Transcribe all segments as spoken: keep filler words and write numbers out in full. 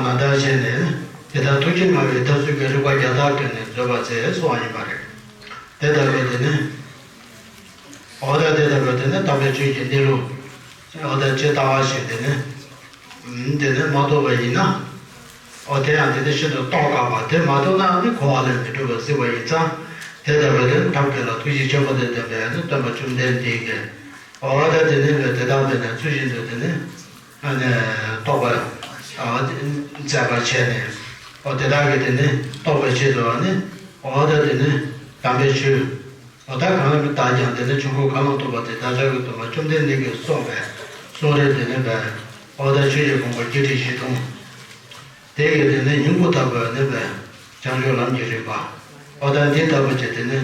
ནང་ལྟར་བྱས་ནས་དེ་ལྟར་ཐུགས་རྗེ་མངའ་བའི་འཐབ་རྩོད་ཀྱི་རིགས་པ་བརྒྱ་ཕྲག་བརྒྱ་ནས་མཛོད་པར་མཛད་གསུངས་པ་ཡིན་པ་རེད། དེ་ལྟ་བུའི་དེ་ནི། འོ་ད་དེ་ལྟ་བུའི་དེ་ནི་དམ་པའི་ཆོས་ཀྱི་གནས་ལུགས། འོ་ད་ཇི་ལྟ་བ་བཞིན་དེ་ནི། དེ་ནི་མ་རྟོགས་པ་ཡིན་ན། འོ་དེ་ཡང་དེ་ནི་ཤིན་ཏུ་རྟོགས་དཀའ་བ། དེ་མ་རྟོགས་ན་ནི་གོ་བ་ལས་མི་འགྲོ་བར་གཟིགས་པ་ཡིན་ཙང་། དེ་ལྟ་བུའི་དེ་ནི་ཐབས་མཁས་ལ་ཐུགས་རྗེ་ཆེན་པོ་དང་ལྡན་པའི་ནི་སྟོན་པ་བཅོམ་ལྡན་འདས་ཀྱིས། འོ་ད་དེ་ནི་དེ་དག་དེ་ནི་ཚུལ་བཞིན་དུ་དེ་ནི། ཨ་ནི་རྟོགས་པར་ཨ་མཛད་པར་བྱས་ནས། འོ་དེ་དག་གིས་དེ་ནི་རྟོགས་པའི་ཆེད་དུ་ཨ་ནི། འོ་ད་དེ་ནི་དམ་པའི་ཆོས། འོ་ད་གང་ལ་མི་བདག་ཀྱང་དེ་ནི་ཆོས་འཁོར་མཁའ་ལ་སྟོང་པ་དེ་བདག་ཅག་གི་སྟོན་པ་བཅོམ་ལྡན་འདས་ཀྱིས་གསུངས་པའི་གསུང་རབ་དེ་ནི་བས། འོ་ད་ཆོས་ཀྱི་དགོངས་པ་བརྒྱད་ཁྲི་བཞི་སྟོང་། དེ་ཡི་དེ་ནི་སྙིང་པོ་ལྟ་བུ་ནི་བས། བྱང་ཆུབ་ལམ་གྱི་རིམ་པ། འོ་ད་འདི་ལྟ་བུ་ཅིག་དེ་ནི་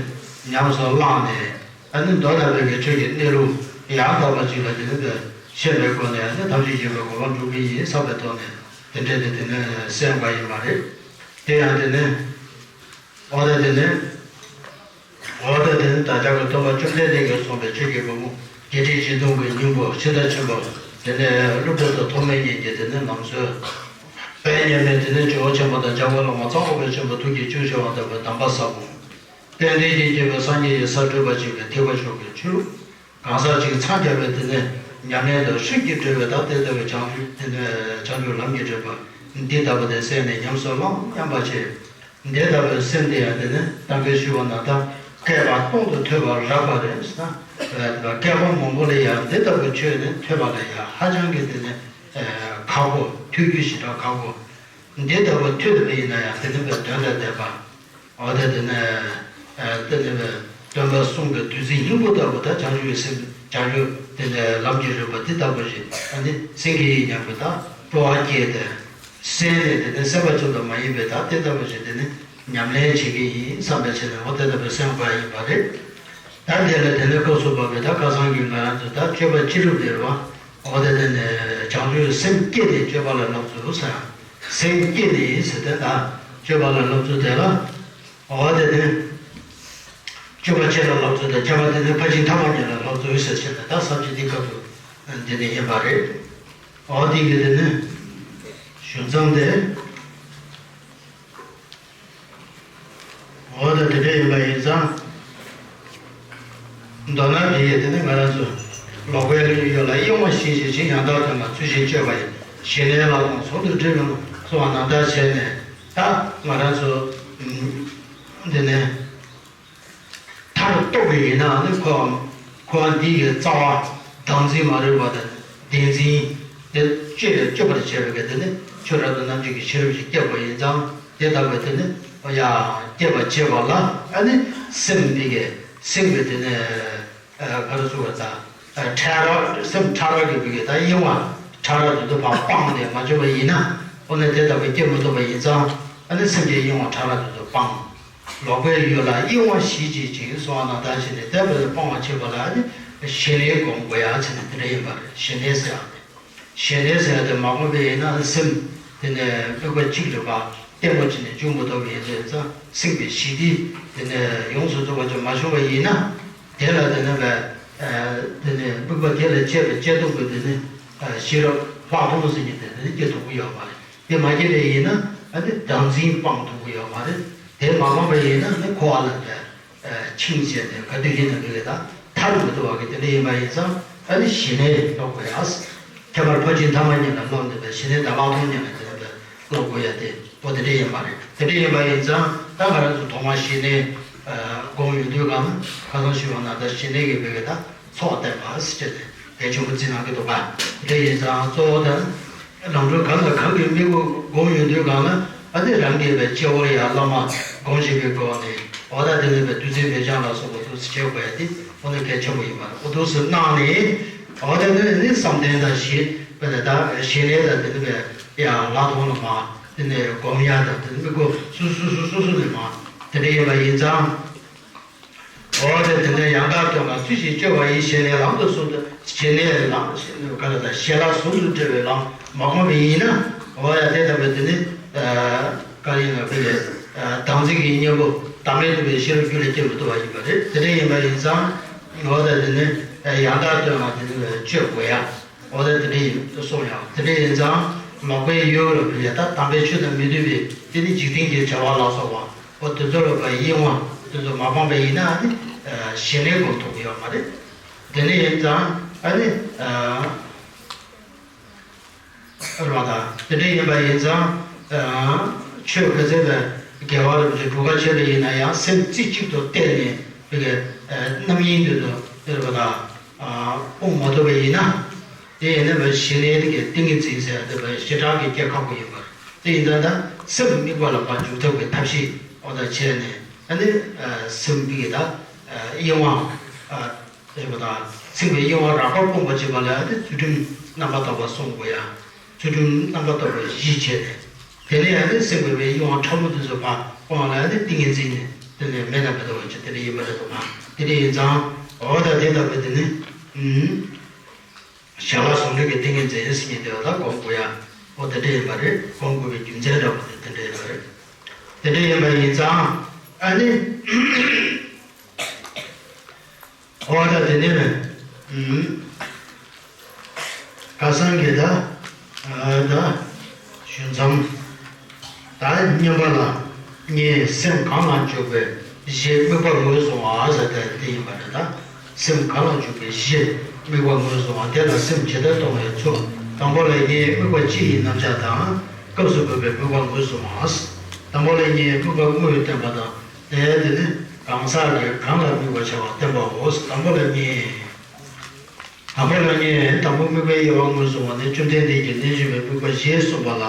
ཉམས་སུ་བླངས་ནས། ཨ་ནི་མདོ་ནང་པའི་གི་ཆོས་ཀྱི་གནས་ལུགས་ཡང་དག་པ་ཅིག་ལ་དེ་ནི་བས་ཤེས་པའི་སྒོ་ནས་ཨ་ནི་ཐམས་ཅད་མཁྱེན་པའི་གོ་འཕང་སྒྲུབ་ཀྱི་ཡིན་བསམ་པའི་ཐོག་ནས་དེ་འདྲའི་དེ་དེ་ནི་གསན་པ་ཡིན་པ་རེད། དེ་ཡང་དེ་ནི། འོ་ད་དེ་ནི། འོ་ད་དེ་ནི་བདག་ཅག་གི་སྟོན་པ་བཅོམ་ལྡན་འདས་ཀྱིས་གསུངས་པའི་ཆོས་ཀྱི་སྒོ་མོ་བརྒྱད་ཁྲི་བཞི་སྟོང་གི་སྙིང་པོ་ཕྱི་དང་ཆེན་པོ། དེ་ནས་བློ་གྲོས་དང་ཐོགས་མེད་གཉིས་ཀྱི་དེ་ནི་ལམ་སྲོལ། དཔལ་མཉམ་མེད་དེ་ནི་ཇོ་བོ་ཆེན་པོ་དང་འཇམ་མགོན་བླ་མ་ཙོང་ཁ་པ་ཆེན་པོ་ཐུགས་ཀྱི་བཅུད་ཆེ་བ་ལྟ་བུའི་གདམས་པ་ཟབ་མོ། རྟེན་འབྲེལ་གྱིས་སྐྱེས་པའི་སངས་རྒྱས་ཀྱི་ས་སྤྲོས་པ་ཅན་གྱི་ཐེག་པ་མཆོག་གི་ཆོས་ལུགས། གང་ཟག་གཅིག་འཚང་རྒྱ་བའི་དེ་ནི་ཉམས་ལེན་དང་ཤུགས་ཀྱིས་སྤྲོས་པའི་ད་དེ་ལྟ་བུའི་བྱང་ཆུབ་དེ་ནི་བྱང་ཆུབ་ལམ་གྱི་རིམ་པ་འདི་ལྟ་བུ་དེ་གསན་ནས་ཉམས་སུ་བླངས་སྙམ་པ་བྱེད། འདི་ལྟ་བུའི་སེམས་དེ་ཡང་དེ་ནི་ད་གིན་ཞུས་པ་ནང་ལྟར་བསྐལ་པ་སྟོང་དུ་ཐོས་པ་རག་པ་རེད་ཟེར་ན། བསྐལ་པ་མང་པོ་ལ་ཡང་འདི་ལྟ་བུའི་ཆོས་ནི་ཐོས་པ་ལ་ཡང་ཧ་ཅང་གི་དེ་ནི་ཁག་པོ། ཐོས་རྒྱུ་ཞེ་དྲག་ཁག་པོ། འདི་ལྟ་བུ་ཐོས་པ་ཡིན་ན་ཡང་དེ་ནི་བས་དོན་དང་ལྡན་པ། འོ་ད་དེ་ནི། ཨ་དེ་ནི་བས་སྟོན་པ་གསུང་གི་བདུད་རྩི་སྙིང་པོ་ལྟ་བུ་ད་བྱང་ཆུབ་སེམས། བྱང་ཆུབ་དེ་ནི་ལམ་གྱི་རིམ་པ་འདི་ལྟ་བུ་ཞིག་ཨ་ནི་སེང་གེ་ཡིས་མཉམ་པའི་ད་སྤྲོ་བ་སྐྱེས་ཏེ། གསན་ནས་དེ་ནི་གསན་པ་ཙམ་དུ་མ་ཡིན་པའི་ད་དེ་ལྟ་བུ་ཞིག་དེ་ནི་ཉམས་ལེན་བྱེད་ཀྱི་ཡིན་བསམ་པའི་ཆེད་ནས་འོ་དེ་ལྟ་བུ་གསན་དགོས་ཡ་ཡིན་པ་རེད། ད་དེ་ལ་དེ་ནི་སྐབས་སུ་བབ་པའི་ད་ཁ་སང་གི་ང་རང་ཚོ་ད་སྤྱོད་པ་སྤྱི་རབ་དེ་རེད་བ། འོ་དེ་དེ་ནི་བྱང་ཆུབ་སེམས་བསྐྱེད་ནས་སྤྱོད་པ་ལ་བསླབ་ཚུལ་ཟེར། སེམས་བསྐྱེད་ནས་ཟེར་དེ་ད་སྤྱོད་པ་ལ་བསླབ་ཚུལ་དེ་ལ། འོ་དེ་དེ། སྤྱོད་པ་སྤྱི་ལ་བསླབ་ཚུལ་དང་ཁྱད་པར་དེ་ནི་ཕར་ཕྱིན་ཐ་མ་གཉིས་ལ་བསླབ་ཚུལ་ཟེར་བྱས་ནས་ད་ས་བཅད་འདི་སྐབས་སུ་འདི་ནི་ཡིན་པ་རེད། འོ་དེ་གི་དེ་ནི་ཞུ་མཚམས་དེ། འོ་ད་དེ་འདྲ་ཡིན་པ་ཡིན་ཙང་། མདོར་ན་དེ་ཡི་དེ་ནི་ང་རང་ཚོ་ལོག་པའི་གཡོ་ལ་གཡེང་བ་ཞི་ཞིང་། ཡང་དག་དོན་ལ་ཚུལ་བཞིན་དཔྱོད་པ་ཡིས། ཞི་གནས་ལ་ལྷུང་ཟུང་དུ་འབྲེལ་བའི་ལམ་གསུངས་པ་ནང་ལྟར་བྱས་ནས་ད་ང་རང་ཚོ་འདི་ནས་མཐར་གཏུགས་པ་ཡིན་ན་ནི་ཁོ་ཁོ་འདི་ཡི་རྩ་བ་བདག་འཛིན་མ་རིག་པ་དང་བདེན་འཛིན་དེ་སྤྱོད་སྤྱོད་པར་བྱེད་པའི་གི་དེ་ནི་ཆོས་རབ་ཏུ་རྣམ་འབྱེད་ཀྱི་ཤེས་རབ་ཅིག་སྐྱེས་པ་ཡིན་ཙང་། དེ་ལྟ་བུའི་དེ་ནི་ཡང་སྐྱེས་པ་བྱེད་པ་ལ་ཨ་ནི་སེམས་འདི་གི་སེམས་ཀྱི་དེ་ནི། ཨ་ག་རེ་ཟེར་བ་དང་། ཨ་ཕྲ་རགས་སེམས་ཕྲ་རགས་ཀྱི་བུ་གའི་ད་གཡེང་བ་ཕྲ་རགས་དེ་ཚོ་ཕར་སྤངས་ཏེ་མ་བྱུང་བ་ཡིན་ན། ཨོ་ན་དེ་ལྟ་བུ་སྐྱེ་མི་ཐུབ་པ་ཡིན་ཙང་། ཨ་ནི་སེམས་ཀྱི་གཡེང་བ་ཕྲ་རགས་དེ་ཚོ་སྤངས། ལོག་པའི་གཡུལ་ལ་གཡེང་བ་ཞི་བྱེད་ཅིང་གསུངས་པ་ནང་ལྟར་བྱས་ནས་དེ་ལྟ་བུ་སྤང་བར་བྱེད་པ་ལ་ཨ་ནི་ཞི་གནས་སྒོམ་དགོས་ཡ་ཟེར་ནས་དེ་འདྲ་ཡིན་པ་རེད། ཞི་གནས་ཟེར་ཡ་དེ། ཞི་གནས་ཟེར་ཡ་དེ་མ་སྒོམ་པ་ཡིན་ན་སེམས་དེ་ནས་དམིགས་པ་གཅིག་ལ་ཕར་བརྟན་པོ་བྱས་ནས་འཇུག་མི་ཐུབ་པ་ཡིན་ཙང་། སེམས་ཀྱི་ཞི་བདེ་དེ་ནས་ཡོངས་སུ་རྫོགས་པ་ཅིག་མ་བྱུང་བ་ཡིན་ན། དེ་ལ་དེ་ནས་བས་དེ་ནས་དམིགས་པ་དེ་ལ་དཔྱད་པའི་དཔྱད་སྡོམ་གྱི་དེ་ནས་ཤེས་རབ་ལྷག་མཐོང་ཟེར་མཁན་དེ་དེ་ནས་སྐྱེ་ཐུབ་ཀྱི་ཡོད་མ་རེད། དེ་མ་སྐྱེས་པ་ཡིན་ན་ཨ་ནི་བདག་འཛིན་སྤང་ཐུབ་ཀྱི་ཡོད་མ་རེད། དེ་མ་སྤངས་པ་ཡིན་ན་ནི་འཁོར་བ་ལ་བས། ཨ་འཆིང་བྱས་ནས་ག་དུས་ཡིན་ན་མི་ལས་ད་ཐར་མི་ཐུབ་པ་གི་དེ་འདྲ་ཡིན་པ་ཡིན་ཙང་། ཨ་ནི་ཞི་གནས་སློབ་དགོས་ཡ། ཁྱད་པར་ཕར་ཕྱིན་ཐ་མ་གཉིས་ལ་སློབ་ནས་པའི་ཞི་གནས་དང་ལྷག་མཐོང་གཉིས་ལ་དེ་འདྲ་སློབ་དགོས་ཡ་དེ་པོ་དེ་འདྲ་ཡིན་པ་རེད། དེ་འདྲ་ཡིན་པ་ཡིན་ཙང་ད་ང་རང་ཚོ་ཐོག་མར་ཞི་གནས་ཨ་སྒོམ་ཡོང་དུས་སྒང་ལ་ཁ་སང་ཞུས་པ་ནང་ལྟར་ཞི་གནས་ཀྱི་བོད་ཀྱི་ད་ཚོགས་བསྟན་པ་ཟེར་བྱས་ཏེ་གལ་ཆེན་པོ་བརྩི་གནང་གི་འདུག་ག་དེ་འདྲ་ཡིན་ཙང་གཙོ་བོ་ད། ལམ་སྒྲོན་གང་དང་གང་གི་དམིགས་པ་སྒོམ་ཡོང་དུས་སྒང་ལ་ཨ་ནི་རང་གིས་པའི་སྤྱི་བོར་ཡང་བླ་མ་སྒོམ་བཞིན་པའི་སྒོ་ནས། འོ་ད་དེ་ནས་པའི་བདུད་རྩི་འབེབས་སྦྱང་ལ་སོགས་པ་འདུག་སེ་བྱེད་དགོས་ཡ་དེ་འོ་ན་གལ་ཆེན་པོ་ཡིན་པ་རེད། འོ་འདུག་སེ་གནང་ནས། འོ་ད་དེ་ནས་ནི་བསམ་གཏན་དང་ཞི་བས་ད་ཞི་གནས་དང་དེ་ནས་པའི་ཡང་ལྷག་མཐོང་ལ་མ་དེ་ནས་སྒོམ་ཡ་དང་དེ་ནས་དམིགས་སྒོ་སོ་སོ་སོ་སོ་སོ་ནས་མ་དེ་འདྲ་ཡིན་པ་ཡིན་ཙང་། འོ་དེ་དེ་ནས་ཡང་དག་དོན་ལ་ཚུལ་བཞིན་དཔྱོད་པ་ཡིས། ཞི་གནས་ལམ་དུ་སོང་དུ། ཞི་གནས་ལམ་ག་ལ་ད་ཞི་ལ་ཟུང་དུ་འབྲེལ་བའི་ལམ་མ་སྒོམ་པ་ཡིན་ན། འོ་ཡ་དེ་ལྟ་བུའི་དེ་ནི་ག་ཡིན་ན་དེ་ལས་བདག་འཛིན་གྱི་གཉེན་པོ་བདག་མེད་རྟོགས་པའི་ཤེས་རབ་རྒྱུད་ལ་སྐྱེ་མི་ཐུབ་པ་ཡིན་པ་རེད། དེ་འདྲ་ཡིན་པ་ཡིན་ཙང་། འོ་ད་དེ་ནི་ཡང་དག་དོན་ལ་དེ་ནི་དཔྱོད་དགོས་ཡ། འོ་ད་དེ་འདྲ་ཡིན་གསུངས་ཡ། དེ་འདྲ་ཡིན་ཙང་ ལོག་པའི་ཡུལ་ལ་ཕུལ་ཡ་ད་དམ་པའི་ཆོས་དང་མི་མཐུན་པའི་དེ་ནི་འཇིག་རྟེན་གྱི་བྱ་བ་ལ་སོགས་པ་འོ་དེ་ཚོ་ལ་ཕར་གཡེང་བ་དེ་ཚོ་མ་སྤངས་པ་ཡིན་ན་ནི་ཞི་གནས་སྒོམ་ཐུབ་ཀྱི་ཡོད་མ་རེད། དེ་ནི་ཡིན་ཙང་ཨ་ནི། རེད་པ། ད་དེ་འདྲ་ཡིན་པ་ཡིན་ཙང་། ཆོས་ག་ཚད་པའི་རྒྱལ་བ་རིན་པོ་ཆེ་འབྲུག་སྒར་ཆེ་ལ་ཡིན་ན་ཡང་སེམས་རྩེ་གཅིག་ཏུ་གཏད་ནས་དེ་གའི་རྣམ་གཡེང་དེ་ཚོ་དེ་རེད་པ། ད་སྤོང་མ་ཐུབ་པ་ཡིན་ན། དེ་ཡིན་ན་བའི་ཞི་གནས་དེ་གའི་ཏིང་ངེ་འཛིན་ཟེར་དེ་བའི་ཞི་དྲག་གི་སྐྱེ་ཁག་པོ་ཡིན་པར་དེ་ཡིན་ཙང་ད་སེམས་དམིགས་པ་ལ་ཕར་འཇུག་ཐབས་ཀྱི་ཐབས་ཤེས་འོ་ད་བྱས་ནས་ཨ་ནི་སེམས་དེ་གའི་ད་གཡེང་བ། རེད་པ། ད་སེམས་པའི་གཡེང་བ་རགས་པ་སྤོང་བ་བྱེད་པ་ལ་ཨ་ནི་ཚུལ་ཁྲིམས་རྣམ་པར་དག་པ་སྲུང་དགོས་ཡ། ཚུལ་ཁྲིམས་རྣམ་པར་དག་པ་བཞི་བྱས་ནས། དེ་ནས་ཨ་ནི་སེམས་པའི་གཡེང་བ་ཕྲ་མོ་དེ་ཚོ་ཕར་སྤོང་བ་ལ་ཨ་ནི་ཏིང་ངེ་འཛིན་ནི་དེ་ནས་མེད་ན་མེད་དོ་བ་ཅིག་དེ་འདྲ་ཡིན་པ་རེད་དོ། དེ་འདྲ་ཡིན་ཙང་འོ་ད་དེ་ལྟ་བུའི་དེ་ནི། ཞལ་ལག་ཟུང་འབྲེལ་གྱི་ཏིང་ངེ་འཛིན་ཟེར་མཁན་དེ་ལ་ད་སྒོམ་དགོས་ཡ། འོ་དེ་འདྲ་ཡིན་པ་རེད། སྒོམ་དགོས་པའི་རྒྱུ་མཚན་འདྲ་པོ་དེ་དེ་འདྲ་ཡིན་པ་རེད། དེ་འདྲ་ཡིན་པ་ཡིན་ཙང་ཨ་ནི། འོ་ད་དེ་ནས་ཨུམ། ཁ་སང་གི་ད་ཨ་ད་ཞུ་མཚམས། ད་བསྙེན་པ་ལ་བསྙེན་སེམས་གང་ལ་འཇུག་པའི་གཞི་དམིགས་པ་ངོས་བཟུང་བ་ཟེར་ཏེ་དེ་ཡིན་པ་རེད། ད་སེམས་གང་ལ་འཇུག་པའི་གཞི་དམིགས་པ་ངོས་བཟུང་བ་དེ་ལ་སེམས་ཇི་ལྟར་གཏོང་བའི་ཚུལ། དང་པོ་ལ་བསྙེན་དམིགས་པ་སྤྱི་ཡི་རྣམ་གཞག་དང་སྐབས་སུ་བབ་པའི་དམིགས་པ་ངོས་བཟུང་བ། དང་པོ་ལ་བསྙེན་དམིགས་པ་དངོས་བསྟན་པ་དང་དེ་དེ་ནི་གང་ཟག་གི་གང་ལ་དམིགས་པར་བྱ་བ་བསྟན་པའོ། དང་པོ་ལ་བསྙེན། དང་པོ་ལ་བསྙེན་དང་པོ་དམིགས་པའི་དབྱེ་བ་ངོས་བཟུང་བ་ནི་བཅོམ་ལྡན་འདས་ཀྱིས་རྣལ་འབྱོར་པའི་དམིགས་པ་བཞི་གསུངས་པ་ལ་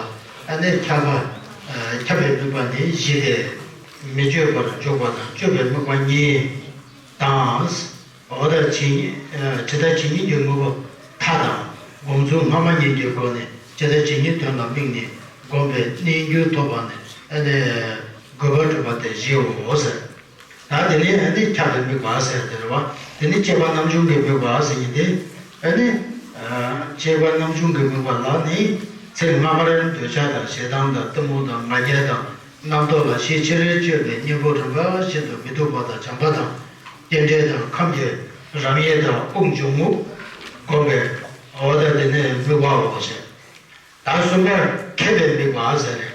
ཨ་ནི་ཁྱབ་པ། ཁྱབ་པའི་དམིགས་པ་ནི་བཞི་སྟེ། མི་བསྐྱོད་པར་འཇུག་པ་དང་བསྐྱོད་པའི་དམིགས་པ་གཉིས་དང་། འོ་ད་ཇི་སྙེད་ཇི་ལྟར་ཇི་སྙེད་ཀྱི་དངོས་པོ་མཐའ་དང་སྒོམ་ཚུལ་སྔ་མ་གཉིས་ཀྱི་སྒོ་ནས་ཇི་ལྟར་ཇི་སྙེད་དོན་ལ་དམིགས་ནས་སྒོམ་པའི་གནས་འགྱུར་ཐོབ་པ་ནི་ཨ་ནི་དགོས་པར་གྲུབ་པ་སྟེ་བཞིའོ་ཟེར། ད་དེ་ནས་ཨ་ནི་ཁྱབ་པའི་དམིགས་པ་ཟེར་དེ་རེད་བ། དེ་ནི་སྐྱེས་པ་རྣམ་བྱུང་གི་དམིགས་པ་ཟེར་མཁན་དེ། ཨ་ནི། སྐྱེས་པ་རྣམ་བྱུང་གི་དམིགས་པ་ལ་ནི་ཚེ་སྔ་མར་འདོད་ཆགས་དང་ཞེ་སྡང་དང་གཏི་མུག་དང་ང་རྒྱལ་དང་རྣམ་རྟོག་ལ་ཤས་ཆེར་སྤྱོད་པའི་གཉེན་པོ་རིམ་པ་བཞིན་དུ་མི་སྡུག་པ་དང་བྱམས་པ་དང་རྟེན་འབྲེལ་དང་ཁམས་ཀྱི་རབ་དབྱེ་དང་དབུགས་འབྱུང་རྔུབ་སྒོམ་པའི་འོ་ད་དེ་ནི་དམིགས་པའོ་ཞེས། ད་གསུམ་པར་མཁས་པའི་དམིགས་པ་ཟེར་ནས།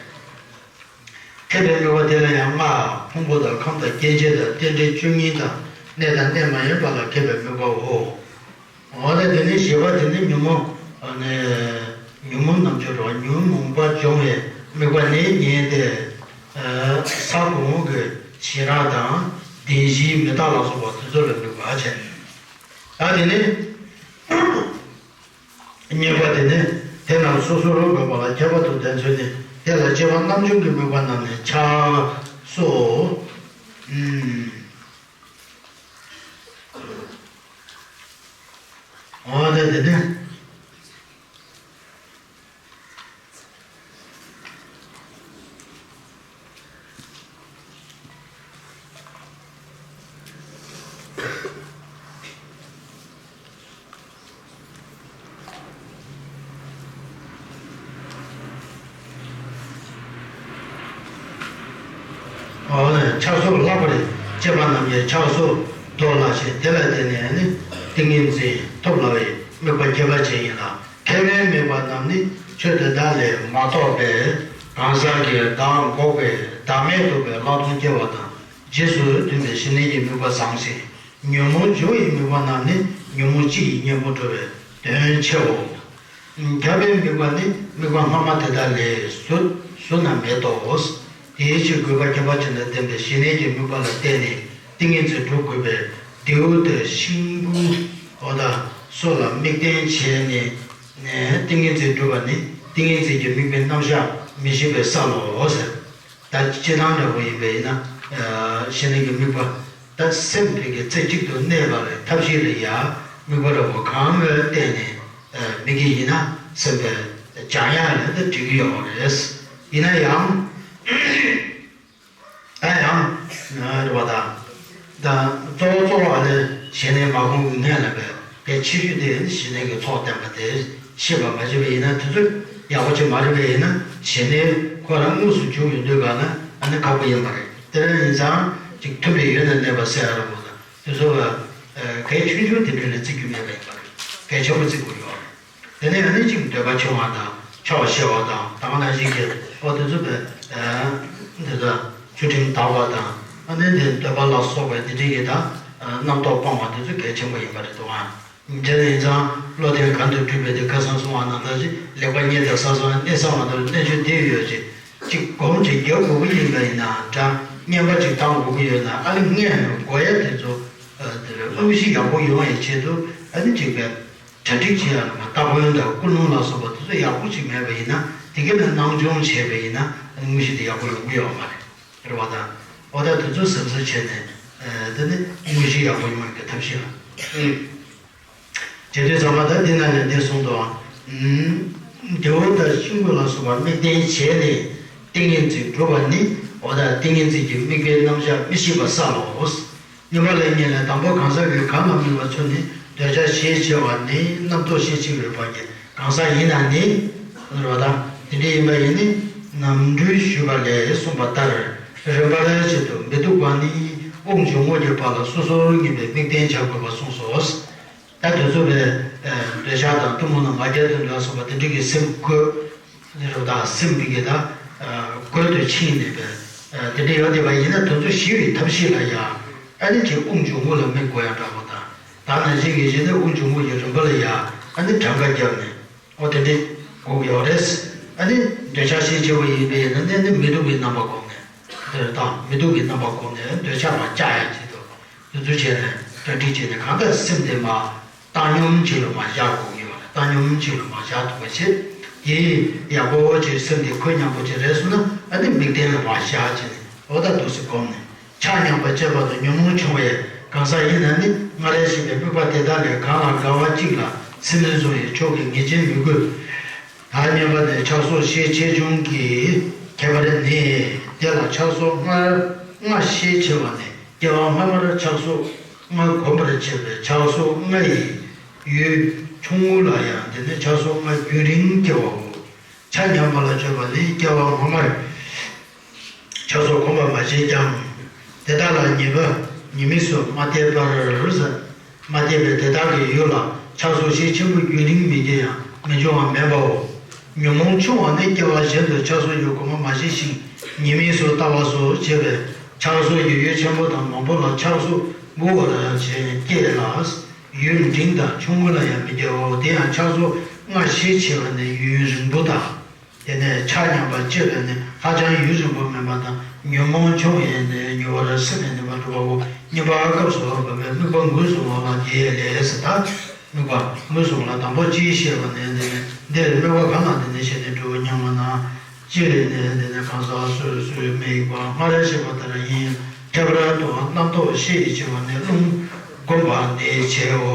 མཁས་པའི་དམིགས་པ་དེ་ལ་ཡང་སྔགས་ཕུང་པོ་དང་ཁམས་དང་སྐྱེ་མཆེད་དང་རྟེན་འབྲེལ་བཅུ་གཉིས་དང་གནས་དང་གནས་མ་ཡིན་པ་ལ་མཁས་པའི་དམིགས་པའོ། འོ་ན་དེ་ནི་བཞི་པ་དེ་ནི་ཉོན་མོངས་ནི་ཉོན་མོངས་རྣམ་བཅུ་རོ་ཉོན་མོངས་པ་སྦྱོང་བའི་དམིགས་པ་ནི་ཉན་ཏེ། ས་གོང་འོག་གི་ཞི་རགས་དང་བདེན་བཞིའི་མི་རྟག་ལ་སོགས་པ་དེ་ཚོ་ལ་དམིགས་པ་བྱས། ད་དེ་ནི། གཉིས་པ་དེ་ནི་དེ་རྣམས་སོ་སོར་དགོས་པ་ལ་ཁྱད་པར་དུ་བསྟན་ཚུལ་ནི་དེ་ལ་སྐྱེས་པ་རྣམ་བྱུང་གི་དམིགས་པ་རྣམས་ནི་ཆགས་སོ། འོ་ན་དེ་ནི། འོ་ན་ཆགས་སོགས་ལྷག་པར་སྐྱེས་པ་རྣམས་ཀྱི་ཆགས་སོགས་བཟློག་ལ་ཞེས་དེ་ལ་བརྟེན་ནས་ནི་ཏིང་ངེ་འཛིན་ཐོབ་སླ་བའི་དམིགས་པ་ཁྱད་པར་ཅན་ཡིན་ལ། མཁས་པའི་དམིགས་པ་རྣམས་ནི་ཆོས་དེ་དག་ལས་མ་གཏོགས་པའི་གང་ཟག་གི་བདག་འགོག་པའི་བདག་མེད་རྟོགས་པའི་ལྷག་མཐོང་སྐྱེ་བ་དང་རྗེས་སུ་མཐུན་པའི་ཞི་གནས་ཀྱི་དམིགས་པ་བཟང་ཞིང་། ཉོན་མོངས་སྦྱོང་བའི་དམིགས་པ་རྣམས་ནི་ཉོན་མོངས་སྤྱི་ཡི་གཉེན་པོ་སྒྲུབ་པའི་དོན་ཆེའོ། ཁྱབ་པའི་དམིགས་པ་ནི་དམིགས་པ་སྔ་མ་དེ་དག་ལས་གཟུ་གཟུ་ན་མེད་དོ། དེའི་ཕྱིར་དགོས་པ་ཁྱད་པར་ཅན་དང་ལྡན་པའི་ཞི་གནས་ཀྱི་དམིགས་པ་ལ་བརྟེན་ནས་ཏིང་ངེ་འཛིན་སྒྲུབ་དགོས་པས། རྡེའུ་དང་ཤིང་བུ། འོ་ད་སོགས་ལ་དམིགས་རྟེན་བྱས་ནས་ཏིང་ངེ་འཛིན་སྒྲུབ་པ་ནི་ཏིང་ངེ་འཛིན་གྱི་དམིགས་པའི་རྣམ་གཞག་མི་ཤེས་པའི་ས་ལོ་ཟེར། ད་སྤྱིར་བཏང་འདྲ་པོ་ཡིན་པ་ཡིན་ན། ཞི་གནས་ཀྱི་དམིགས་པ། ད་སེམས་ཕ་གི་རྩེ་གཅིག་ཏུ་གནས་པ་ལ་ཐབས་ཤེས་ལ་ཡ་དམིགས་པ་འདྲ་པོ་གང་མོས་བལྟས་ནས་དམིགས་ཀྱི་ཡིན་ན་སེམས་པའི་སྦྱང་ཡག་ལ་ད་འགྲིག་གི་ཡོད་རེད། ཡིན་ན་ཡང་། ད་ཡང་། རེད་པ་ད། ད་གཙོ་བོ་གཙོ་བོ་ཨ་ནི་ཞི་གནས་མ་གོང་གི་ངས་ལབ་པའི་གལ་ཆེ་ཤོས་དེ་ཞི་གནས་ཀྱི་ཚོགས་བསྟན་པ་དེ་ཤེས་པ་མ་བྱས་པ་ཡིན་ན་དེ་ཚོ་ཡག་པོ་ཅིག་མ་རེད་པ་ཡིན་ན་ཞི་གནས་ཁོ་རང་དངོས་སུ་འཇུག་ཡོང་དུས་ག་ན་ཨ་ནི་ཁག་པོ་ཡིན་པ་རེད། དེ་འདྲ་ཡིན་ཙང་ཅིག་མཐུན་པའི་ཡུལ་ན་གནས་པ་ཟེར་ཡ་རེད་མོ་ད་དེ་ཚོ་གལ་ཆུང་ཆུང་དེ་འདྲ་ལ་བརྩི་རྒྱུ་མེད་པ་ཡིན་པ་རེད། གལ་ཆེན་པོ་བརྩི་དགོས་ཡོད་རེད། དེ་ནས་ཨ་ནི་ཅིག་འདོད་པ་ཆུང་བ་དང་ ཆོག་ཤེས་པ་དང་ད་ག་ནང་བཞིན་གྱི་ཨོ་དེ་ཚོ་བས་འདི་ལ་ཆོས་ཁྲིམས་དག་པ་དང་ཨ་ནི་འདི་འདོད་པ་ལ་སོགས་པའི་འདི་འདྲའི་གི་དང་རྣམ་རྟོག་སྤང་བ་དེ་ཚོ་གལ་ཆེན་པོ་ཡིན་པ་རེད་འདུག་ཨ། དེ་ཡིན་ཙང་བློ་ལྡན་གང་དུ་སྤྲུལ་པའི་དེ་ཁ་སང་གསུངས་པ་ནང་ལྟར་ཅིག་ལེགས་པ་རྙེད་དང་ས་སོགས་གནས་ས་མ་གཏོགས་གནས་ཆུང་དེ་ཡོད་ཅིག་ཅིག་སྒོམ་ཅིག་རྒྱག་དགོས་ཀྱི་ཡིན་པ་ཡིན་ན་འདྲ་བསྙེན་པ་ཅིག་བཏང་དགོས་ཀྱི་ཡོད་ན་ཨ་ནི་སྔས་ནས་དགོས་ཡ་དེ་ཚོ་དེ་དངོས་གཞི་ཡག་པོ་ཡོང་བའི་ཆེད་དུ་ཨ་ནི་ཅིག་པའི་གྲ་སྒྲིག་བྱེད་ཡ་ལ་སྟ་གོན་དང་ཀུན་སློང་ལ་སོགས་པ་དེ་ཚོ་ཡག་པོ་ཅིག་མེད་པ་ཡིན་ན་དེ་ག་ནས་སྣང་ཆུང་བྱས་པ་ཡིན་ན་ཨ་ནི་དངོས་གཞི་དེ་ཡག་པོ་ཡོང་གི་ཡོད་མ་རེད། རེད་བ་དང་། འོ་ད་དེ་ཚོ་གཟབ་གཟབ་བྱས་ནས་དེ་ནི་དངོས་གཞི་ཡག་པོ་ཡོང་བའི་ཐབས་ཤེས་ལ། བྱེད་དུས་ཚང་མ་ད་འདི་ན་ནས་འདི་གསུངས་དོ། རྒྱལ་པོ་དང་ཤིང་བུ་ལ་སོགས་པ་དམིགས་རྟེན་བྱས་ནས་ཏིང་ངེ་འཛིན་སྒྲུབ་པ་ནི་འོ་ད་ཏིང་ངེ་འཛིན་གྱི་དམིགས་པའི་རྣམ་གཞག་མི་ཤེས་པ་ས་ལོ། གཉིས་པ་ལ་གཉིས་ལ་དང་པོ་གང་ཟག་གི་གང་ལ་དམིགས་པ་ཚུལ་ནི་འདོད་ཆགས་ཞེས་བྱ་བ་ནི་རྣམ་རྟོག་ཤས་ཆེ་བའི་བར་གྱི་གང་ཟག་ཡིན་ན་ནི་རོ་དང་དེ་འདྲ་ཡིན་པ་ཡིན་ནི་ནམ་འགྲུལ་ཞུས་པ་ལས་གསུངས་པ་ལྟར་རིམ་པར་བྱེད་དུ་མི་འདུག་པ་ནི་དབུགས་འབྱུང་རྔུབ་ཀྱི་བར་ལ་སོ་སོར་ངེས་པའི་དམིགས་རྟེན་བྱ་དགོས་པ་གསུངས་སོ། ད་དུས་ཚོད་པའི་འདོད་ཆགས་དང་གཏི་མུག་དང་ང་རྒྱལ་དང་འདྲ་སོགས་པ་དེ་འདྲ་གི་སེམས་བཀོད་ནི་རུ་དང་སེམས་མི་དགེ་དང་བཀོད་དུ་ཕྱིན་ནས་པའི་དེ་འདྲ་ཡོད་བསྡད་པ་ཡིན་ན་དེ་ཚོ་ཞི་བའི་ཐབས་ཤེས་ལ་ཡ་ཨ་ནི་ཅིག་དབུགས་འབྱུང་རྔུབ་ལ་དམིགས་དགོས་ཡ་འདྲ་པོ་དང་ད་ནང་བཞིན་གྱི་གཞི་ནས་དབུགས་འབྱུང་རྔུབ་ཀྱི་རིམ་པ་ལ་ཡ་ཨ་ནི་གྲངས་ཀ་བརྒྱབ་ནས་འོ་དེ་འདྲ་དགོས་ཀྱི་ཡོད་རེད། ཨ་ནི་འདོད་ཆགས་ཞེན་ཆེ་བ་ཡིན་པས་ན་ནི་ནི་མི་སྡུག་པའི་རྣམ་པ་སྒོམ་ནས་དེར་དང་མི་སྡུག་པའི་རྣམ་པ་སྒོམ་ནས་འདོད་ཆགས་ལ་བཅག་ཡ་ཆེད་དུ། དེ་ཚོ་བྱས་ནས་གྲ་སྒྲིག་བྱས་ནས་གང་ལྟར་སེམས་དེ་མ་བཏང་སྙོམས་ཅིག་ལ་མ་བཞག་དགོས་ཀྱི་ཡོད་རེད། བཏང་སྙོམས་ཅིག་ལ་མ་བཞག་ཐུབ་པ་བྱེད། དེ་ཡག་པོ་བྱས་སེམས་དེ་ཁོད་མཉམ་པོ་བྱས་རེད་སོང་ན་ཨ་ནི་དམིགས་རྟེན་ལ་མ་བཞག་བྱས་ནས་འོ་ད་འདུག་སེ་སྒོམ་ནས་ཆགས་སྙོམས་པ་སྤྱད་པ་དང་ཉོན་མོངས་ཆུང་བའི་གང་ཟག་ཡིན་ན་ནི་སྔར་ལས་བཤད་པའི་དམིགས་པ་དེ་དག་ལས་གང་ལ་དགའ་བ་གཅིག་ལ་སེམས་ནི་བཟུང་བའི་ཕྱོགས་ཀྱི་ངེས་ཅན་མི་དགོས། ད་བསྙེན་པ་ནི་ཆགས་སོགས་ཤས་ཆེ་ཆུང་གི་ཁྱད་པར་ནི། དེ་ལ་ཆགས་སོགས་ལྔ་ལྔ་ཤས་ཆེ་བ་ནི་སྐྱེ་བ་སྔ་མར་ཆགས་སོགས་ལྔ་གོམས་པར་བྱེད་པའི་ཆགས་སོགས་ལྔ་ཡི་ཡུལ་ཆུང་ངུ་ལ་ཡང་དེ་ནི་ཆགས་སོགས་ལྔ་རྒྱུན་རིང་སྐྱེ་བའོ། ཆ་མཉམ་པ་ལ་སྤྱོད་པ་ནི་སྐྱེ་བ་སྔ་མར་ཆགས་སོགས་གོམས་པར་མ་བྱས་ཀྱང་། དེ་དག་ལ་ཉེས་པ་ཉེས་དམིགས་སུ་མ་བལྟས་པར། མ་བལྟས་པས་དེ་དག་གི་ཡུལ་ལ་ཆགས་སོགས་ཤས་ཆེན་པོ་རྒྱུན་རིང་མི་སྐྱེ་ཡང་མི་འབྱུང་བ་མེད་པའོ། ཉོན་མོངས་ཆུང་བ་ནི་སྐྱེ་བ་གཞན་དུ་ཆགས་སོགས་ཀྱི་གོམས་པ་མ་བྱས་ཤིང་ཉེས་དམིགས་སུ་ལྟ་བ་སོགས་བྱས་པས་ཆགས་སོགས་ཀྱི་ཡུལ་ཆེན་པོ་དང་མང་པོ་ལ་ཆགས་སོགས་འབུ་བར་བྱས་སྐྱེ་ལ། ཡུན་རིང་དང་ཆུང་ངུ་ལ་ཡང་མི་སྐྱེའོ། དེ་ཡང་ཆགས་སོགས་ལྔ་ཤས་ཆེ་བ་ནི་ཡུན་རིང་པོ་དང་། དེ་ནས་ཆ་མཉམ་པར་སྤྱད་པས་ནི་ཧ་ཅང་ཡུན་རིང་པོ་མིན་པ་དང་ཉོན་མོངས་ཆུང་བས་ནི་མྱུར་བར་སེམས་ནི་ནུས་པ་འགྲུབ་པའོ། གཉིས་པ་སྐབས་སུ་བབ་པའི་དམིགས་པ་ངོས་བཟུང་བ་ལ་དེ་ལས་ཟེར་ད། དམིགས་པ་ངོས་བཟུང་བ་ལ་དང་པོ་ཅི་ཤེས་པ་ནི་འདི་ནི་འདིར་དམིགས་པ་གང་ལ་འདི་ནི་བྱས་ནས་འགྲུབ་སྙམ་པ་ན། སྤྱིར་ནི་འདི་ནི་གང་ཟག་སོ་སོའི་དམིགས་པ་སྔར་བཤད་པ་ལྟར་ཡིན། ཁྱད་པར་དུ་རྣམ་རྟོག་ཤས་ཆེ་བ་ནི་རླུང་བསྒོམ་པ་ནི་བྱའོ།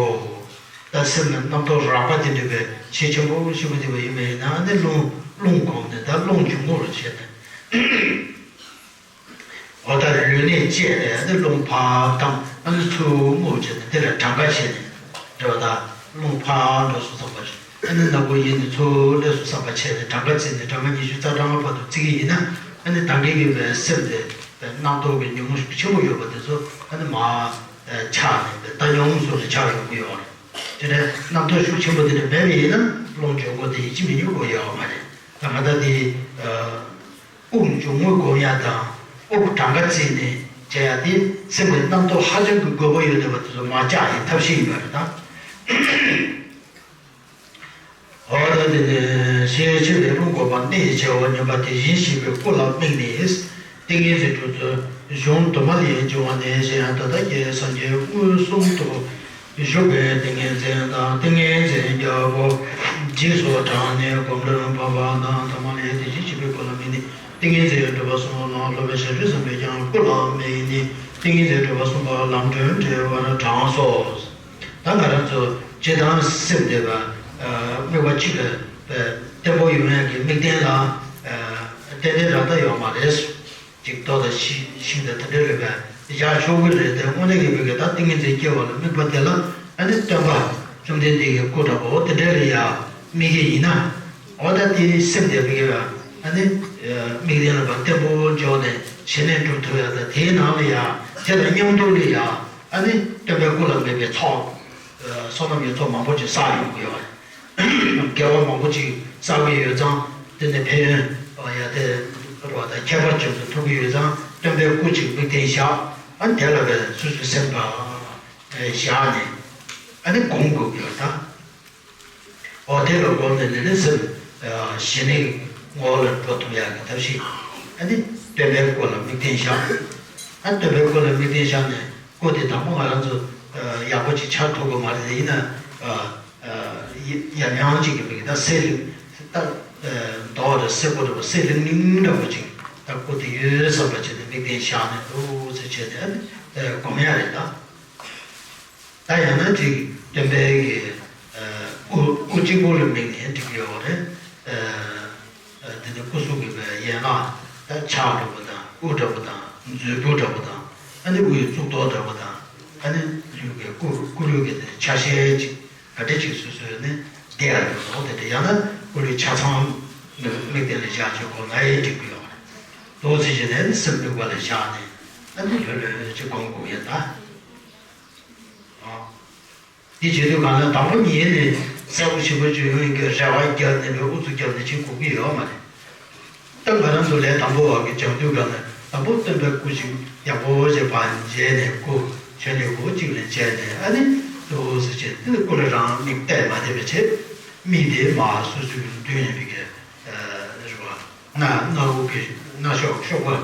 ད་སེམས་ནི་རྣམ་རྟོག་རགས་པ་དེ་འདྲ་བའི་ཤས་ཆེན་པོ་ཞིག་པ་དེ་བ་ཡིན་པ་ཡིན་ན་ནི་རླུང་རླུང་གོམས་ནས་ད་རླུང་འབྱུང་ངོ་རུ་བྱས་ནས། འོ་ད་ལུས་ནས་བཅད་ནས་ནི་རླུང་ཕར་བཏང་ཨ་ནི་ཚུར་རྔུབ་བྱས་ནས་དེ་ལ་གྲངས་ཀ་བྱས་ནས་འདྲ་བ་ད་རླུང་ཕར་འགྲོ་སོང་ཙམ་པ་ཞིག་ཨ་ནི་སྣ་བུག་ཡིན་ནི་ཚུར་སླེབས་སོང་ཙམ་པ་བྱས་ནས་གྲངས་ཀ་བརྩིས་ནས་གྲངས་ཀ་ཉི་ཤུ་རྩ་གྲངས་ལྔ་བར་དུ་བརྩི་གི་ཡིན་ན་ཨ་ནི་ད་གིན་གྱི་བའི་སེམས་དེ་རྣམ་རྟོག་གི་ཉོན་མོངས་ཤུགས་ཆེན་པོ་ཡོད་པ་དེ་ཚོ་ཨ་ནི་མར་ཆག་ནས་བཏང་སྙོམས་སུ་རེ་ཆག་ཡོང་གི་ཡོད་རེད། དེ་ནས་རྣམ་རྟོག་ཤུགས་ཆེན་པོ་དེ་འདྲ་མེད་པ་ཡིན་ན་རླུང་འབྱུང་ངོ་དེ་ཡིན་གཅིག་མིན་གཉིས་དགོས་ཡོད་མ་རེད། ད་ང་ད་དེ་དབུགས་འབྱུང་ངོ་སྒོམ་ཡ་དང་དབུགས་གྲངས་ཀ་བརྩིས་ནས་བྱེད་ཡ་དེ་སེམས་ཀྱི་རྣམ་རྟོག་ཧ་ཅང་གི་རྒོད་པོ་ཡོད་བསྡད་པ་དེ་ཚོ་མར་བཅག་ཡའི་ཐབས་ཤེས་ཡིན་པ་རེད་ད། འོ་ད་དེ་ནས་ཤས་ཆེ་བའི་རླུང་བསྒོམ་པ་ནི་བྱ་བ་ཉམས་པ་དེ་བཞིན་གཤེགས་པའི་སྐུ་ལ་དམིགས་ནས། ཏིང་ངེ་འཛིན་སྒྲུབ་ཚུལ་གཞུང་དུ་མ་ལས་འབྱུང་བ་ནས་གཞན་ཡང་ད་ལྟ་གྱི་སངས་རྒྱས་མངོན་སུམ་དུ་བཞུགས་པའི་ཏིང་ངེ་འཛིན་དང་ཏིང་ངེ་འཛིན་རྒྱལ་པོ་རྗེས་སུ་འབྲངས་ནས་སྒོམ་རིམ་བསྒོམ་པ་དང་ཐ་མ་ལས་དེ་བཞིན་གཤེགས་པའི་སྐུ་ལ་དམིགས་ནས་ཏིང་ངེ་འཛིན་སྒྲུབ་པ་གསུམ་ལ་སློབ་པའི་ཞབས་ཞུ་བསམ་པས་ཀྱང་སྐུ་ལ་དམིགས་ནས་ཏིང་ངེ་འཛིན་སྒྲུབ་པ་གསུམ་པ་ལམ་སྒྲོན་འགྲེལ་བར་དྲངས་སོ། ད་ང་རང་ཚོ་སྤྱིར་བཏང་སེམས་དེ་བ་དམིགས་པ་གཅིག་ལ་བརྟན་པོ་ཡོང་ཡག་གི་དམིགས་རྟེན་ལ་ཏན་ཏན་རང་ལྟ་ཡོད་མ་རེད། ཅིག་རྡོ་དང་ཤིང་དང་དེ་འདྲའི་རེད་པས་བཞག་ཆོག་གི་རེད་དེ་དངོས་གནས་ཀྱི་བོད་ཀྱི་ད་ཏིང་ངེ་འཛིན་སྐྱེ་བ་ལ་དམིགས་པ་དེ་ལ་ཨ་ནི་སྟོན་པ་བཅོམ་ལྡན་འདས་ཀྱི་སྐུ་འདྲ་པོ་དེ་འདྲའི་ལ་ཡ་དམིགས་ཀྱི་ཡིན་ན་འོ་ད་དེ་སེམས་དེ་བོད་ཀྱི་ཨ་ནི་དམིགས་རྟེན་ལ་བརྟན་པོ་འཇོག་ནས་ཞི་གནས་སྒྲུབ་ཐུབ་ཡ་ད་དེའི་ནང་ལ་ཡ་དེ་དང་མཉམ་དུ་ལ་ཡ་ཨ་ནི་སྟོན་པའི་སྐུ་ལ་དམིགས་པའི་ཚོགས་བསོད་ནམས་ཀྱི་ཚོགས་མང་པོ་ཅིག་བསགས་ཡོང་གི་ཡོད་རེད། དགེ་བ་མང་པོ་ཅིག་ གསར་གྱི་ཡོད་ཙང་དེ་ནས་ཕན་ཡོན་ཡ་དེ་རོ་དང་ཁྱད་པར་ཅན་དུ་ཐོབ་ཀྱི་ཡོད་ཙང་སྟོན་པའི་སྐུ་གཅིག་དམིགས་རྟེན་བཞག་ཨ་དེ་ལ་བས་སོ་སོའི་སེམས་པ་བཞག་ནས་ཨ་ནི་སྒོམ་དགོས་ཀྱི་ཡོད་ད། འོ་དེ་ལ་སྒོམ་ནས་ནི་ནི་སེམས་ཞི་གནས་ངོ་བོ་ལ་འགྲོ་ཐུབ་ཡག་གི་ཐབས་ཤེས་ཨ་ནི་སྟོན་པའི་སྐུ་ལ་དམིགས་རྟེན་བཞག་ཨ་སྟོན་པའི་སྐུ་ལ་དམིགས་རྟེན་བཞག་ནས་སྐུ་དེ་དང་པོ་ང་རང་ཚོ་ཡག་པོ་ཅིག་འཆར་ཐུབ་ཀྱི་མ་རེད། ཡིན་ན། ཡ་ཡང་གཅིག་གི་མིག་ད་སེ་ལིང་ད་མདོག་རེད་སེར་པོ་རེད་པ་སེ་ལིང་ལིང་འདྲ་པོ་ཅིག་ད་སྐུ་དེ་ཡོད་བསམ་པ་བྱས་ནས་དམིགས་རྟེན་བཞག་ནས་འདུག་ཟེར་བྱས་ནས་སྒོམ་ཡ་རེད་ད། ད་ཡང་ན་ཅིག་སྟོན་པའི་གི་དབུ་དབུ་གཅིག་པོ་ལ་དམིགས་ནས་འགྲིག་གི་ཡོད་རེད། དེ་ནས་སྐུ་གཟུགས་ཀྱི་ཡན་ལག་ད་ཕྱག་འདྲ་པོ་དང་དབུ་འདྲ་པོ་དང་མཛོད་སྤུ་འདྲ་པོ་དང་ཨ་ནི་དབུའི་གཙུག་ཏོར་འདྲ་པོ་དང་ཨ་ནི་ལུས་ཀྱི་སྐུ་སྐུ་ལུས་ཀྱི་དེ་ཆ་ཤས་ཅིག་ག་འདྲ་ཅིག་སོ་སོའི་ནི་བསྡད་ཡ་ཡོད་ནོ་དེ་འདྲ་ཡང་ན་སྐུ་ལུས་ཆ་ཚང་དམིགས་རྟེན་ལ་བཞག་ཆོག་གོ་ང་ཡི་འགྲིག་གི་ཡོད་རེད། ཏོག་ཙི་ཞིག་ནས་ནི་སེམས་དམིགས་པ་ལ་བཞག་ནས་ཨ་ནི་ལྷོད་ལྷོད་ཅིག་སྒོམ་དགོས་ཡ་ད། འདི་བྱེད་དུས་གང་ལ་དང་པོ་ཉིད་ནས་གསལ་པོ་ཞིབ་པོ་བརྗོད་ཡོང་ཡིན་གྱི་རེ་བ་བརྒྱབ་ནས་ལོས་ཨུ་ཚུགས་བརྒྱབ་ནས་བྱེད་དགོས་ཀྱི་ཡོད་མ་རེད། ད་ང་རང་ཚོ་ལས་དང་པོ་བ་གི་སྦྱང་དུས་གང་ལ་དང་པོ་སྟོན་པའི་སྐུ་ཞིག་ཡག་པོ་བྱས་པ་མཇལ་ནས་སྐུ་བྱོན་ནས་སྐུ་གཅིག་ལ་མཇལ་ནས་ཨ་ནི་ལོས་ཟེར་བྱས་དེ་ནི་སྐུ་ལ་རང་མིག་གཏད་མ་བསྡད་པའི་ཆེད་མིག་དེ་མ་སོ་སོའི་མདུན་ཡིན་པའི་གི་རེ་བ། སྣ་སྣ་བུག་གི་སྣ་གཤོག་གཤོག་པ་མ་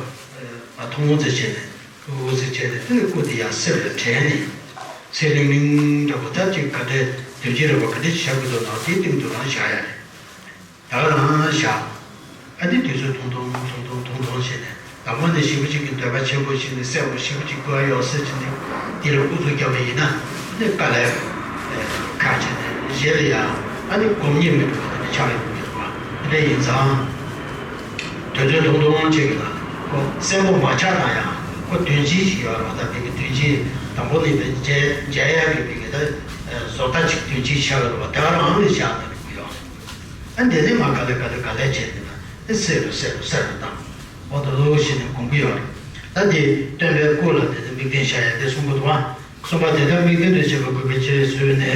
མཐོང་ཟེར་བྱས་ནས་འུ་ཟེར་བྱས་ནས་དེ་ནས་སྐུ་དེ་ཡང་གསལ་ལ་དྲན་ནས་ཚེ་ལིང་ལིང་འདྲ་པོ་ད་ཅིག་ག་འདྲའི་དོན་སྤྱི་རེ་བ་ག་འདྲ་ཞིག་བྱ་དགོས་འདུག་ན་དེའི་སྟེང་དུ་རང་བཞག་ཡ་རེད། ད་ག་རང་བཞག་ཨ་ནི་དུས་ཚོད་ཐུང་ཐུང་ཐུང་ཐུང་ཐུང་ཐུང་བྱས་ནས་དང་པོ་ནས་ཞིབ་པོ་ཅིག་གི་འདོད་པ་ཆེན་པོ་ཞིག་ནས་གསལ་པོ་ཞིབ་པོ་ཅིག་དགོས་ཡ་ཡོད་ཟེར་བྱས་ནས་འདི་ལ་ཨུ་ཚུགས་བརྒྱབ་པ་ཡིན་ན་ཨ་ནི་དཀའ་ལས་ཁག་བྱས་ནས་རྗེས་ལ་ཡ་ཨ་ནི་སྒོམ་ཉེས་མི་འགྲོ་བ་དེ་འདྲ་ཆགས་ཡོང་གི་འདུག་བ། དེ་འདྲ་ཡིན་ཙང་། དོན་ཚན་ཐུང་ཐུང་གཅིག་ལ་ཁོ་གསལ་པོ་མ་ཆགས་ན་ཡང་ཁོ་དོན་སྤྱི་ཞིག་ཡོད་རེད་བ། ད་དེ་གི་དོན་སྤྱི་དང་པོ་ནས་དཔེ་མཇལ་མཇལ་ཡག་གི་དཔེ་གི་ད་བཟོ་ལྟ་གཅིག་དོན་སྤྱི་ཆགས་ཡོད་རེད་བ། དེ་ག་རང་ལ་བཞག་ན་འགྲིག་གི་ཡོད་རེད། ཨ་འདི་ནས་མ་ག་ལེ་ག་ལེ་ག་ལེ་བྱས་ནས་ད་ཨེ་གསལ་རུ་གསལ་རུ་གསལ་རུ་བཏང་འོ་ད་ལོ་ཞིག་ནས་དགོངས་ཀྱི་ཡོད་རེད། ད་འདི་སྟོན་པའི་སྐུ་ལ་དེ་ཚོ་དམིགས་རྟེན་བཞག་ཡག་དེ་གསུངས་པ་འདུག་བ། གསུམ་པ་དེ་ལྟར་དམིགས་རྟེན་དུ་བྱེད་པ་དགོས་པའི་རྗེས་སུ་ནི།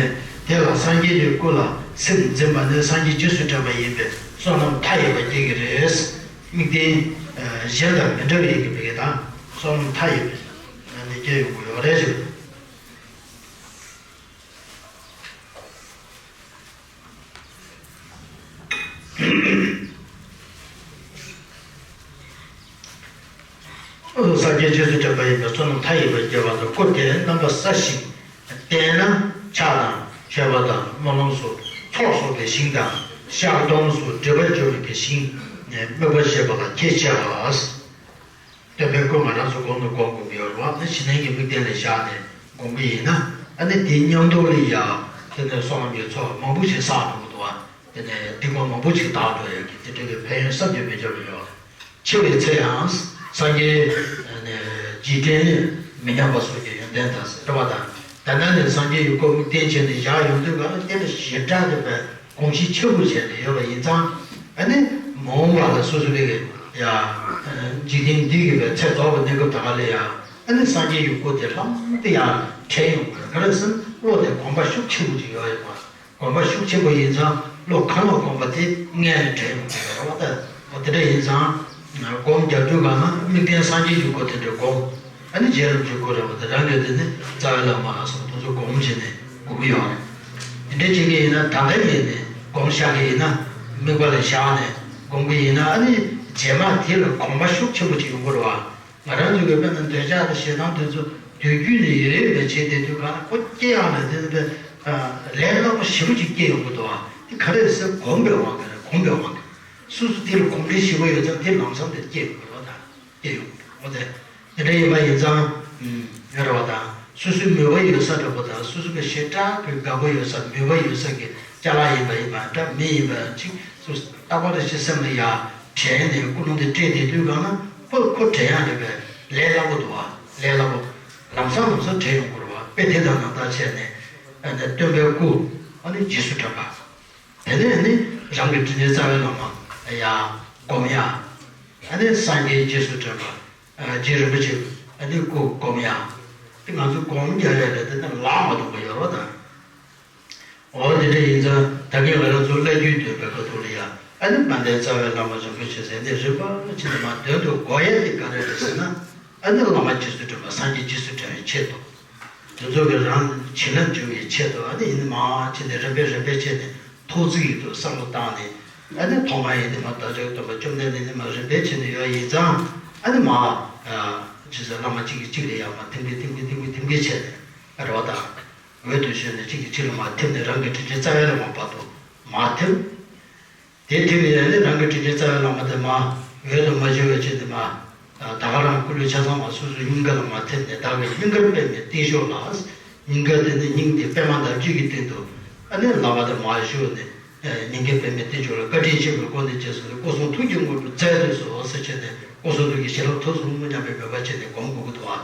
དེ་ལ་སངས་རྒྱས་ཀྱི་སྐུ་ལ་སེམས་འཛིན་པ་ནི་སངས་རྒྱས་རྗེས་སུ་དྲན་པ་ཡིན་པས་བསོད་ནམས་མཐའ་ཡས་པ་སྐྱེ་གི་རེད། དམིགས་རྟེན་གཞན་དང་མི་འདྲ་བའི་གི་བེ་གི་དང་བསོད་ནམས་མཐའ་ཡས་པ་ནི་སྐྱེ་ཡོང་གི་ཡོད་རེད་ཅེས། སངས་རྒྱས་རྗེས་སུ་དྲན་པ་ཡིན་པས་བསོད་ནམས་མཐའ་ཡས་པ་སྐྱེ་བ་དང་སྐུ་དེ་རྣམ་པ་གསལ་ཞིང་བརྟན་ན་ཕྱག་དང་མཆོད་པ་དང་སྨོན་ལམ་སོགས་ཚོགས་གསོག་པའི་ཞིང་དང་བཤགས་སྡོམ་སོགས་སྒྲིབ་པ་སྦྱོང་བའི་ཞིང་ནས་དམིགས་པ་བཞེས་པ་ལ་ཁྱད་ཆེ་བ། སྟོན་པའི་སྐུ་ང་རང་ཚོ་སྒོམ་དང་སྒོམ་དགོས་ཀྱི་ཡོད་རེད་བ། ཞི་གནས་ཀྱི་དམིགས་རྟེན་ལ་བཞག་ནས་སྒོམ་གྱི་ཡིན་ན་ཨ་ནི་དེའི་མཉམ་དུ་ལ་ཡ་དེ་ནས་བསོད་ནམས་ཀྱི་ཚོགས་མང་པོ་ཞིག་བསགས་འགྲོ་གི་འདུག་བ། དེ་ནས་སྡིག་པ་མང་པོ་ཞིག་དག་འགྲོ་ཡོད་ཀྱི་དེ་འདྲ་གི་ཕན་ཡོན་བསམ་གྱིས་མི་ཁྱབ་པ་ཡོད། འཆི་བའི་ཚེ་ཡང་སངས་རྒྱས་འཇིག་རྟེན་མི་ཉམས་པ་སོགས་ཀྱི་ཡོན་ཏན་དང་ཟེར་བ་དང་། ད་ལྟ་ནས་སངས་རྒྱས་ཀྱི་སྐུ་དམིགས་རྟེན་བྱས་ནས་བཞག་ཡོང་དུས་ག་ལ་དེ་ལ་ཞེ་དྲག་གི་བའི་གོམས་གཤིས་ཆེན་པོ་བྱས་ནས་ཡོད་པ་ཡིན་ཙང་། ཨ་ནི་མ་འོངས་པ་ལ་སོ་སོ་ལས་ཀྱི་ཡ་འཇིག་རྟེན་འདི་གི་བའི་ཚེ་རྫོགས་པའི་གནས་སྐབས་ད་ག་ལ་ཡ་ཨ་ནི་སངས་རྒྱས་ཀྱི་སྐུ་དེ་ལྷང་དུ་ཡ་དྲན་ཡོང་དགོས་རེད། ག་རེ་ཟེར་ན་བློ་དེ་གོམས་པ་ཤུགས་ཆེན་པོ་ཅིག་ཡོད་ཡོད་པ། གོམས་པ་ཤུགས་ཆེན་པོ་ཡིན་ཙང་བློ་གང་ལ་གོམས་པ་དེ་མངལ་ནས་དྲན་ཡོང་གི་རེད་བ། ད་འོ་དེ་འདྲ་ཡིན་ཙང་སྒོམ་རྒྱག་དུས་གང་ན་དམིགས་རྟེན་སངས་རྒྱས་ཀྱི་སྐུ་དེ་འདྲ་སྒོམ། ཨ་ནི་རྗེ་རིན་པོ་ཆེའི་སྐུ་རེད་བ། དེ་རང་གི་དེ་ནི་རྩ་བའི་བླ་མ་ལ་སོགས་དེ་ཚོ་སྒོམ་བྱས་ནས་སྒོམ་གྱི་ཡོད་རེད། དེ་འདྲ་བྱེད་ཀྱི་ཡིན་ན་ད་ལྟ་ཡིན་ནས་སྒོམ་བཞག་གི་ཡིན་ན་དམིགས་པ་ལ་བཞག་ནས་སྒོམ་གྱི་ཡིན་ན་ཨ་ནི་རྗེས་མ་དེ་ལ་གོམས་པ་ཤུགས་ཆེན་པོ་ཅིག་ཡོང་གི་རེད་བ། ང་རང་ཚོ་གི་དཔེར་ན་འདོད་ཆགས་དང་ཞེ་སྡང་དེ་ཚོ་དུས་རྒྱུན་ནས་ཡོད་ཡོད་པའི་བྱེད་བསྡད་དུས་གང་ལ་ཁོ་སྐྱེ་ཡག་ལ་དེ་ཚོ་ལས་སླ་པོ་ཞེ་པོ་ཅིག་སྐྱེ་ཡོང་གི་འདུག་བ། དེ་ག་རེ་ཟེར་གོམས་པའི་དབང་གིས་རེད། གོམས་པའི་དབང་གིས་སོ་སོ་དེ་ལ་གོམས་འདྲིས་ཞེ་པོ་ཡོད་ཙང་དེ་ལམ་སང་དེ་སྐྱེ་ཡོང་གི་རེད་བ། ད་སྐྱེ་ཡོང་གི་འདུག་བ། དེ་དེ་འདྲ་ཡིན་པ་ཡིན་ཙང་ཡོད་རེད་བ། ད་སོ་སོའི་མོས་པ་ཡོད་ས་འདྲ་པོ་དང་སོ་སོ་གི་ཞེ་དྲག་གི་དགའ་པོ་ཡོད་ས་མོས་པ་ཡོད་ས་གི་ཅ་ལག་ཡིན་པ་ཡིན་པ་འདྲ་མི་ཡིན་པ་ཅིག་སོ་སོ་རྟག་པར་ཅིག་སེམས་ལ་ཡ། དྲན་ནས་ཀུན་སློང་དེ་སྤྲད་དེ་དུས་གང་ན་ཁོ་ཁོ་དྲན་ཡག་རེད་པས། ལས་སླ་པོ་འདུག་བ། ལས་སླ་པོ། ལམ་སང་ལམ་སང་དྲན་ཡོང་དགོས་རེད་བ། དཔེ་དེ་དང་ནང་ལྟར་བྱས་ནས་ཨ་ནི་སྟོན་པའི་སྐུ་ཨ་ནི་རྗེས་སུ་དྲན་པ། དེ་ནས་ནི་རང་གི་དྲིན་ཅན་རྩ་བའི་བླ་མ་ཡ་སྒོམ་ཡ། ཨ་ནི་སངས་རྒྱས་རྗེས་སུ་དྲན་པ། རྗེ་རིན་པོ་ཆེ་ཨ་ནི་སྐུ་སྒོམ་ཡ། དེ་ང་ཚོ་སྒོམ་རྒྱག་ཡ་རེད། དེ་ནི་ལག་མ་ཐོགས་པ་ཡོད་རེད་བ། ད། འོ་དེ་འདྲ་ཡིན་ཙང་ད་གིན་ང་རང་ཚོ་བླ་བརྒྱུད་འདོན་པའི་སྐབས་ཐོག་ལ་ཡ། ཨ་ནི་དཔལ་ལྡན་རྩ་བའི་བླ་མ་རིན་པོ་ཆེ་ཟེར་ནས་རིམ་པ་བྱས་ནས་མར་འདོན་དུ་དགོས་ཡ་དེ་ག་རེ་རེད་ཟེར་ན། ཨ་ནི་བླ་མ་རྗེ་བཙུན་སྒྲོལ་མ་སངས་རྒྱས་རྗེས་སུ་འབྲང་བའི་ཆེད་དུ། དེ་ཚོ་གི་རང་བྱིན་རླབས་འཇུག་པའི་ཆེད་དུ། ཨ་ནི་ཡིན་ནི་མ་བྱས་ནས་རིམ་པས་རིམ་པས་བྱས་ནས་ཐོག་བརྩེགས་ཡིག་ཏུ་བསམ་བློ་བཏང་ནས། ཨ་ནི་ཐོག་མ་ཡིན་ནི་མ་བདག་ཅག་སྟོན་པ་བཅོམ་ལྡན་འདས་ནི་མ་རིམ་པས་བྱས་ནས་ཡོད་ཡིན་ཙང་། ཨ་ནི་མ་ཇི་ཟེར་བླ་མ་གཅིག་གིས་གཅིག་ལ་ཡང་མ་ཐིམ་གིན་ཐིམ་གིན་ཐིམ་གིན་ཐིམ་གིན་བྱས་ནས། ཨ་རེ་བ་དང་། འོད་དུ་ཞུ་ནས་གཅིག་གིས་གཅིག་ལ་མ་ཐིམ་ནས་རང་གི་དྲིན་ཅན་རྩ་བའི་བླ་མ་བར་དུ་མ་ཐིམ། དེ་ཐིམ་ཡས་ནས་རང་གི་དྲིན་ཅན་རྩ་བའི་བླ་མ་དེ་མ་འོད་དུ་མ་ཞུ་བའི་ཆེད་དུ་མ། ད་ག་རང་སྐུ་ལུས་ཆ་ཚང་མ་སོ་སོའི་སྙིང་ག་ལ་མ་ཐིམ་ནས་བདག་གི་སྙིང་གར་པདྨའི་སྟེང་ཤོག་ལ། སྙིང་ག་དེ་ནི་སྙིང་དེ་པདྨ་འདབ་བརྒྱད་ཀྱི་སྟེང་དུ། ཨ་ནི་ལག་པ་དེ་མ་ཞུ་ནས། སྙིང་གའི་པདྨའི་སྟེང་ཤོག་ལ་བཀའ་དྲིན་ཆེན་པོའི་སྒོ་ནས་རྗེས་སུ་སྐུ་གསུང་ཐུགས་ཀྱི་དངོས་གྲུབ་སྩལ་དུ་གསོལ་ཟེར་བྱས་ནས། སྐུ་གསུང་ཐུགས་ཀྱི་བྱིན་རླབས་ཐོབ་སོང་སྙམ་པའི་མོས་པ་བྱས་ནས་སྒོམ་དགོས་ཀྱི་འདུག་ཨ།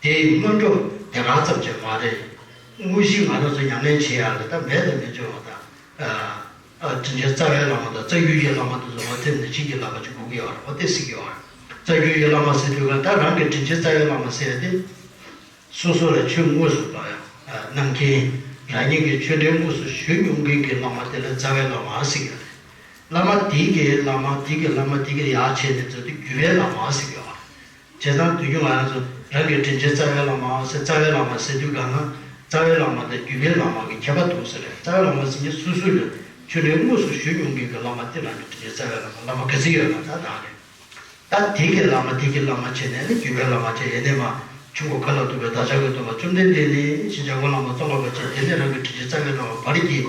དེའི་སྔོན་འགྲོ་དེ་ག་ཙམ་ཅིག་མ་རེད། དངོས་གཞི་ང་རང་ཚོ་ཉམས་ལེན་བྱེད་ཡག་ལ་ད་མེད་དང་མི་འབྱུང་བ་དང་། ཨ། ཨ། དྲིན་ཅན་རྩ་བའི་བླ་མ་དང་རྩ་བརྒྱུད་ཀྱི་བླ་མ་དེ་ཚོ་མ་ཐིམ་ནས་བྱིན་གྱིས་བརླབས་པ་ཅིག་དགོས་ཀྱི་ཡོད་རེད། འོ་དེ་སྲིད་ཀྱི་ཡོད་རེད། རྩ་བརྒྱུད་ཀྱི་བླ་མ་ཟེར་དུས་ག་ད་རང་གི་དྲིན་ཅན་རྩ་བའི་བླ་མ་ཟེར་ཡ་དེ། སོ་སོ་ལ་ཆོས་དངོས་སུ་གནང་མཁན། རང་ཉིད་ཀྱིས་ཆོས་འབྲེལ་དངོས་སུ་ཞུ་མྱོང་མཁན་གྱི་བླ་མ་དེ་ལ་རྩ་བའི་བླ་མ་ཟེར་གྱི་རེད། བླ་མ་དེ་གི་བླ་མ་དེ་གི་བླ་མ་དེ་གི་ཡར་བྱས་ནས་ཚུར་དུ་བརྒྱུད་པའི་བླ་མ་ཟེར་གྱི་རེད། བྱས་ཙང་དུས་རྒྱུན་ང་རང་ཚོ་རང་གི་དྲིན་ཅན་རྩ་བའི་བླ་མ་ཟེར། རྩ་བའི་བླ་མ་ཟེར་དུས་ག་ན་རྩ་བའི་བླ་མ་དང་བརྒྱུད་པའི་བླ་མ་གི་ཁྱད་པར་འདུག་ཟེར་རེད། རྩ་བའི་བླ་མ་ཟེར་མཁན་སོ་སོ་ལ་ཆོས་འབྲེལ་དངོས་སུ་ཞུ་མྱོང་མཁན་གྱི་བླ་མ་དེ་རང་གི་དྲིན་ཅན་རྩ་བའི་བླ་མ། བླ་མ་ག་ཚོད་ཡོད་ན་ད་ད་རེད། ད་དེ་གི་བླ་མ་དེ་གི་བླ་མ་བྱས་ནས་ནི་བརྒྱུད་པའི་བླ་མ་བྱས། ཡེ་ནས་མ་ཆུང་ཀུ་ཁ་ལ་ཐུག་པའི་བདག་ཅག་གི་སྟོན་པ་བཅོམ་ལྡན་འདས་ནས་ཤིན་སྦྱངས་ཀྱི་བླ་མ་ཙོང་ཁ་པ་བྱས། དེ་ནས་རང་གི་དྲིན་ཅན་རྩ་བའི་བླ་མ་བར་གྱི་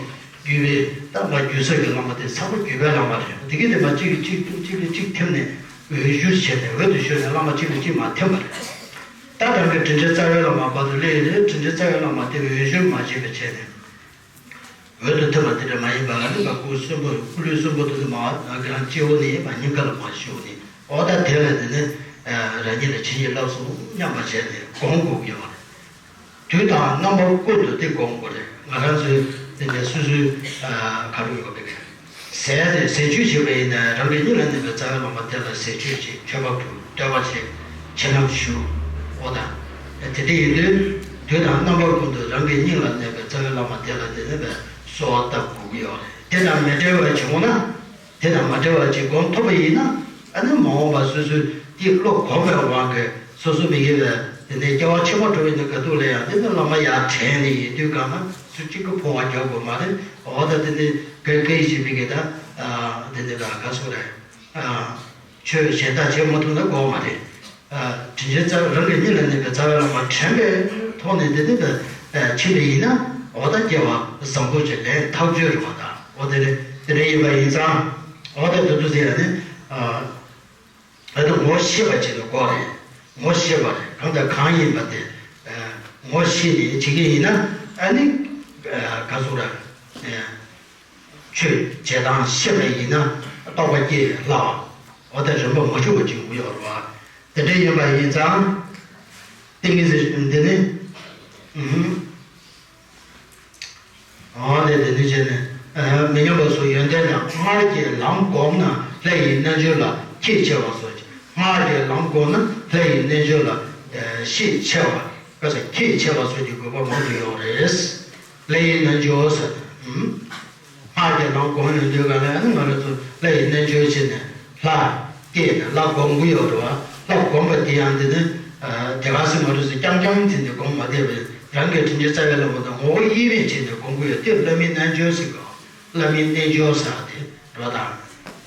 བརྒྱུད་པའི་ད་མ་བརྒྱུད་ས་གི་བླ་མ་དེ་ཚང་མ་བརྒྱུད་པའི་བླ་མ་རེད། དེ་གི་དེ་མ་གཅིག་གིས་གཅིག་གཅིག་གིས་གཅིག་ཐིམ་ནས་འོད་ཞུ་བྱས་ནས། འོད་དུ་ཞུ་ནས་བླ་མ་གཅིག་ལ་གཅིག་མ་ཐིམ་པ་རེད། ད་རང་གི་དྲིན་ཅན་རྩ་བའི་བླ་མ་བར་དུ་སླེབས་ཡོད་རེད། དྲིན་ཅན་རྩ་བའི་བླ་མ་དེ་འོད་ཞུ་མ་བྱས་པ་བྱས་ནས། འོད་དུ་ཐིམ་པ་དེ་འདྲ་མ་ཡིན་པ་ལ་ནི། མ་སྐུ་གསོན་པོ་སྐུ་ལུས་གསོན་པོ་དེ་ཚོ་མ་ང་རང་སྤྱི་བོ་ནས་མ་སྙིང་ག་ལ་མ་ཞུགས་ནས། འོ་ད་དེ་ལ་དེ་ནི་རང་ཉིད་ལ་བྱིན་གྱིས་བརླབས་སོང་སྙམ་པ་བྱས་ནས་སྒོམ་དགོས་ཀྱི་ཡོད་རེད། དུས་དང་རྣམ་པ་ཀུན་ཏུ་དེ་སྒོམ་དགོས་རེད། ང་རང་ཚོའི་དེ་འདྲ་སོ་སོའི་ག་རེ་ཡོད་པའི་ཟས་དེ་ཟས་བཅུད་བྱེད་པ་ཡིན་ན་རང་གི་སྙིང་ལ་གནས་པའི་རྩ་བའི་བླ་མ་དེ་ལ་ཟས་བཅུད་བྱེད། མཆོད་པ་ཕུལ། བསྟོད་པ་བྱེད། ཕྱི་ནང་ཞུ། འོ་ད། དེ་འདྲ་ཡིན་དུས། དུས་དང་རྣམ་པ་ཀུན་ཏུ་རང་གི་སྙིང་ལ་གནས་པའི་རྩ་བའི་བླ་མ་དེ་ལ་དེ་ནས་བས་གསོལ་བ་བཏབ་དགོས་ཀྱི་ཡོད་རེད། དེ་དང་མི་འབྲལ་བ་བྱུང་ན། དེ་དང་མ་འབྲལ་བ་ཅིག་སྒོམ་ཐུབ་པ་ཡིན་ན། ཨ་ནི་མ་འོངས་པ་སོ་སོའི་དེ་བློ་གོམས་པའི་དབང་གིས་སོ་སོ་མི་དགེ་བའི་དེ་ནས་སྐྱེ་བ་ཕྱི་མ་འགྲོ་བའི་ནི་ག་དུས་ལ་ཡང་དེ་ནི་བླ་མ་ཡར་དྲན་ནས་ཡིན་དུས་ག་ན་སུ་གཅིག་གིས་འཕོ་བ་རྒྱག་དགོས་མ་རེད། འོ་ད་དེ་ནི་ག་གེ་ཡི་ཞིག་མི་དགེ་ད། དེ་ནི་ད་ག་སོ་རེད། ཆོས་གཞན་དག་བྱེད་མ་ཐུབ་ན་དགོས་མ་རེད། དྲིན་ཅན་རྩ་རང་གི་སྙིང་ལ་གནས་པའི་རྩ་བའི་བླ་མ་དྲན་པའི་ཐོག་ནས་འདི་འདི་ལ་ཕྱིན་པ་ཡིན་ན། འོ་ད་སྐྱེ་བ་བཟང་པོ་ཅིག་ལེན་ཐག་ཆོད་རེད་པ། ད་འོ་དེ་རེད། དེ་འདྲ་ཡིན་པ་ཡིན་ཙང་། འོ་ད་དེ་ཚོ་ཟེར་ཡ་ནི། ད་དུང་ངོ་ཤེས་པ་ཅིག་ལ་དགོས་རེད། ངོ་ཤེས་པ་རེད། གང་དང་གང་ཡིན་པ་དེ་ངོ་ཤེས་ནས་བྱེད་ཀྱི་ཡིན་ན། ཨ་ནི་ག་ཚོད་ར། ཆོས་བྱེད་སྟངས་ཤེས་པ་ཡིན་ན་རྟོགས་པ་སྐྱེ་སླ་བ། འོ་ད་རིམ་པ་མ་འཆུག་པ་ཅིག་ཡོང་གི་ཡོད་རེད་པ། དེ་འདྲ་ཡིན་པ་ཡིན་ཙང་། ཏིང་ངེ་འཛིན་འདི་ནི། འོ་དེ་དེ་ནི་བྱས་ནས། མི་མཉམ་པ་སོགས་ཡོན་ཏན་དང་། སྔར་གྱི་ལམ་བསྒོམས་ན་ལྷ་ཡི་རྣལ་འབྱོར་ལ་ཤེད་ཆེ་བ་སོགས་ཀྱི། སྔར་གྱི་ལམ་བསྒོམས་ན་ལྷ་ཡི་རྣལ་འབྱོར་ལ་ཤེད་ཆེ་བ། ཁ་ས་ཁྱད་ཆེ་བ་སོགས་ཀྱི་དགོས་པ་མང་དུ་ཡོད་རེད། ལྷ་ཡི་རྣལ་འབྱོར་ཟེར། སྔགས་ཀྱི་ལམ་སྒོམ་ཡོང་དུས་ག་ལ་ནི་ང་རང་ཚོ་ལྷ་ཡི་རྣལ་འབྱོར་བྱས་ནས་ལྷ་བསྐྱེད་ནས་ལྷ་སྒོམ་གྱི་ཡོད་རེད་བ། ལྷ་སྒོམ་པ་དེ་ཡང་འདི་ནི་དེ་ག་སེ་མ་རེད་ཟེར་རྐྱང་རྐྱང་བྱས་ནས་སྒོམ་མ་བསྡད་པས། རང་གི་དྲིན་ཅན་རྩ་བའི་བླ་མ་དང་ངོ་བོ་དབྱེར་མེད་བྱས་ནས་སྒོམ་གྱི་ཡོད་དེ་བླ་མའི་རྣལ་འབྱོར་ཟེར་གོ། བླ་མའི་རྣལ་འབྱོར་ཟེར་བ་དེ་རེད་པ། ད་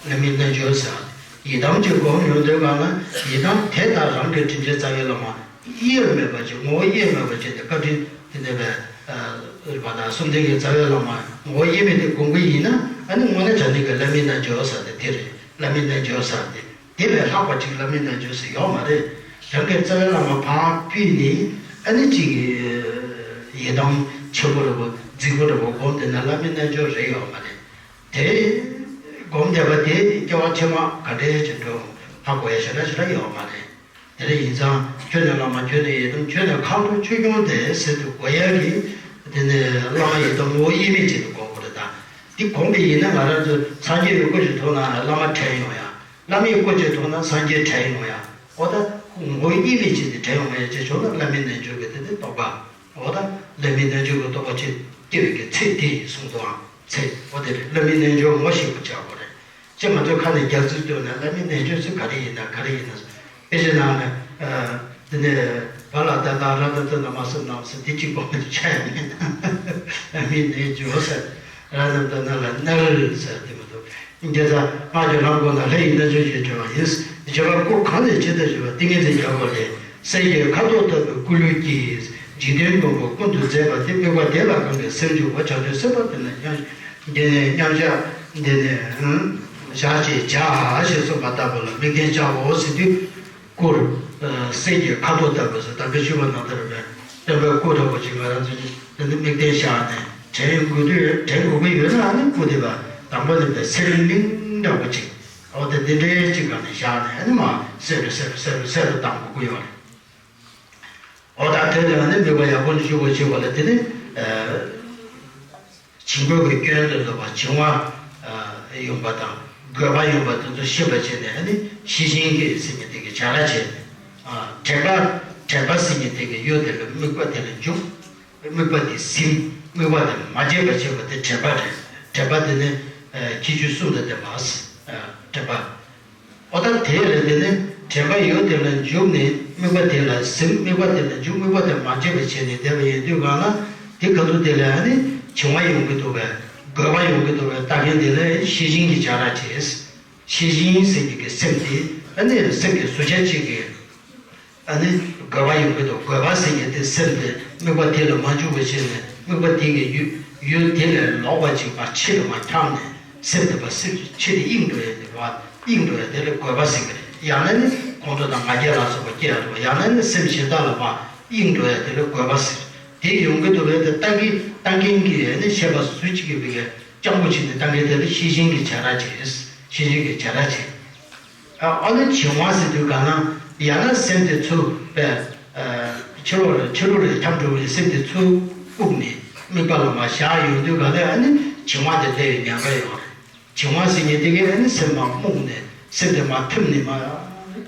བླ་མའི་རྣལ་འབྱོར་ཟེར་བ་དེ་ཡི་དམ་གྱི་སྒོམ་ཡོང་དུས་ག་ལ་ཡི་དམ་དེ་དང་རང་གི་དྲིན་ཅན་རྩ་བའི་བླ་མ་དབྱེར་མེད་པ་ཅིག་ངོ་བོ་དབྱེར་མེད་པ་ཅིག་དེ་བཀའ་དྲིན་དེ་འདྲ་བའི་རེད་པ། ད་གསུམ་ལྡན་གྱི་རྩ་བའི་བླ་མ་ངོ་བོ་དབྱེར་མེད་དེ་སྒོམ་གྱི་ཡིན་ན། ཨ་ནི་དངོས་གནས་དྲང་གནས་ཀྱི་བླ་མའི་རྣལ་འབྱོར་ཟེར་བ་དེ་དེ་རེད། བླ་མའི་རྣལ་འབྱོར་ཟེར་བ་དེ། དེ་ལས་ལྷག་པ་ཅིག་བླ་མའི་རྣལ་འབྱོར་ཟེར་ཡོད་མ་རེད། རང་གི་རྩ་བའི་བླ་མ་ཕར་ཕུད་ནས་ཨ་ནི་ཅིག་ཡི་དམ་ཆེན་པོ་འདྲ་པོ་རྫིག་པོ་འདྲ་པོ་སྒོམ་བསྡད་ན་བླ་མའི་རྣལ་འབྱོར་རེད་ཡོད་མ་རེད། དེ་སྒོམ་བསྡད་པ་དེ་སྐྱེ་བ་ཕྱི་མ་ག་འདྲའི་ཅིག་འགྲོ་ཧ་གོ་ཡ་ཞེ་དྲག་ཞེ་དྲག་ཡོད་མ་རེད། དེ་འདྲ་ཡིན་ཙང་ཁྱོད་ནི་བླ་མ། ཁྱོད་ནི་ཡི་དམ། ཁྱོད་ནི་མཁའ་འགྲོ་ཆོས་སྐྱོང་དེ་ཟེར་དུ་གོ་ཡ་གི། དེ་ནི་བླ་མ་ཡི་དམ་ངོ་བོ་དབྱེར་མེད་ཅིག་ཏུ་གོ་དགོས་རེད། ད་འདི་གོམས་པ་ཡིན་ན་ང་རང་ཚོ་སངས་རྒྱས་ཀྱི་སྐུ་ཅིག་མཐོང་ན་བླ་མ་དྲན་ཡོང་ཡ། བླ་མའི་སྐུ་ཅིག་མཐོང་ན་སངས་རྒྱས་དྲན་ཡོང་ཡ། འོ་ད་ངོ་བོ་དབྱེར་མེད་ཅིག་དེ་དྲན་ཡོང་ཡ་ཅེས་བྱུང་ན་བླ་མའི་རྣལ་འབྱོར་གྱི་དེ་ནི་རྟོགས་པ། འོ་ད་བླ་མའི་རྣལ་འབྱོར་གྱི་རྟོགས་པ་ཅིག་ སྐྱེ་བའི་གི་ཚེ་དེ་ཡིན་གསུངས་འདུག་ཨང་། ཚེ་འོ་དེ་རེད། བླ་མའི་རྣལ་འབྱོར་ངོ་ཤེས་པ་བྱ་དགོས་རེད། ཅེས་ང་ཚོའི་ཁ་ནས་རྒྱག་ཚུལ་བཏོན་ན། བླ་མའི་རྣལ་འབྱོར་ཚོ་ག་རེ་ཡིན་ན་ག་རེ་ཡིན་ན། དཔེ་ཆའི་ནང་ནས་ཨ་འདི་ནས་བ་ལ་ད་ན་ར་ད་ད་ན་མ་སུ་ནམ་སུ་དེ་གཅིག་པོ་མ་གཏོགས་ཆ་ཡ་མེད་ན། བླ་མའི་རྣལ་འབྱོར་ཟེར། ར་ན་ད་ན་ལ་ནར་ཟེར་དེ་མ་གཏོགས། དེ་ལྟར་སྔགས་ཀྱི་ལམ་སྒོ་ན་ལྷ་ཡི་རྣལ་འབྱོར་ཞེས་བྱ་བ་ཡིན། བྱེད་པ་སྐུ་གང་ལས་ཇི་ལྟར་བྱེད་པ་ཏིང་ངེ་འཛིན་རྒྱལ་པོ་ལས། གསེར་གྱི་ཁ་དོག་ལྟ་བུའི་སྐུ་ལུས་ཀྱིས། འཇིག་རྟེན་མགོན་པོ་ཀུན་ཏུ་མཛེས་པ་དེ། དམིགས་པ་དེ་ལ་གང་གིས་སེམས་འཇུག་པ། བྱང་ཆུབ་སེམས་དཔའ་དེ་ལ་མཉམ། འདི་ནས་མཉམ་བཞག་འདི་ནས་བཞག་ཅེས་བྱ་ཞེས་གསུངས་པ་ལྟ་བུ་ལ་དམིགས་རྟེན་བྱའོ་ཟེར་དུས། སྐུར། གསེར་གྱི་ཁ་དོག་ལྟ་བུ་ཟེར། ད་གིན་ཞུས་པ་ནང་ལྟར་བའི་སྟོན་པའི་སྐུ་འདྲ་པོ་ཅིག་ང་རང་ཚོ་འདི་འདི་དམིགས་རྟེན་བཞག་ནས་དྲན་དགོས་དུས། དྲན་དགོས་ཀྱི་ཡོད་ན་ཨ་ནི་སྐུ་དེ་བ་དང་པོ་ནས་པའི་སེར་ལིང་ལིང་འདྲ་པོ་ཅིག་འོ་དེ་འདི་འདྲའི་ཅིག་ག་ནས་བཞག་ནས་ཨ་ནི་མ་སེར་རུ་སེར་རུ་སེར་རུ་སེར་རུ་བཏང་དགོས་ཀྱི་ཡོད་རེད། འོ་ད་དེ་ལ་ནི་དམིགས་པ་ཡག་པོ་ཞུ་དགོས་བྱེད་པ་ལ་དེ་ནི། བྱིང་རྒོད་ཀྱི་སྐྱོན་དུ་འདུག་པ་བྱིང་བ་ཡོང་པ་དང་རྒོད་པ་ཡོང་པ་དེ་ཚོ་ཤེས་པར་བྱས་ནས་ནི་ཤེས་བཞིན་གྱི་སེམས་ཀྱི་དེ་གི་བྱ་ར་བྱས་ནས། དྲན་པ་དྲན་པ་སེམས་ཀྱི་དེ་གི་ཡུལ་དེ་ལ་དམིགས་པ་དེ་ལ་འཇུག་དམིགས་པ་དེ་ཟིན། དམིགས་པ་དེ་མ་བརྗེད་པར་བྱེད་པ་དེ་དྲན་པ་རེད། དྲན་པ་དེ་ནི་ཁྱད་ཆོས་གསུམ་དང་ལྡན་པ། དྲན་པ། འོ་ད་དེ་ལ་དེ་ནི་དྲན་པ་ཡུལ་དེ་ལ་འཇུག་ནས་དམིགས་པ་དེ་ལ་ཟིན། དམིགས་པ་དེ་ལ་འཇུག་དམིགས་པ་དེ་མ་བརྗེད་པར་བྱས་ནས་བསྡད་པ་ཡིན་དུས་གང་ལ། དེ་ག་དུས་དེ་ལ་ནི་བྱིང་བ་ཡོང་གི་འདུག་པས། རྒོད་པ་ཡོང་གི་འདུག་པས། ལྟ་མཁན་དེ་ལ་ཤེས་བཞིན་གྱི་བྱ་ར་བྱེད། ཤེས་བཞིན་ཟེར་གྱི་གི་སེམས་དེ་ཨ་ནི་སེམས་ཀྱི་ཟུར་ཆ་གཅིག་གི་ཨ་ནི་རྒོད་པ་ཡོང་གི་འདུག་རྒོད་པ་ཟེར་མཁན་དེ་སེམས་དེ་དམིགས་པ་དེ་ལ་མ་འཇུག་པ་བྱས་ནས་དམིགས་པ་དེ་གི་ཡུལ་ཡུལ་དེ་ལས་ལོག་པ་ཅིག་མར་ཕྱི་ལ་མར་འཁྱམས་ནས་སེམས་དེ་ཕར་སེམས་ཕྱི་དེ་གཡེང་འགྲོ་ཡ་དེ་བ་གཡེང་འགྲོ་ཡ་དེ་ལ་རྒོད་པ་ཟེར་གི་རེད། ཡང་ན་ནི་ཁོང་ཁྲོ་དང་ང་རྒྱལ་ལ་སོགས་པ་སྐྱེ་ཡ་འགྲོ། ཡང་ན་ནི་སེམས་གཞན་དག་ལ་མར་གཡེང་འགྲོ་ཡ་དེ་ལ་རྒོད་པ་ཟེར། དེ་ཡོང་གི་འདུག་པས། དེ་ལྟ་གི་ལྟ་མཁན་གྱི་ཨ་ནི་ཤེས་པ་ཟུར་གཅིག་གི་བི་གའི་སྤྱང་པོ་བྱས་ནས་ལྟ་མཁན་དེ་ལ་ཤེས་བཞིན་གྱི་བྱ་ར་བྱེད། ཤེས་བཞིན་གྱི་བྱ་ར་བྱེད། ཨ་ཨ་ནི་བྱིང་བ་ཟེར་དུས་གང་ན་ཡང་ན་སེམས་དེ་ཚུར་པས། ཕྱི་རོལ་ཕྱི་རོལ་ལ་འཁྱམས་འགྲོ་བའི་སེམས་དེ་ཚུར་བཀུག་ནས་དམིགས་པ་ལ་མར་བཞག་ཡོང་དུས་གང་ལ་ཨ་ནི་བྱིང་བ་དེ་སླེབས་ཡོང་ཉེན་ཁ་ཡོད་རེད། བྱིང་བ་ཟེར་མཁན་དེ་གས་ཨ་ནི་སེམས་མར་རྨུགས་ནས་སེམས་དེ་མར་ཐིམ་ནས་མར་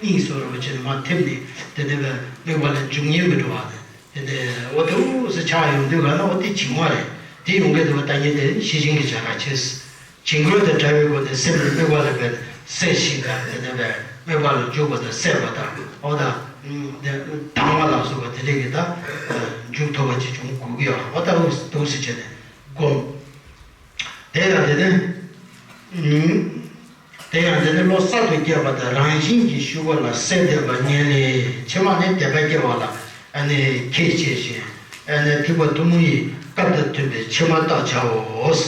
གཉིད་སོ་རུ་བྱས་ནས་མར་ཐིམ་ནས་དེ་ནས་པས་དམིགས་པ་ལ་འཇུག་ཉེན་མི་འགྲོ་བ་དེ། དེ་ནས་འོ་དེ་འུ་ཟེར་ཆགས་ཡོང་དུས་ག་ན་འོ་དེ་བྱིང་བ་རེད། དེ་ཡོང་གི་འདུག་པ་ལྟ་མཁན་དེ་ཤེས་བཞིན་གྱི་བྱ་ར་བྱེད། བྱིང་རྒོད་དང་བྲལ་བའི་སྒོ་ནས་སེམས་ལ་དམིགས་པ་ལ་བས་སད་ཞིང་དང་དེ་ནས་བས་དམིགས་པ་ལ་འཇུག་པ་དང་སད་པ་དང་འོ་ད་དང་བ་ལ་སོགས་པ་དེ་འདྲས་ཀྱི་ད་འཇུག་ཐུབ་པ་ཅིག་བྱུང་དགོས་ཀྱི་ཡོད། འོ་ད་འུ་ཟེར་བྱས་ནས་སྒོམ། དེ་ཡང་དེ་ནི། དེ་ཡང་དེ་ནི་བློ་གསར་དུ་སྐྱེས་པ་དང་རང་བཞིན་གྱིས་ཞུགས་པ་ལ་སད་བསྡད་པ་ཉིད་ལས་ཕྱི་མ་ནི་དད་པ་སྐྱེ་བ་ལ་ཨ་ནི་ཁས་འཆེ་ཞིང་ཨ་ནི་ཐེག་པ་ཐུན་མོང་ཡི་སྐབས་དང་མཐུན་པའི་ཕྱི་མ་བརྟག་བྱའོ། བློས་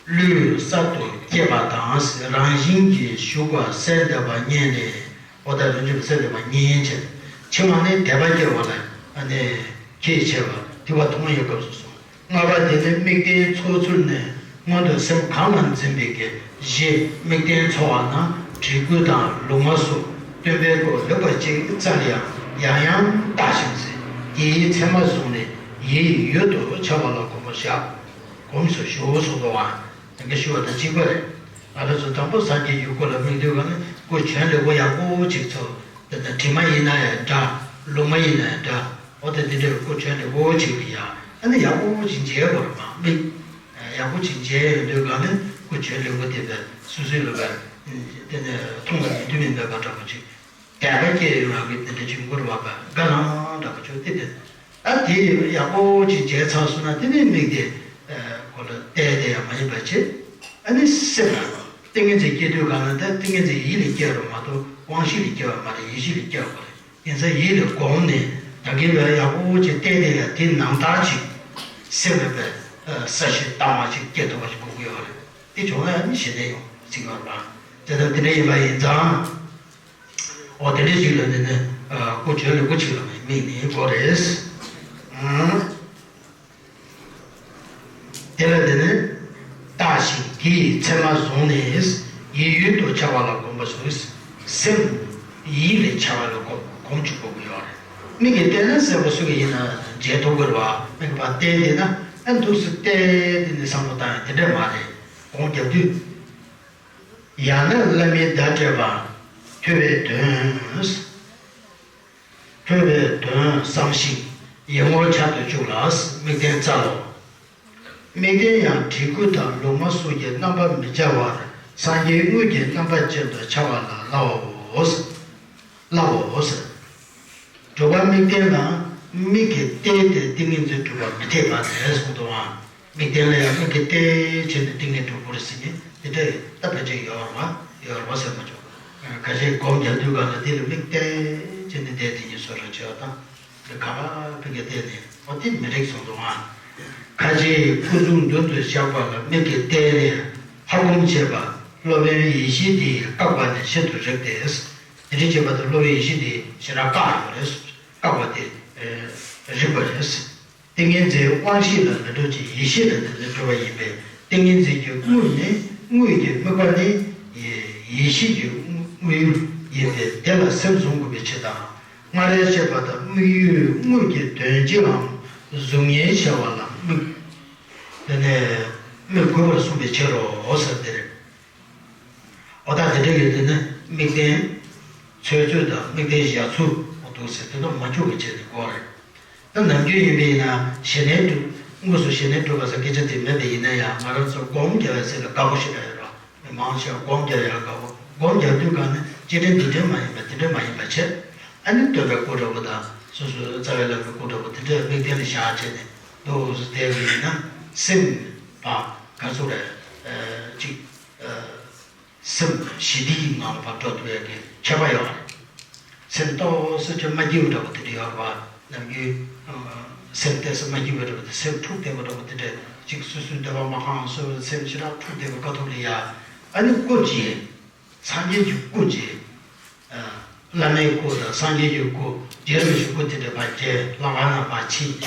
གསར་དུ་སྐྱེས་པ་དང་རང་བཞིན་གྱིས་ཞུགས་པ་སད་བསྡད་པ་ཉིད་ལས། འོ་ད་རང་བཞིན་གྱིས་སད་བསྡད་པ་ཉིད་ཅེས། ཕྱི་མ་ནི་དད་པ་སྐྱེ་བ་ལ་ཨ་ནི་ཁས་འཆེ་བ་ཐེག་པ་ཐུན་མོང་ཡི་སྐབས་སུ་གསུངས། ལྔ་པ་དེ་ནི་དམིགས་རྟེན་ཚོགས་ཚུལ་ནི། སྔོན་དུ་སེམས་གང་ལ་འཛིན་པའི་གེགས། བཞི། དམིགས་རྟེན་ཚོགས་པ་ན་བྲིས་སྐུ་དང་ལུགས་ལྔ་སོགས་སྟོན་པའི་སྐོར་ལེགས་པ་ཅིག་བཙལ་ཡང་ཡང་ཡང་བལྟ་ཞིང་གཟིགས། དེའི་མཚན་མ་བཟུང་ནས་ཡིད་ཡུལ་དུ་བྱ་བ་ལ་གོམས་པར་བཞག། གོམས་སུ་ཞུགས་གསུངས་པ་དེ་ག་ཞུ་བ་དང་གཅིག་པ་རེད། ང་རང་ཚོ་དང་པོ་སངས་རྒྱས་ཀྱི་སྐུ་ལ་དམིགས་དུས་ག་ནི་སྐུ་བྱོན་ལེགས་པོ་ཡག་པོ་ཅིག་ཚོ། དེ་ལྟར་བྲིས་མ་ཡིན་ན་ཡང་འདྲ། ལུགས་མ་ཡིན་ན་ཡང་འདྲ། འོ་དེ་འདི་འདྲའི་སྐུ་བྱོན་ལེགས་པོ་ཅིག་གི་ཡ། ཨ་ནི་ཡག་པོ་ཅིག་མཇལ་དགོས་རེད་མ་དམིགས། ཡག་པོ་ཅིག་མཇལ་ཡོང་དུས་ག་ནི་སྐུ་བྱོན་ལེགས་པོ་དེ་བས་སོ་སོའི་ལུས་པ། དེ་ནས་མཐོང་བ་ཉིད་དུ་མི་འདོད་པ་འདྲ་པོ་ཅིག་དད་པ་སྐྱེ་ཡོང་ཡག་གི་དེ་འདྲ་ཅིག་འགོར་བ་པ་དགའ་ལང་འདྲ་པོ་ཅིག་དེ་དེ། ད་དེ་ཡག་པོ་ཅིག་མཇལ་ཚར་སོང་ན་དེ་ནས་དམིགས་ཏེ་ཁོ་ལ་བལྟས་ཏེ་ཡང་མ་ཡིན་པ་བྱེད། ཨ་ནི་སེམས་ལ་ཏིང་ངེ་འཛིན་སྐྱེ་དུས་གང་ལ་ད་ཏིང་ངེ་འཛིན་ཡིད་ལས་སྐྱེ་རུ་མ་གཏོགས་དབང་ཤེས་ལས་སྐྱེ་བ་མ་རེད། ཡིད་ཤེས་ལས་སྐྱེ་བ་རེད། ཡིན་ཙང་ཡིད་ལས་བསྒོམས་ནས་ད་གིན་བས་ཡག་པོ་ཅིག་བལྟས་ཏེ་ཡང་དེ་ནང་ལྟར་ཅིག་སེམས་ལ་བས་ས་གཞི་གཏང་བ་ཅིག་སྐྱེ་ཐུབ་པ་ཞིག་དགོས་ཀྱི་ཡོད་རེད། དེ་བྱུང་ན་ཨ་ནི་ཞི་བདེ་ཡོང་ཚིག་ཡོད་རེད་པ། དེ་ལྟར་དེ་འདྲ་ཡིན་པ་ཡིན་ཙང་། འོ་དེ་འདྲའི་ཞིག་ལ་འདི་ནི་སྐུ་བྱོན་ལེགས་པོ་ཅིག་ལ་དམིགས་ནས་དགོས་རེད། དེ་ལ་འདི་ནི་བལྟ་ཞིང་དེའི་མཚན་མ་བཟུང་ནས་ཡིད་ཡུལ་དུ་བྱ་བ་ལ་གོམས་པ་སོགས་སེམས་ཡིད་ལས་བྱ་བ་ལ་གོམས་གོམས་བཅུག་དགོས་ཀྱི་ཡོད་རེད། མིག་གིས་བལྟས་ན་གསལ་པོ་སུ་གི་ཡིན་ན་མཇལ་ཐུབ་ཀྱི་རེད་བ། མིག་གིས་ཕར་བལྟས་བསྡད་ན་ཨ་འདུག་སེ་བལྟས་བསྡད་ནས་བསམ་བློ་བཏང་ཡང་དེ་འདྲ་མ་རེད། གོམས་རྒྱབ་དུས། ཡང་ན་བླ་མའི་བརྡ་སྤྲད་པ། ཐོས་པའི་དོན། ཐོས་པའི་དོན་བསམ་ཞིང་ ཡིད་ངོར་འཆར་དུ་བཅུག་ལ། དམིགས་རྟེན་བཙལ་ལོ། དམིགས་རྟེན་ཡང་བྲིས་སྐུ་དང་ལུང་མ་སོགས་ཀྱི་རྣམ་པ་མི་འཆར་བར་སངས་རྒྱས་དངོས་ཀྱི་རྣམ་པ་ཅན་དུ་འཆར་བ་ལ་སླའོ། སླའོ། གྲུབ་པ་དམིགས་རྟེན་ལ་མིག་གིས་བལྟས་ཏེ་ཏིང་ངེ་འཛིན་གྲུབ་པ་མི་འཐད་པ་ནས་གསུངས་འདུག་ཨང་། དམིགས་རྟེན་ལ་ཡང་མིག་གིས་བལྟས་བྱས་ནས་ཏིང་ངེ་འཛིན་གྲུབ་དགོས་རེད་ཟེར་མཁན་དེ་འདྲ་ད་ཕལ་ཆེར་ཡོད་རེད་བ། ཡོད་རེད་བ་ཟེར་མ་བྱུང་། ཁ་ཤས་སྒོམ་རྒྱག་དུས་སྒང་ལ་དེ་ལ་མིག་བལྟས་བྱས་ནས་བསྡད་དེ་ཉིད་སོ་ར་བྱེད་པ་དང་། འདི་ག་པར་ཕ་གིར་བལྟས་ནས་འོ་དེ་མི་རིགས་སོང་འདུག་ཨང་། ཁ་ཆེའི་སྐུ་གཟུགས་མདུན་དུ་བཞག་པ་ལ་མིག་གིས་བལྟས་ནས་ཧ་གོ་མ་བྱས་པ་སློབ་དཔོན་ཡེ་ཤེས་དེས་བཀག་པ་ནི་ཤིན་ཏུ་རིགས་ཏེ། དེ་འདྲ་བྱས་པ་དང་སློབ་དཔོན་ཡེ་ཤེས་དེས་ཞེ་དྲག་བཀག་ཡོད་རེད། བཀག་པ་དེ་རིགས་པ་རེད། ཏིང་ངེ་འཛིན་དབང་ཤེས་ལ་མི་འགྲོ་ཅིང་ཡེ་ཤེས་ལ་དེ་ནི་འགྲོ་བ་ཡིན་པས་ཏིང་ངེ་འཛིན་གྱི་དངོས་ནི་དངོས་ཀྱི་དམིགས་པ་ནི་ཡེ་ཤེས་ཀྱི་དངོས་ཡུལ་ཡིན་པས་དེ་ལ་སེམས་བཟུང་དགོས་པའི་ཕྱིར་དང་། སྔར་བཤད་པ་དང་དམིགས་ཡུལ་དངོས་ཀྱི་དོན་སྤྱིའམ་གཟུགས་བརྙན་བྱ་བ་ལ་དམིགས། དེ་ནས་དམིགས་དགོས་པར་གསུངས་པའི་ཕྱིར་རོ་ཟེར་ཏེ། ཨོ་ད་དེ་འདྲ་ཡོད་དེ་ནི་དམིགས་རྟེན་འཚོལ་ཚུལ་དང་དམིགས་རྟེན་བཞག་ཚུལ་འོ་འདུག་ཟེར་དེ་དག་མ་འཁྱོག་པའི་ཆེད་དུ་དགོས་རེད། ད་ནམ་རྒྱུན་ཡིན་པས་ན་ཞི་གནས་སྒྲུབ་དངོས་སུ་ཞི་གནས་སྒྲུབ་པ་ཟེར་སྐད་ཆ་དེ་མེད་པ་ཡིན་ན་ཡང་ང་རང་ཚོ་སྒོམ་རྒྱག་ཡ་ཟེར་ལ་དགའ་པོ་ཞིག་རེད་རོ། མི་མང་ཆེ་བ་སྒོམ་རྒྱག་ཡ་དགའ་པོ། སྒོམ་རྒྱག་དུས་གང་ནས་སྤྱི་དྲིན་འདི་དྲིན་མ་ཡིན་པ་དེ་དྲིན་མ་ཡིན་པ་བྱས། ཨ་ནི་སྟོན་པའི་སྐུ་འདྲ་པོ་དང་སོ་སོའི་རྩ་བའི་བླ་མའི་སྐུ་འདྲ་པོ་དེ་འདྲའི་དམིགས་རྟེན་ལ་བཞག་བྱས་ནས་འདུག་སེ་བསྡད་པ་ཡིན་ན་སེམས་པ་ག་ཚོད་རེད། ཅིག་སེམས་ཞི་བདེའི་ངང་ལ་ཕར་འགྲོ་ཐུབ་ཡག་གི་ཁྱད་པར་ཡོད་རེད། སེམས་ཏོག་ཙམ་ཅིག་མ་སྐྱིད་པ་འདྲ་པོ་དེ་འདྲ་ཡོད་རེད་པ། ནམ་རྒྱུན་སེམས་ཏོག་ཙམ་མ་སྐྱིད་པ་འདྲ་པོ་དེ་སེམས་འཁྲུག་བསྡད་པ་འདྲ་པོ་དེ་འདྲ་ཅིག་སོ་སོའི་འདོད་པ་མ་ཁེངས་སོ་སོའི་སེམས་ཞེ་དྲག་འཁྲུག་བསྡད་པ་དཀའ་ཐུབ་ལ་ཡ། ཨ་ནི་སྐུ་མཇལ། སངས་རྒྱས་ཀྱི་སྐུ་མཇལ། བླ་མའི་སྐུ་དང་སངས་རྒྱས་ཀྱི་སྐུ་རྗེ་རིན་པོ་ཆེའི་སྐུ་དེ་འདྲ་ཕར་མཇལ། ལྷ་ཁང་ནང་ཕར་ཕྱིན།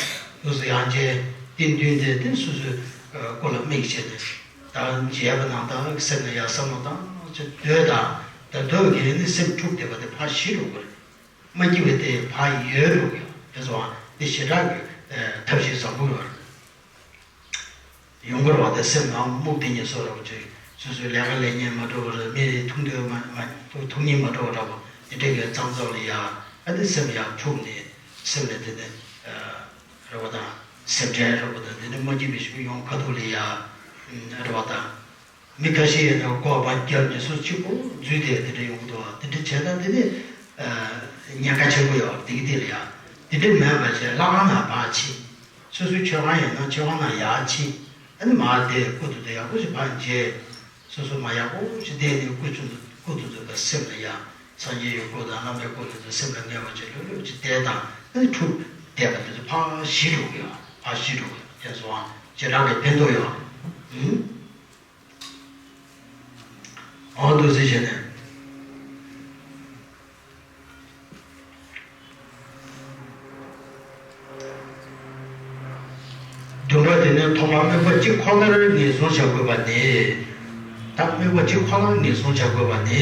ཡོངས་སུ་ཡང་མཇལ། དེ་མདུན་དེ་དེ་སོ་སོའི་སྐུ་ལ་དམིགས་བྱས་ནས་ད་མཇལ་བ་ནང་ད་སེམས་ལ་ཡ་བསམ་བློ་བཏང་ཅིག་སྡོད་དང་ད་སྡོད་ཀྱི་ནི་སེམས་འཁྲུག་བསྡད་པ་དེ་ཕར་ཞི་འགྲོ་གི་རེད། མ་སྐྱིད་པ་དེ་ཕར་ཡལ་འགྲོ་གི་ཡོད་རེད། སོང་བ་དེ་ཞེ་དྲག་གི་ཐབས་ཤེས་བཟང་པོ་ཡོད་རེད། ཡོང་གི་རེད་བ། དེ་སེམས་ནང་སྨུག་དེ་ཉིད་སོགས་རེད་བ། ཅིག་སོ་སོའི་ལས་ཀ་ལས་ཉེན་མ་འགྲོ་བ་རེད། མི་རེ་ཐུག་འདོད་མ་མ་ཐུག་ཐུག་ཉེན་མ་འགྲོ་བ་འདྲ་བོ་དེ་འདྲ་གི་གཙང་བཙོག་ལ་ཡ། ཨ་དེ་སེམས་ཡང་འཁྲུག་ནས་སེམས་ལ་དེ་ནས་རེད་བ་དང་། སེམས་ཁྲལ་རེད་བ་དང་། དེ་ནས་མ་སྐྱིད་པའི་ཤུགས་ཡོང་ཁ་ཐུག་ལ་ཡ་རེད་བ་དང་། མི་ཁ་ཤས་ཡིན་ན་ལྐོག་པ་རྒྱབ་ནས་སུ་གཅིག་པུ་འཛུལ་ཏེ་དེ་འདྲ་ཡོང་གི་འདུག་བ། དེ་འདྲ་བྱས་ན་དེ་ནི་ཉེན་ཁ་ཆེན་པོ་ཡོད་རེད། དེ་གི་དེ་ལ་ཡ་དེ་འདྲ་མེད་པ་བྱས་ལྷ་ཁང་ནང་ཕར་ཕྱིན། སོ་སོའི་མཆོད་ཁང་ཡིན་ན་མཆོད་ཁང་ནང་ཡར་ཕྱིན། ཨ་ནི་མར་དེ་སྐུ་མདུན་དུ་ཡག་པོ་ཞིག་ཕར་མཇལ། སོ་སོ་མར་ཡག་པོ་ཞིག་བསྡད་ནས་སྐུ་མདུན་སྐུ་མདུན་དུ་སེམས་ལ་ཡ་སངས་རྒྱས་ཀྱི་སྐུ་དང་བླ་མའི་སྐུ་དེ་ཚོ་སེམས་ལ་ངེས་པ་བྱས་ལྷོད་ལྷོད་ཅིག་བསྡད་དང་། ཨ་ནི་འཁྲུག་བསྡད་པ་དེ་ཚོ་ཕར་ཞི་འགྲོ་གི་ཡོད། ཕར་ཞི་འགྲོ་གི་ཡོད། དེ་ཚོའང་ཞེ་དྲག་གི་ཕན་ཐོགས་ཡོད། ཨུ། འོ་འདུག་སེ་བྱས་ནས། བདུན་པ་དེ་ནི་ཐོག་མར་དམིགས་པ་གཅིག་ཁོ་ནར་ངེས་བཟུང་བྱ་དགོས་པ་ནི། ད་དམིགས་པ་གཅིག་ཁོ་ནར་ངེས་བཟུང་བྱ་དགོས་པ་ནི།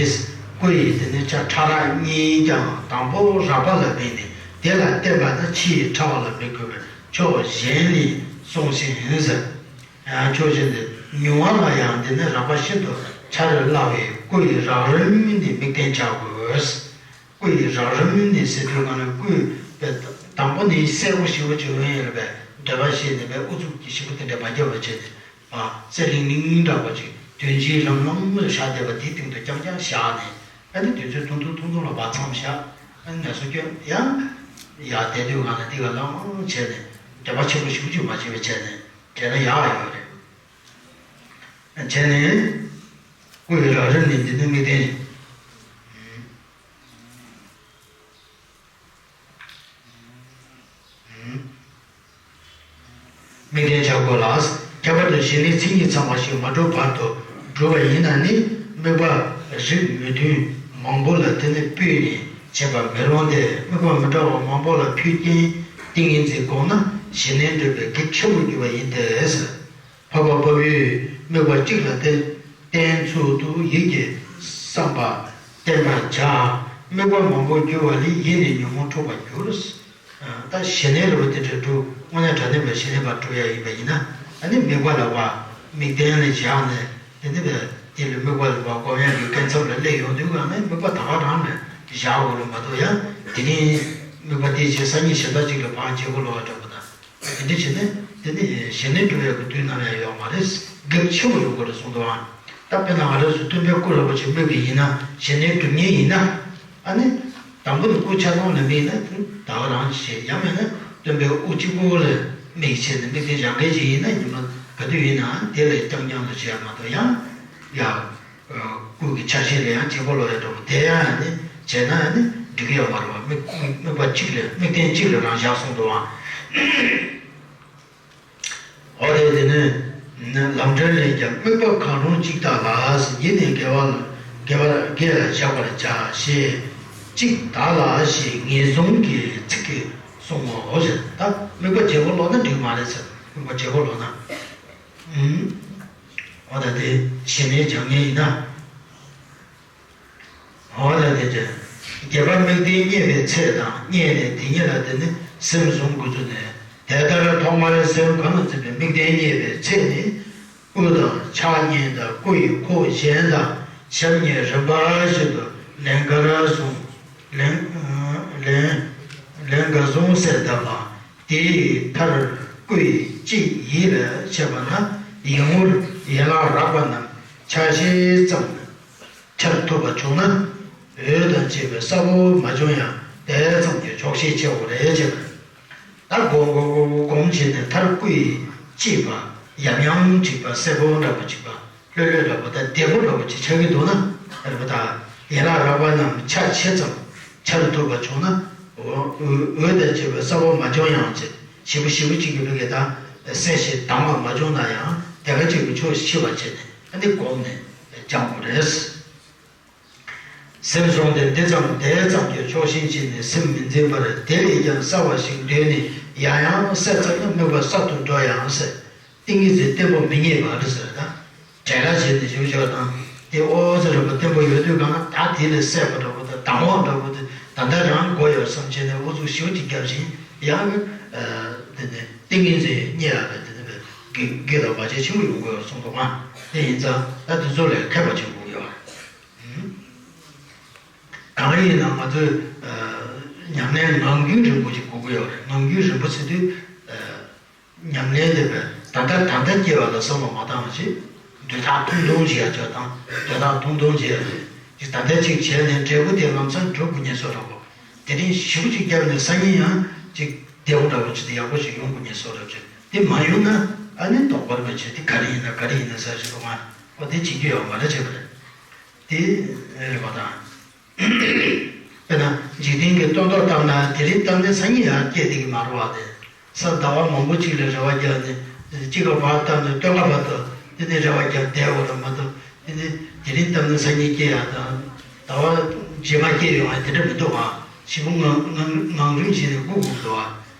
སྐུ་ཡི་དེ་ནི་ཆ་ཕྲ་རགས་གཉིས་ཀྱང་དང་པོ་རགས་པ་ལ་དམིགས་ནས་དེ་ལ་བརྟེན་པ་ན་ཕྱི་ཡི་ཕྲ་བ་ལ་དམིགས་དགོས་པས་ཕྱོགས་གཞན་ལས་གསུངས་ཤིང་ཟེར། ཕྱོགས་གཞན་དུ་མྱུར་བ་ལ་ཡང་འདི་ནི་རགས་པ་ཤིན་ཏུ་ཆ་རེ་སླ་བས་སྐུ་ཡི་རགས་རིམ་ནི་དམིགས་རྟེན་བྱ་དགོས། སྐུ་ཡི་རགས་རིམ་ནི་ཟེར་དུས་གང་ལ་སྐུ་དང་པོ་ནི་གསལ་པོ་ཞེ་པོ་ཅིག་ཡོང་ཡོད་རེད་པས། འདོད་པ་བཞེས་ནས་པས་ཨུ་ཚུགས་ཀྱི་ཞེ་པོ་དེ་འདྲ་མ་རྒྱབ་པ་བྱས་ནས་མ་གསལ་ལིང་ལིང་འདྲ་པོ་ཅིག་དོན་སྤྱི་ལམ་ལམ་ལ་བཞག་བསྡད་པ་དེའི་སྟེང་དུ་རྐྱང་རྐྱང་བཞག་ནས། ཨ་ནི་དུས་ཚོད་ཐུང་ཐུང་ཐུང་ཐུང་ལ་བར་མཚམས་བཞག་ཨ་ནི་ངལ་གསོ་སྐྱོན་ཡང་། ཡར་བསྡད་དུས་གང་ལ་འདི་ག་ལངས་བྱས་ནས་འབྲེལ་བ་ཆེན་པོ་ཞེ་པོ་ཅིག་མ་བྱས་པ་བྱས་ནས་འབྲེལ་ན་ཡག་ཡོད་རེད། བྱས་ནས་སྐུ་ཡི་རགས་རིམ་ནི་འདི་ནི་དམིགས་རྟེན། དམིགས་རྟེན་བྱ་དགོས་ལ། ཁྱད་པར་དུ་ཞི་གནས་མཚན་ཉིད་ཚང་བ་ཞིག་མ་གྲུབ་བར་དུ་བསྒྲུབས་པ་ཡིན་ན་ནི་དམིགས་པ་རིགས་མི་མཐུན་མང་པོ་ལ་དེ་ནི་སྤོས་ནས་བྱེད་པ་མི་རུང་སྟེ། དམིགས་པ་མི་འདྲ་བ་མང་པོ་ལ་ཕུལ་རྐྱེན་ཏིང་ངེ་འཛིན་བསྒོམས་ན་ཞི་གནས་འགྲུབ་པའི་གེགས་ཆེན་པོར་འགྱུར་བ་ཡིན་ཏེ། འཕགས་པ་དཔའ་བོས་དམིགས་པ་གཅིག་ལ་བརྟེན་བརྟེན་ཚུལ་དུ་ཡིད་ཀྱི་བསམ་པ་བརྟན་པར་བྱ། དམིགས་པ་མང་པོར་འགྱུར་བ་ལས་ཡིད་ནི་ཉོན་མོངས་འཁྲུགས་པར་འགྱུར། ད་ཞི་གནས་ལ་བ་དེ་འདྲ་འགྲུབ་དངོས་གནས་དྲང་གནས་པའི་ཞི་གནས་པ་འགྲུབ་ཡ་ཡིན་པ་ཡིན་ན། ཨ་ནི་དམིགས་པ་ལ་བ་དམིགས་རྟེན་ལ་བཞག་ནས་དེ་ནི་བས་དེ་ལ་དམིགས་པ་ལ་བ་སྒོམ་ཡ་གི་སྐབས་མཚམས་ལ་སླེབས་ཡོང་དུས་གང་ནས་དམིགས་པ་ད་ག་རང་ལ་བཞག་དགོས་ལ་མ་གཏོགས་ཡང་དེ་ནི། དམིགས་པ་དེའི་རྗེས་སང་ཉིན་གཞན་དག་ཅིག་ལ་ཕར་བྱེད་དགོས་ལོ་བ་འདྲ་པོ་དང་། དེ་འདྲ་བྱས་ནས་དེ་ནི་ཞི་གནས་སྒྲུབ་པའི་དུས་ནམ་ཡང་ཡོད་མ་རེད། འགེབས་ཆེ་བོ་ཡོང་གི་རེད་གསུངས་འདུག་ཨང་། ད་དཔེར་ན་ང་རང་ཚོ་སྟོན་པའི་སྐུ་རིན་པོ་ཆེ་དམིགས་པ་ཡིན་ན། ཞི་གནས་སྒྲུབ་མཁན་ཡིན་ན། ཨ་ནི། དང་པོ་ནི་སྐུ་ཆ་ཚང་ལ་དམིགས་ན་ད་ག་རང་བྱེད། ཡང་མིན་ན་སྟོན་པའི་དབུ་གཅིག་པུ་ལ་དམིགས་བྱས་ནས་དམིགས་རྟེན་བཞག་མཁན་ཅིག་ཡིན་ན། ཉི་མ་ག་དུས་ཡིན་ནའང་དེ་ལ་རྐྱང་རྐྱང་དུ་བྱེད་ཡ་མ་གཏོགས། ཡང་ཡ། སྐུ་གི་ཆ་ཤས་ལ་ཡང་བྱེད་པོ་ལོ་ཡ་འགྲོ་བ་དེ་ཡང་ནི་བྱས་ན་ནི་འགྲིག་གི་ཡོད་མ་རེད་བ། དམིགས་དམིགས་པ་གཅིག་ལ་དམིགས་རྟེན་གཅིག་ལ་རང་བཞག་གསུངས་འདུག་ཨང་། འོ་རེད། དེ་ནས་ལམ་འབྲས་ལས་ཀྱང་དམིགས་པ་གང་རུང་གཅིག་དག་ལ། ཡིད་ནི་དགེ་བ་ལ་དགེ་བ་དགེ་ལ་བཞག་པར་བྱ་ཞེས་གཅིག་དག་ལ་ཞེས་ངེས་བཟུང་གི་ཚིག་གིས་གསུངས་མོ། འོ་ཞེས་ད་དམིགས་པ་བརྗེ་པོ་ལོག་ན་འགྲིག་མ་རེད་ཟེར། དམིགས་པ་བརྗེ་པོ་ལོག་ན། ཨུམ། འོ་ད་དེ་ཞི་གནས་སྦྱང་མཁན་ཡིན་ན། འོ་ན་དེ་ཅི། དགེ་བ་དམིགས་རྟེན་རྙེད་པའི་ཚེ་དང་། རྙེད་ནས་དེ་ཉིད་ལ་དེ་ནི་སེམས་བཟུང་དགོས་ཚུལ་ནི། དེ་ལྟར་ཐོག་མར་སེམས་གང་ལ་འཛིན་པའི་དམིགས་རྟེན་རྙེད་པའི་ཚེ་ནི། དབུ་དང་ཕྱག་གཉིས་དང་སྐུ་ཡི་ཁོག་གཞན་དང་ཞབས་གཉིས་རིམ་པ་བཞིན་དུ་ལན་འགའ་བཟུང་། ལན་ལན་ལན་འགའ་བཟུང་སེ་བསྡད་པ། དེའི་མཐར་སྐུ་ཡི་དཔྱིད་ཡིད་ལ་བྱེད་པ་ན། ཡིད་ངོར་ཡན་ལག་རགས་པ་རྣམས་ཆ་ཤས་ཙམ་འཆར་ཐུབ་པ་བྱུང་ན། འོད་དང་བཅས་པའི་ས་བོན་མ་བྱུང་ཡང་དེ་ཙམ་གྱིས་ཆོག་ཤས་ཆེ་བ་རེད་ཅེས་པ། ད་སྒོམ་སྒོམ་སྒོམ་སྒོམ་བྱས་ནས་མཐར་སྐུ་ཡི་དཔྱིད་པ་ཡམ་ཡམ་ཅིག་པ། སེར་པོ་འདྲ་པོ་ཅིག་པ། ལྷོད་ལྷོད་འདྲ་པོ་དང་བདེ་པོ་འདྲ་པོ་ཅིག་ཆགས་ཀྱི་འདུག་ན། རེད་པ། ད་ཡན་ལག་རགས་པ་རྣམས་ཆ་ཤས་ཙམ་འཆར་ཐུབ་པ་བྱུང་ན། འོ་འོ་འོད་དང་བཅས་པའི་ས་བོན་མ་བྱུང་ཡང་ཅི། ཞེ་པོ་ཞེ་པོ་ཅིག་གི་ཕ་གི་ད་གསལ་ཞིང་དྭངས་པ་མ་བྱུང་ན་ཡང་དེ་ག་ཅིག་གི་ཆོག་ཤེས་པ་བྱས་ནས་ཨ་ནི་སྒོམ་ནས་སྦྱང་དགོས་རེད། སེམས་བཟུང་སྟེ་འདི་ཙམ་དེ་ཙམ་གྱིས་ཆོག་ཤེས་བྱས་ནས་སེམས་མི་འཛིན་པར། དེ་ལས་ཀྱང་གསལ་བ་ཞིག་འདོད་ནས་ཡང་ཡང་གསལ་ཙམ་ན་དམིགས་པ་གསར་དུ་འགྲོ་ཡང་ཟེར། ཏིང་ངེ་འཛིན་བརྟན་པོ་མི་རྙེད་པ་རེད་ཟེར། ད་བྲེལ་བ་བྱས་ནས་བཞུགས་བཞག་དང་དེ་ཨོ་ཟེར་རེད་པ། བརྟན་པོ་ཡོད་དུས་གང་ན་ད་དེ་ལས་གསལ་པ་འདྲ་པོ་དང་དྭངས་པ་འདྲ་པོ་དེ་ད་ལྟ་རང་དགོས་ཡོད་བསམ་བྱས་ནས་ཨུ་ཚུགས་ཞེ་པོ་ཅིག་བརྒྱབ་བཞིན་ཡང་གི་དེ་ནས་ཏིང་ངེ་འཛིན་རྙེད་ཡག་གི་དེ་ནས་དགེ་དགེ་དང་བར་ཆད་ཆེན་པོ་ཡོང་གི་ཡོད་གསུངས་འདུག་ཨང་། དེ་ཡིན་ཙང་ད་དེ་ཚོ་ལས་མཁས་པ་ཆེན་པོ་ཡོད། གང་ཡིན་ན་ང་ཚོས་ཉམས་ལེན་ངང་རྒྱུད་རིང་པོ་ཞིག་དགོས་ཀྱི་ཡོད་རེད། ངང་རྒྱུད་རིང་པོ་ཟེར་དུས་ཉམས་ལེན་དེ་བས་ད་ལྟ་ད་ལྟ་སྐྱེ་བ་ལ་བསམ་བློ་མ་བཏང་བ་ཞིག་འདོད་ཐག་ཐུང་ཐུང་བྱེད་ཡ་ཆོག་དང་། འདོད་ཐག་ཐུང་ཐུང་བྱེད་ཡ་ཅིག་ད་ལྟ་ཅིག་བྱས་ནས་འབྲས་བུ་དེ་ལམ་སང་འགྲུབ་དགོས་ངེས་སོ་འདྲ་པོ། དེ་རིང་ཞེ་པོ་ཅིག་བརྒྱབ་ནས་སང་ཉིན་ཡང་ཅིག་བདེ་པོ་འདྲ་པོ་ཅིག་དེ་ཡག་པོ་ཞིག་ཡོང་དགོས་ངེས་སོ་འདྲ་པོ་ཅིག་དེ་མ་ཡོང་ན་ཨ་ནི་དོགས་པ་རེ་མ་བྱེད། དེ་ག་རེ་ཡིན་ན་ག་རེ་ཡིན་ན་ཟེར་ཞིག་འདུག་ང་། ཨོ་དེ་བྱེད་རྒྱུ་ཡོད་མ་རེད་བྱས་པ་རེད། དེ་རེད་པ་དང་། དཔེར་ན་འཇིག་རྟེན་གྱི་སྟོན་ཐོག་བཏང་ན་དེ་རིང་བཏང་ནས་སང་ཉིན་ཡང་སྐྱེ་བསྡད་ཀྱི་མ་རེད་བ། དེ་ས་ཟླ་བ་མང་པོ་གཅིག་ལ་རེ་བ་བརྒྱབ་ནས་གཅིག་ག་བར་བཏང་ནས་སྟོན་ཁ་བར་དུ་དེ་ནས་རེ་བ་བརྒྱབ་བསྡད་དགོས་རེད་མ་གཏོགས། དེ་ནས་དེ་རིང་བཏང་ནས་སང་ཉིན་སྐྱེ་ཡག་དང་ཟླ་བ་རྗེས་མ་སྐྱེ་ཡོང་ཡག་དེ་འདྲ་མི་འདུག་བ། ཞེ་པོ་ངང་ངང་ངང་རིམ་བྱས་ནས་སྒུག་དགོས་འདུག་བ།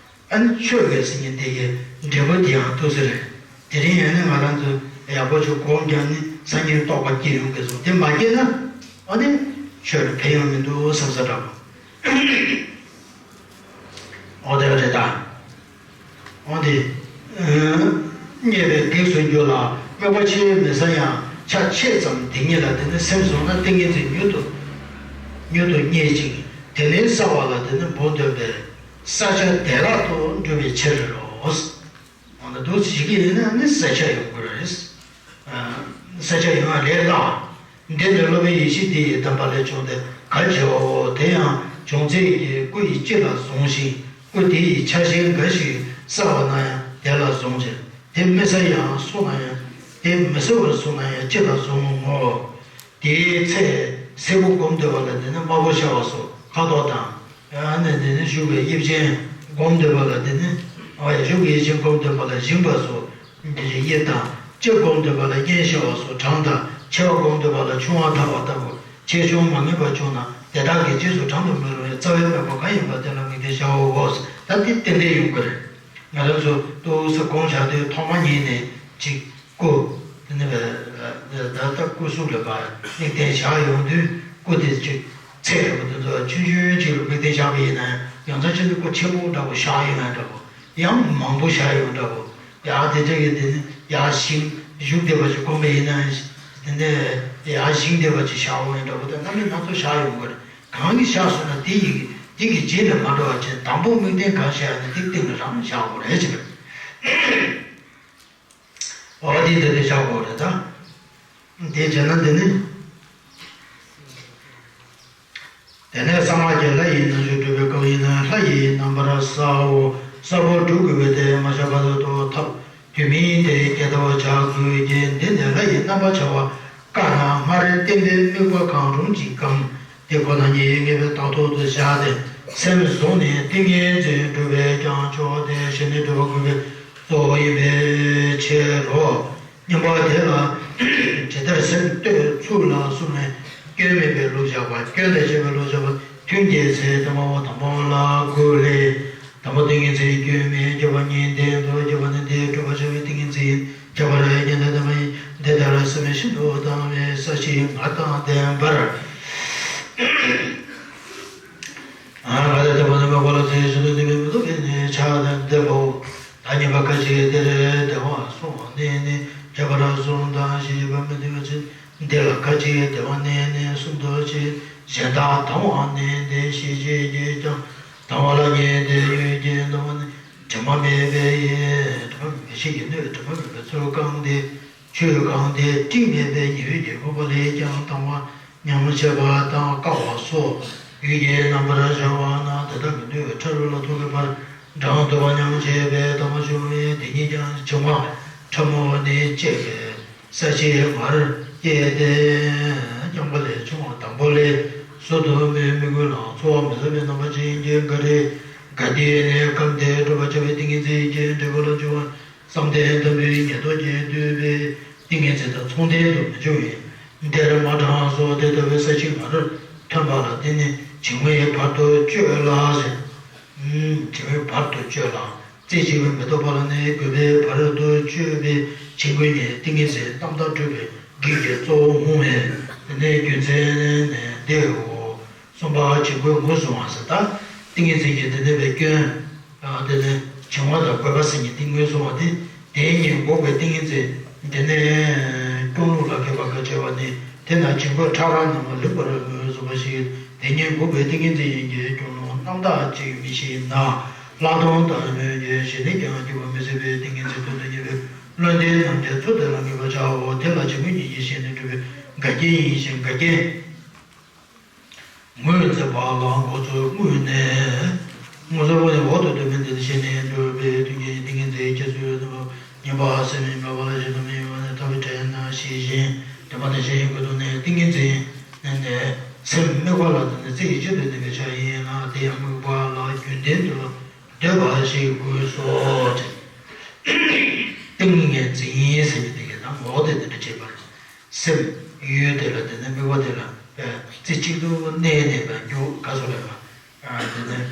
ཨ་ནི་ཆོས་དགེ་སེམས་གཉིས་དེ་གའི་འབྲས་བུ་དེ་ཡང་ཐུགས་སུ་རེད། དེ་རིང་ཡང་ནི་ང་རང་ཚོ་ཡག་པོ་ཞིག་སྒོམ་ཀྱང་ནི་སང་ཉིན་རྟོགས་པ་སྐྱེ་ཡོང་གི་སོང་། དེ་མ་སྐྱེས་ན་ཨ་ནི་ཆོས་ལ་ཕན་ཡོན་མི་འདུག་བསམ་ས་འདྲ་པོ། འོ་དེ་རེད་ད། འོ་དེ། རྙེད་པའི་གེགས་སུ་འགྱུར་ལ་དམིགས་པ་ཆེས་མི་བཟང་ཡང་ཆ་ཆེ་ཙམ་དེ་ཉིད་ལ་དེ་ནི་སེམས་བཟུང་ན་ཏིང་ངེ་འཛིན་མྱུར་དུ་མྱུར་དུ་རྙེད་ཅིང་དེ་ནས་གསལ་བ་ལ་དེ་ནི་བུ་འདོད་པའི། ས་ཆ་བདེ་བླག་ཏུ་འགྲུབ་པའི་ཕྱིར་རོ། འོ་ན་འདུག་སེ་བྱེད་ཀྱི་ཡིན་ན་ནི་ས་ཆ་ཡོང་དགོས་རེད། ས་ཆ་ཡོང་བ་ལས་སླ། འདི་ནི་སློབ་དཔོན་ཡེ་ཤེས་འདི་ཡི་གདམས་པ་ལས་བྱུང་སྟེ་གལ་ཆེ་བའོ། དེ་ཡང་བྱུང་ཚད་ཀྱི་སྐུ་ཡི་དཔྱིད་ལ་བཟུང་ཞིང་སྐུ་དེ་ཡི་ཆ་ཤས་འགའ་ཞིག་གསལ་བ་ན་ཡང་དེ་ལ་བཟུང་ཕྱིར། དེ་མི་གསལ་ཡང་གསུངས་ན་ཡང་དེ་མི་གསལ་བར་གསུངས་ན་ཡང་ཅི་ལ་བཟུང་ངོ་། དེའི་ཚེ་སེར་པོ་སྒོམ་འདོད་པ་ལ་དེ་ནི་དམར་པོ་ཤར་བ་སོགས་ཁ་དོག་དང་། ཨ་ནི་དེ་ནི་བཞུགས་པའི་དབྱིབས་ཅན་སྒོམ་འདོད་པ་ལ་དེ་ནི། ཨ་ཡ་བཞུགས་པའི་དབྱིབས་ཅན་སྒོམ་འདོད་པ་ལ་བཞེངས་པ་སོགས་དབྱིབས་དང་། ལྕེ་སྒོམ་འདོད་པ་ལ་སྙན་ཤར་བ་སོགས་གྲངས་དང་། མཆེ་བ་སྒོམ་འདོད་པ་ལ་ཆུང་བ་ཐལ་བ་ལྟ་བུ་ཆེ་ཆུང་མ་ངེས་པ་བྱུང་ན་དེ་དག་གི་རྗེས་སུ་འབྲང་དུ་མི་རུང་བའི་རྩ་བའི་དམིགས་པ་གང་ཡིན་པ་དེ་ལ་དམིགས་ཏེ་བྱའོ། ད་འདི་ཏན་ཏན་ཡོང་གི་རེད། ང་རང་ཚོ་ཏོག་ཙམ་སྒོམ་བྱ་དུས་ཐོག་མ་ཉིད་ནས་ཅིག་སྐུ། དེ་ནས་ད་ལྟ་སྐུ་གཟུགས་ལ་ཕར་དམིགས་གཏད་བཞག་ཡོང་དུས་སྐུ་དེ་ཅིག་ཚད་འདྲ་པོ་དེ་ཚོ་ཆུང་ཆུང་ཅིག་ལ་དམིགས་གཏད་བཞག་པ་ཡིན་ན་ཡང་ཡང་ཚ་ཆེན་པོའི་སྐུ་ཆེན་པོ་འདྲ་པོ་བཞག་ཡོང་ཡ་འདྲ་པོ། ཡང་མང་པོ་བཞག་ཡོང་འདྲ་པོ། ཡང་དེ་འདྲ་གི་དེ་ནི་ཡར་ཞིང་བཞུགས་བསྡད་པ་ཅིག་སྒོམ་པ་ཡིན་ན་དེ་ནས་ཡར་ཞིང་བསྡད་པ་ཅིག་བཞག་འོང་ཡ་འདྲ་པོ་དང་སྣ་མིན་སྣ་ཚོགས་བཞག་ཡོང་གི་རེད། གང་གིས་བཞག་སོང་ན་དེ་ཡི་ འདི་གི་རྗེས་ལ་མ་འགྲོ་བ་བྱས། དང་པོ་དམིགས་རྟེན་གང་བཞག་ནས་འདི་སྟེང་ལ་རང་བཞག་དགོས་རེད་ཅེས་པས། འོ་དེ་འདི་འདི་བཞག་དགོས་རེད་ད། དེ་བྱས་ན་འདི་ནི། དེ་ནས་གསང་སྔགས་ཀྱི་ལྷ་ཡི་རྣམ་འཕྲུལ་སྒྲུབ་པའི་སྐབས་ཡིན་ན། ལྷ་ཡི་རྣམ་པར་གསལ་བོ་གསལ་བོ་སྒྲུབ་དགོས་པས། དེ་མ་བཞག་པ་ལ་ཐོག་ཐབས་དུས་མིན་ཏེ་རྒྱས་བཏབ་བྱ་དགོས་ཀྱི། འདི་ནས་ལྷ་ཡི་རྣམ་པ་བྱ་བ་བཀའ་ན་སྔར་བསྟན་པའི་དམིགས་པ་གང་རུང་གཅིག་གམ། དེ་ཁོ་ན་ཉིད་ངེས་པའི་དག་ཐོག་ཏུ་བཞག་སྟེ་སེམས་བཟུང་ནས་ཏིང་ངེ་འཛིན་སྒྲུབ་པས་ཀྱང་ཆོག་སྟེ། གཞི་ནས་སྒྲུབ་པ་དགོས་པའི་གཙོ་བོ་ཡིན་པའི་ཕྱིར་རོ། བསྙེན་པ་དེ་ལ་ཇི་ལྟར་སེམས་གཏོད་ཚུལ་ལ་གསུངས་ནས། སྐྱོན་མེད་པའི་བློ་བཞག་པ། སྐྱོན་དང་བཅས་པའི་བློ་བཞག་པ་མཐུན་རྐྱེན་ཚེ་དང་པོ་དང་པོ་ལ་དགོས་ལས། དང་པོ་ཏིང་ངེ་འཛིན་སྐྱོན་མེད་སྐྱེ་བ་གཉིས་ལྡན་དུ་སྐྱེ་བ་ནི་འདི་སྒྲུབ་པར་བྱ་བའི་ཏིང་ངེ་འཛིན་ཁྱད་པར་ཡོན་ཏན་ལྡན་པ་ཡིན། འདི་ལྟར་སེམས་ཤིན་ཏུ་དང་བའི་ས་གཞི་ལྔ་དང་ལྡན་པར། ཨ་ང་དང་ལྡན་པ་ནི་མ་གོ་ལ་ཚེ་ཤིན་ཏུ་ལྡན་པའི་མི་ཐོབ་པའི་ནི་ཆ་དང་ལྡན་པའོ། ད་གཉིས་པ་ཁ་ཅིག་འདིར་བདེ་བ་གསུམ་ནས་ནི་ཁྱད་པར་གསུམ་དང་ཞེས་པ་མི་འདུག་པ་ཚེ། འདི་ལ་ཁ་ཅིག་བདེ་བ་ནས་ནི་གསུམ་དུ་ཕྱེ། གཞན་དག་དང་བ་ནས་འདི་ཞེས་བྱས་ཀྱང་། དང་བ་ལ་ཉེ་སྟེ་ཡུལ་གྱི་དང་བ་ནི་དྲི་མ་མེད་པའི་ཡིན། དྲི་མ་མེད་པའི་ཞིང་གི་སྣོད་དྲི་མ་མེད་པའི་ཚུལ་བཀང་སྟེ། ཆུས་བཀང་སྟེ་སྤྲིན་མེད་པའི་ཉི་འོད་ཀྱིས་ཕོག་པ་ལས་ཀྱང་དང་བ་ཉམས་བྱེད་པ་དང་བསྐ་བ་སོགས་ཡུལ་གྱི་རྣམ་པར་ཤར་བ་ན་དེ་དག་གི་སྣོད་ཕྲ་རབ་ལ་ཐུག་པའི་བར་འགྲངས་ཐུབ་པ་ཉམས་བྱེད་པའི་དང་བ་ཤོར་བས། དེ་ཉིད་ཀྱང་བྱིང་བ་ཕྲ་མོ་ནི་བཅས་པའི་ས་གཞི་ལྔར་སྐྱེས་ཏེ། རྐྱང་པ་ལས་བྱུང་བ་དང་པོ་ལས་བཟོ་ཐུབ་མིན་མི་དགོས་ལ། ཚོར་བ་མི་བཟོད་པའི་རྣམ་པ་ཅན་གྱི་དགའ་སྟོན་གྱི་ནི་སྐབས་འདིར་སྒྲུབ་པར་བྱ་བའི་ཏིང་ངེ་འཛིན་གྱི་འབྲས་བུ་ལ་འབྱུང་བ་བསམ་གཏན་དམ་པའི་ཉེར་བསྡོགས་ཀྱིས་བསྡུས་པའི་ཏིང་ངེ་འཛིན་དང་མཚུངས་ལྡན་དུ་མི་འབྱུང་བས། འདིར་མ་འགྲངས་སོ། དེ་ལྟ་བུའི་ས་གཞི་ལྔར་ཐོན་པ་ལ་བརྟེན་ནས་བྱིང་བའི་བར་དུ་གཅོད་ལ་ཟེར། བྱིང་བའི་བར་དུ་གཅོད་ལ། རྩེ་གཅིག་པུས་མི་ཐོབ་པ་ལ་ནི་རྒུད་པའི་བར་དུ་གཅོད་པའི་བྱིང་རྒོད་ནི་ཏིང་ངེ་འཛིན་རྣམ་དག་སྒྲུབ་པའི་གེགས་ཀྱི་གཙོ་བོ་སྨོས་པས། དེ་ནི་རྒྱུ་མཚན་ནི་འདིའོ། གསུམ་པ་བྱིང་རྒོད་ངོས་བཟུང་བ་ཟེར། ད་ཏིང་ངེ་འཛིན་གྱི་དེ་ནི་བའི་སྐྱོན། དེ་ནི་བྱིང་བ་དང་རྒོད་པ་ཟེར་མཁན་དེ་ངོས་བཟུང་བ་དེ། དེ་ཉིད་འགོག་པའི་ཏིང་ངེ་འཛིན་དེ་ནི་སྐྱོང་ལུགས་ལ་མཁས་པ་ག་བྱས་པ་ནི། དེ་ན་བྱིང་རྒོད་ཕྲ་རགས་རྣམས་ལེགས་པར་ངོས་བཟུང་བ་ཞིག་དེ་ཉིད་འགོག་པའི་ཏིང་ངེ་འཛིན་ཡིན་གྱི་སྐྱོང་ལུགས་རྣམ་དག་ཅིག་མི་ཤེས་ན། ལྷག་མཐོང་དང་ལྷུན་གྱིས་ཞི་ནས་ཀྱང་སྐྱེ་བ་མི་སྲིད་པའི་ཏིང་ངེ་འཛིན་དོན་དུ་གཉེར་བའི་བློ་ལྡན་རྣམས་ཀྱི་ཚུལ་དེ་ལ་ངེས་པར་བྱའོ། དེ་ལ་བྱིང་རྒོད་གཉིས་ཀྱི་ཞེན་ནས་སྒྲུབ་པའི་འགལ་རྐྱེན་ཡིན་ཞིང་། འགལ་རྐྱེན་ངོས་འཛིན་པ་ལ་འགོ་ཚུགས་དངོས་གནས། ངོས་འཛིན་པ་ནི་འོག་ཏུ་སྟོན་པའི་འདི་ཞེས་ནས་འགྲོ་བའི་དོན་གྱི་ཏིང་ངེ་འཛིན་ཁྱད་གསོད་ཉེས་པ་སེམས་མེད་པ་ལ་ཞེན་དུ་མི་གཡོ་བ་ནི་ཐབས་བྲལ་ན་ཤེས་བཞིན་དྲན་པ་དང་ཤེས་བཞིན་ཀུན་རྟོག་ནི་ཏིང་ངེ་འཛིན་ནི་སེམས་དམིགས་པ་ལ་བརྟེན་ནས་རྩེ་གཅིག་ཏུ་གནས་པའི་ཆ་ཡིན་ལ། དེ་ཡང་དམིགས་པ་ལ་རྒྱུན་ལྡན་དུ་འདོད་པ་ཞིག་དགོས་སོ། ཏིང་ངེ་འཛིན་ཟེར་གྱི་དེ་གའི་ནང་འོག་ཏུ་འདི་འདྲ་བྱེད་པར། སེམས་ཡུལ་དེ་ལ་དེ་ནས་དམིགས་པ་དེ་ལ་རྩེ་གཅིག་ཏུ་གནས་ནས་པའི་རྒྱུ་ག་སོགས་ལ་ཡང་དེ་ནས་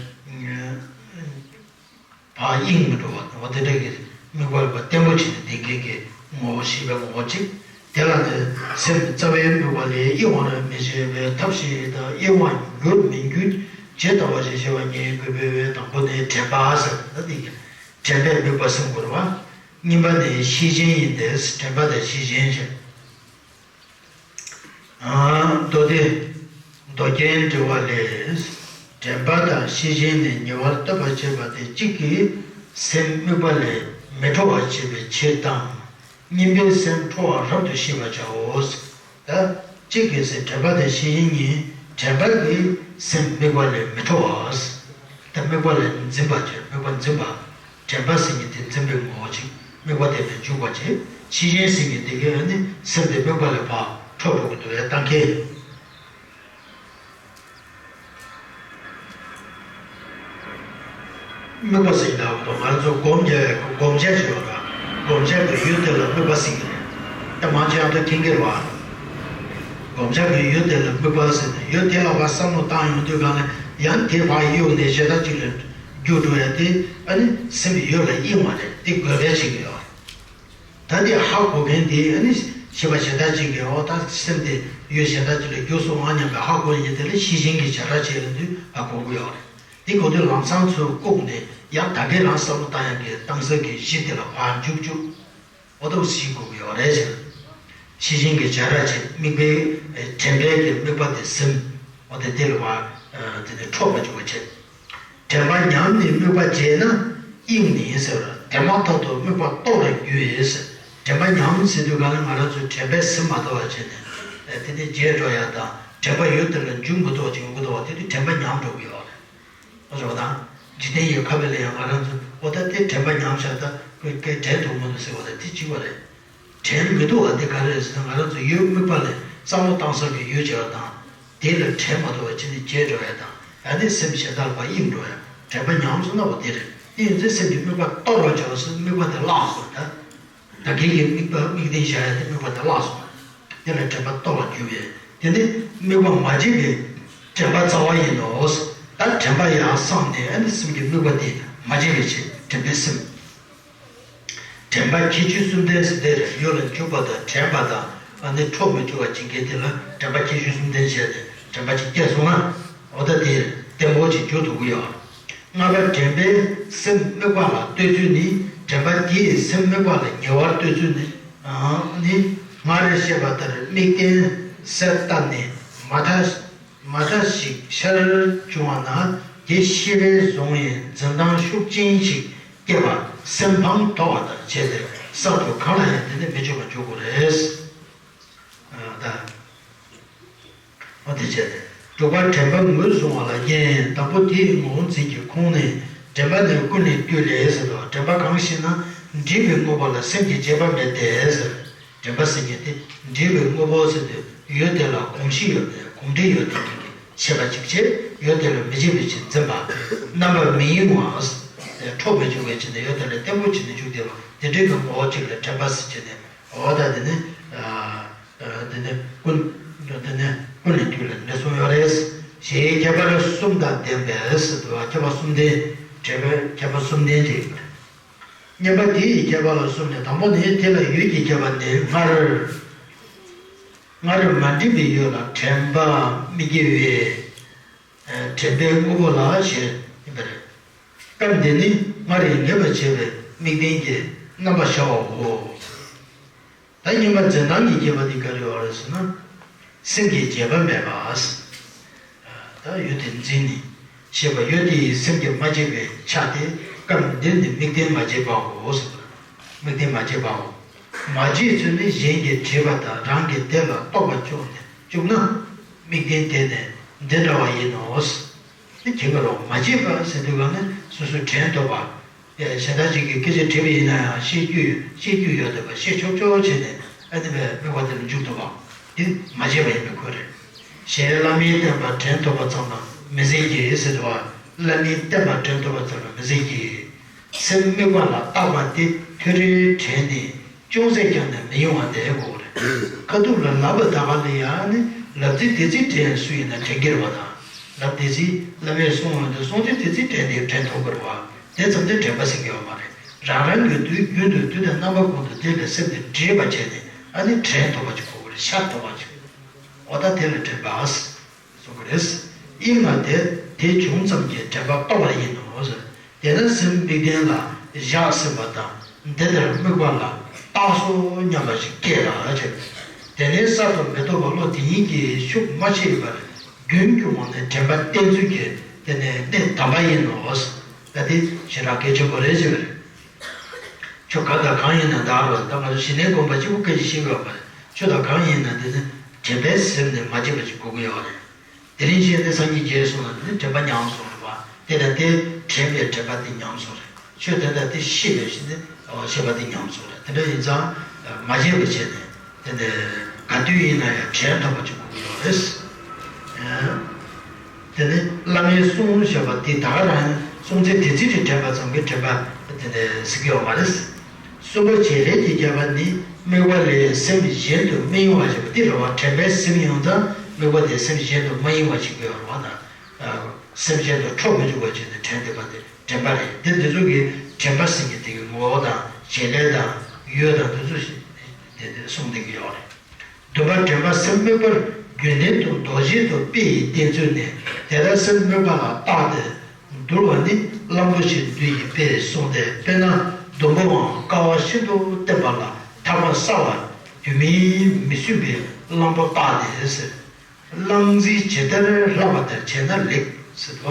ཕར་གཡེང་མི་འགྲོ་བ་དང་། དེ་འདྲ་གི་དམིགས་པ་ལ་བརྟན་པོ་བྱས་ནས་ལྡན་མཁན་གྱི་ངོ་བོ་ཞེས་པའི་ངོ་བོ་གཅིག་དེ་ལ་ནི་སེམས་རྩ་བའི་དམིགས་པ་ལས་གཡེང་བར་མི་བྱེད་པའི་ཐབས་ཤེས་དང་། གཡེང་བར་འགྱུར་མི་འགྱུར་ཇི་ལྟ་བ་ཞིག་ཤེས་པ་ཉིད་དགོས་པས། དང་པོ་ནི་དྲན་པ་ཟེར་ན་དེ་གི་དྲན་པས་དམིགས་པ་སེམས་དགོས་རེད་བ། གཉིས་པ་ནི་ཤེས་བཞིན་ཡིན་ཏེ། དྲན་པ་དང་ཤེས་བཞིན་བྱས། མདོ་སྡེ། མདོ་རྒྱན་འགྲེལ་བ་ལས། དྲན་པ་དང་ཤེས་བཞིན་ནི་ཉེ་བར་གཏོད་པར་བྱེད་པ་སྟེ། གཅིག་གིས་སེམས་དམིགས་པ་ལས་མི་འཕྲོ་བར་བྱེད་པའི་ཕྱིར་དང་། གཉིས་པས་སེམས་འཕྲོ་བ་རབ་ཏུ་ཤེས་པར་བྱའོ། ད་གཅིག་གིས་སེམས་དྲན་པ་དང་ཤེས་བཞིན་གཉིས། དྲན་པ་གིས་སེམས་དམིགས་པ་ལས་མི་འཕྲོ་བ། ད་དམིགས་པ་ལས་འཛིན་པ་བྱས། དམིགས་པ་འཛིན་པ། དྲན་པ་ཟེར་མཁན་དེ་འཛིན་པའི་ངོ་བོ་ཅིག་དམིགས་པ་དེ་ལས་འཇུག་པ་བྱས། ཤེས་བཞིན་ཟེར་མཁན་དེ་གས་ནི་སེམས་དེ་དམིགས་པ་ལས་ཕར་འཕྲོ་འགྲོ་གི་འདུག་ལས་བཏང་མཁན། དམིགས་པ་ཟེར་ན་ང་ཚོ་སྒོམ་རྒྱག་སྒོམ་བྱ་ཞིག་ཡོད་ར། སྒོམ་བྱ་གི་ཡུལ་དེ་ལ་དམིགས་པ་ཟེར་གི་རེད། ད་མང་ཆེ་ཡང་ད་མཁྱེན་གྱི་རེད་བ། སྒོམ་བྱ་གི་ཡུལ་དེ་ལ་དམིགས་པ་ཟེར་ནས་ཡུལ་དེ་ལ་ཕར་བསམ་བློ་བཏང་ཡོང་དུས་གང་ལ་ཡང་དེ་ཕར་གཡུག་ནས་གཞན་དག་ཅིག་ལ་རྒྱུག་འགྲོ་ཡ་དེ། ཨ་ནི་སེམས་ཡུལ་ལ་གཡེང་བ་རེད། དེ་དགོས་པའི་ཆེད་ཀྱི་ཡོད་རེད། ད་དེ་ཧ་གོ་མཁན་དེ་ཨ་ནི་ཤེས་པ་གཞན་དག་ཅིག་གིས་འོ་ད་སེམས་དེ་ཡུལ་གཞན་དག་ཅིག་ལ་རྒྱུགས་སོང་ཨ་སྙམ་པའི་ཧ་གོ་ཡིན་དེ་ལ་ཤེས་བཞིན་གྱི་བྱ་ར་བྱེད་ཡོང་དུས་ཧ་གོ་གི་ཡོད་རེད། དེ་གོ་དུས་ལམ་སང་ཚུར་བཀུག་ནས་ཡང་ད་གིན་རང་བསམ་བློ་བཏང་ཡག་གི་བཏང་ས་གི་གཞི་དེ་ལ་ཕར་འཇུག་འཇུག་འོ་ད་གཞི་དགོས་ཀྱི་ཡོད་རེད་ཟེར། ཤེས་བཞིན་གྱི་བྱ་ར་བྱེད། དམིགས་པའི་དྲན་པའི་གི་དམིགས་པ་དེ་སེམས། འོ་དེ་དེ་ལ་བ་དེ་ནས་འཕྲོ་མ་འཇུག་པ་བྱེད། དྲན་པ་ཉམས་ནས་དམིགས་པ་བརྗེད་ན་གཡེངས་ནས་ཟེར་བ། དྲན་པ་མཐར་ཐུག་དམིགས་པ་རྟོགས་ལ་འགྱུར་ཟེར། དྲན་པ་ཉམས་ཟེར་དུས་ག་ལ་ང་རང་ཚོས་དྲན་པའི་སེམས་མ་གཏོགས་པ་བྱས་ནས་དེ་ནས་བརྗེད་འགྲོ་ཡ་དང་། དྲན་པ་ཡུལ་དེ་ལ་འཇུག་མི་ཐུབ་པ་ཅིག་ཡོང་གི་འདུག་བ། དེ་དུས་དྲན་པ་ཉམས་འགྲོ་གི་ཡོད་རེད། རེད་བ་དང་། འཇིག་རྟེན་གྱི་ཁ་དཔེ་ལ་ཡང་ང་རང་ཚོ་ཨོ་ད་དེ་དྲན་པ་ཉམས་ཤག་ད་ཁོས་སྐད་དྲན་ཐུབ་མི་འདུག་ཟེར་བ་ད་དེ་གཅིག་པ་རེད། དྲན་མི་ཐུབ་པ་དེ་ག་རེ་རེད་ཟེར་ན། ང་རང་ཚོ་ཡུལ་དམིགས་པ་ལ་བསམ་བློ་བཏང་ས་གི་ཡུལ་བྱེད་པ་དང་། དེ་ལ་དྲན་མ་ཐུབ་པ་ཅི་ནས་བརྗེད་འགྲོ་ཡ་དང་། ཡང་ནི་སེམས་གཞན་དག་ལ་ཕར་གཡེང་འགྲོ་ཡ། དྲན་པ་ཉམས་སོང་ན་འོ་དེ་རེད། དེ་ཡིན་ཚེ་སེམས་ཀྱི་དམིགས་པ་སྟོར་བར་བྱ་བ་སོགས་དམིགས་པ་དེ་བརླག་སོང་ད། ད་གིན་གྱི་དམིགས་པ་དམིགས་རྟེན་བཞག་ཡ་དེ་དམིགས་པ་དེ་བརླག་སོང་། དེ་ལ་དྲན་པ་སྟོར་བར་གྱུར་པས། དེ་ནི་དམིགས་པ་མ་བརྗེད་པའི་དྲན་པ་རྩ་བ་ཡིན་ནོ། ད་དྲན་པ་ཡར་སངས་ནས་ཨ་ནི་སེམས་ཀྱི་དམིགས་པ་དེ་མ་བརྗེད་པའི་ཕྱིར་དྲན་པའི་སེམས། དྲན་པ་ཁྱད་ཆོས་གསུམ་ལྡན་ཟེར་དེ་རེད། ཡུལ་ལ་འཇུག་པ་དང་དྲན་པ་དང་ཨ་ནི་འཕྲོ་མི་འཇུག་པ་བྱེད་མཁན་དེ་ལ་དྲན་པ་ཁྱད་ཆོས་གསུམ་ལྡན་བྱས་ཏེ་དྲན་པ་ཅིག་སྐྱེས་སོང་ན། འོ་ད་དེ་བརྟན་པོ་ཅིག་འཇུག་ཐུབ་ཀྱི་ཡོད། ལྔ་པ་དྲན་པས་སེམས་དམིགས་པ་ལ་ལྟོས་ཚུལ་ནི། དྲན་པ་དེས་སེམས་དམིགས་པ་ལ་ཉེ་བར་ལྟོས་ཚུལ་ནི། ནི། སྔར་བཤད་པ་ལྟར་དམིགས་རྟེན་གསལ་བཏབ་ནས་མ་མཐའ་མ་མཐའ་ཞིག་ཤར་བྱུང་བ་ན་དེ་ཤེས་པས་བཟུང་བའི་འཛིན་སྟངས་ཤུགས་ཅན་ཞིག་སྐྱེས་པ་སེམས་ཕམ་ཐོགས་པ་དང་བཅས་ཏེ་གསར་དུ་གང་ལ་ཡང་དེ་ནི་མི་འཇུག་པར་འཇུག་དགོས་རེད། ད། འོ་དེ་བྱས་ཏེ། དྲུག་པ་དྲན་པ་ངོས་བཟུང་བ་ལ་བརྙས། དང་པོ་དེའི་ངོ་བོ་འཛིན་གྱི་ཁུངས་ནི། དྲན་པ་ནི་ཀུན་ནས་བཏུས་ལས་ཟེར་དོ། དྲན་པ་གང་ཞེ་ན། འདྲིས་པའི་དངོས་པོ་ལ་སེམས་ཀྱིས་བརྗེད་པ་མེད་དེ་ཟེར། དྲན་པ་ཟེར་མཁན་དེ་འདྲིས་པའི་དངོས་པོ་ཟེར་དུས་ཡུལ་དེ་ལ་གོམས་གཤིས་ཡོད་པའི་གོམས་འདྲིས་ཡོད་པའི་མིང་གིས་ཤེས་པ་ཅིག་བྱས། ཡུལ་དེ་ལ་མི་བརྗེད་པའི་ཕྱིར་འཛིན་པ། རྣམ་པར་མི་གཡེང་བ། འཕྲོ་མི་འཇུག་པའི་ཕྱིར་ནི་ཡུལ་དེ་ལ་བརྟན་པོ་བྱས་ནས་འཇུག་བསྡད་པ་དེ་འདྲའི་གི་ངོ་བོ་ཅིག་ལ་དྲན་པ་ཟེར་བྱས་ནས། འོ་ད་དེ་ནི། ཨ། དེ་ནི་ཀུན། དེ་ནི་ཀུན་ནས་བཏུས་ལ་འདི་གསུངས་ཡོད་རེད། ཞེས་ཁྱད་པར་གསུམ་དང་ལྡན་པས་ཟེར་དུས་ཁྱད་པར་གསུམ་ལྡན། དྲན་པའི་ཁྱད་པར་གསུམ་ལྡན་ཅིག་ཡོད་རེད། བརྙས་པ་དེ་ཡི་ཁྱད་པར་ལ་གསུམ་ནི། དང་པོ་ནི་དེ་ལ་ཡུལ་གྱི་ཁྱད་པར་ནི། སྔར། སྔར་མ་འདྲིས་པའི་ཡུལ་ལ་དྲན་པ་མི་སྐྱེ་བས། དྲན་པའི་དངོས་པོ་ལ་ཞེས་ཡིན་པ་རེད། སྐབས་འདི་ནི་སྔར་ཡང་ངེས་པར་བྱས་པའི་དམིགས་རྟེན་གྱི་རྣམ་པར་ཤར་བའོ། ད་གཉིས་པ་འཛིན་སྟངས་ཀྱི་བརྗེད་པ་འདི་ག་རེ་ཡོད་རེད་ཟེར་ན། སེམས་ཀྱི་བརྗེད་པ་མེད་པ། ད་ཡུལ་དེ་འཛིན་ནས་ཤེས་པ་ཡུལ་དེའི་སེམས་ཀྱིས་མ་བརྗེད་པའི་ཆ་དེ་སྐབས་འདིར་ནི་དམིགས་རྟེན་མ་བརྗེད་པའོ་ཟེར། དམིགས་རྟེན་མ་བརྗེད་པའོ། མ་བརྗེད་ཚུལ་ནི་གཞན་གྱིས་བྲིས་པ་དང་རང་གིས་དེ་ལ་རྟོག་པ་བཅུག་ནས་བཅུག་ན། དམིགས་རྟེན་དེ་ནི་འདི་འདྲ་བ་ཡིན་ནོ། དེ་གྱིས་མ་རུང་མ་བརྗེད་པ་ཟེར་དུས་ག་ནི་སོ་སོས་དྲན་ཐུབ་པ། གཞན་དག་ཅིག་གིས་སྐད་ཆ་དྲིས་པ་ཡིན་ན་ཡང་ཤེས་རྒྱུ་ཡོད། ཤེས་རྒྱུ་ཡོད་བསྡད་པ་ཤེས་ཆོག་ཆོག་བྱས་ནས་ཨ་ནི་བའི་དམིགས་པ་དེ་ལ་འཇུག་ཐུབ་པ། འདི་མ་བརྗེད་པ་ཡིན་པའི་ཁུལ་རེད། གཞན་བླ་མའི་བསྟན་པ་དྲན་ཐུབ་པ་ཙམ་ལ་མི་ཟེར་གྱི་ཟེར་བ། བླ་མའི་བསྟན་པ་དྲན་ཐུབ་པ་ཙམ་ལ་མི་ཟེར་གྱི། སེམས་དམིགས་པ་ལ་བཏགས་པ་དེ་ཐོས་རེ་དྲན་ནས་ཅུང་ཟད་ཀྱང་ནི་མི་གཡེང་བ་བསྡད་དགོས་རེད། ཁ་ཐུག་ལ་ལབ་པ་ད་ག་ལ་ཡང་ནི་ལབ་ཙི་དེ་ཙི་དྲན་སུ་ཡིན་ན་དྲན་གྱི་རེད་བ་དང་། ལབ་དེ་ཙི་བླ་མས་གསུངས་ཡོང་དུས་གསུང་ཙི་དེ་ཙི་དྲན་དེ་དྲན་ཐུབ་ཀྱི་རེད་བ། དེ་ཙམ་དེ་དྲན་པ་ཟེར་གྱི་ཡོད་མ་རེད། རང་རང་གི་དུས་རྒྱུན་དུ་དུས་དང་རྣམ་པ་ཀུན་ཏུ་དེ་ལ་སེམས་དེ་འདྲེས་པ་བྱས་ནས་ཨ་ནི་དྲན་ཐུབ་པ་ཅིག་དགོས་ཀྱི་རེད། ཤར་ཐུབ་པ་ཅིག་འོ་ད་དེ་ལ་དྲན་པ། གསུང་གི་རེད། དབྱིངས་ལ་དེ་དེ་བྱུང་ཙམ་གྱིས་དྲན་པ་སྟོར་བ་ཡིན་ནོ། དེས་ན་སེམས་དམིགས་རྟེན་ལ་བཞག་ཟིན་པ་དང་འདི་ལྟར་དམིགས་པ་ལ་བཏགས་སོ་སྙམ་པ་ཞིག་སྐྱེས་ལ་བྱེད། དེ་ནས་གསར་དུ་མི་རྟོག་པ་བློ་དེ་ཉིད་ཀྱི་ཤུགས་མ་ཆད་པར་རྒྱུན་སྐྱོང་བ་ནི་དྲན་པ་བརྟན་ཚུལ་གྱི་དེ་ནས་གནད་དམ་པ་ཡིན་ནོ། ད་དེ་ཞེ་དྲག་གལ་ཆེན་པོ་རེད་ཅེས་པ་རེད། ཆོས་གང་དང་གང་ཡིན་ན་ད་རོ་ད་ང་ཚོ་ཞི་གནས་སྒོམ་པ་གཅིག་པུ་སྐད་ཆ་བཤད་ཀྱི་ཡོད་མ་རེད། ཆོས་དང་གང་ཡིན་ན་དེ་ནི་དྲན་པའི་སེམས་ནི་མ་བརྗེད་པ་ཞིག་དགོས་ཀྱི་ཡོད་རེད། དེ་རིང་བཤད་དེ་སངས་རྒྱས་རྒྱས་གསུངས་ལ་དེ་ནི་དྲན་པ་ཉམས་སོང་རེད་བ། དེ་ལ་དེ་དྲན་པའི་དྲན་པ་དེ་ཉམས་སོང་རེད། ཆོས་དེ་ལ་དེ་ཤེས་པའི་ཤེས་དེ་ཤེས་པ་དེ་ཉམས་སོང་རེད། དེ་འདྲ་ཡིན་ཙང་མ་བརྗེད་པ་བྱས་ནས་དེ་ནི་ག་དུས་ཡིན་ན་ཡང་དྲན་ཐུབ་པ་ཅིག་དགོས་ཀྱི་ཡོད་རེད། དེ་ནི་བླ་མའི་གསུང་ཞེས་པ་དེ་ད་ག་རང་གསུང་ཚིག་དེ་ཚིག་དེ་དྲན་པ་ཙམ་གྱིས་དྲན་པ་དེ་འདྲ་ཟེར་གྱི་ཡོད་མ་རེད། གསུམ་པ་བྱེད་ལས་ཀྱི་བརྒྱད་པ་ནི་དམིགས་པ་ལས་སེམས་གཞན་དུ་མི་གཡེང་བ་ཞེས་པ་འདི་རེད་བ། དྲན་པས་སེམས་གཡེངས་ཙང་དམིགས་པ་དེ་སེམས་གཞན་དུ་མ་གཡེང་བ་ཞིག་དགོས་རེད་བ་དང་། སེམས་གཞན་དུ་འཕྲོ་མི་འཇུག་པ་བྱས་ནས་དྲན་བསྡད་པ་དེ་དྲན་པ་རེད། འདི་འདི་ཚོ་གི་དྲན་པ་ཟེར་མཁན་དེ་གི་ངོ་བོ་དང་བྱེད་ལས་དང་ཡུལ་དང་འདི་ཚོ་ཞིག་དེ་འདི་གསུངས་བསྡད་ཀྱི་ཡོད་རེད། བདུན་པ་དྲན་པ་སེམས་དམིགས་པར་རྒྱུན་ལྡན་དུ་འདོགས་བྱེད་དུ་དཔེ་ཡི་བསྟན་ཚུལ་ནི། དེ་ལྟར་སེམས་དམིགས་པ་ལ་བརྟགས་ཏེ་འདུལ་བ་ནི་གླང་པོ་ཆེའི་བདུད་ཀྱི་དཔེས་གསུངས་ཏེ། དཔེར་ན་སྡོང་པོའང་ཀ་བ་ཤིན་ཏུ་བརྟན་པ་ལ་ཐག་པ་སྲ་བ་རྒྱུན་མིན་མི་སྲུན་པའི་གླང་པོ་བརྟགས་ཏེ་ཟེར། གླང་རྫི་ཇི་ལྟར་ལྷག་པ་ལྟར་བྱས་ན་ལེགས་ཟེར་བ་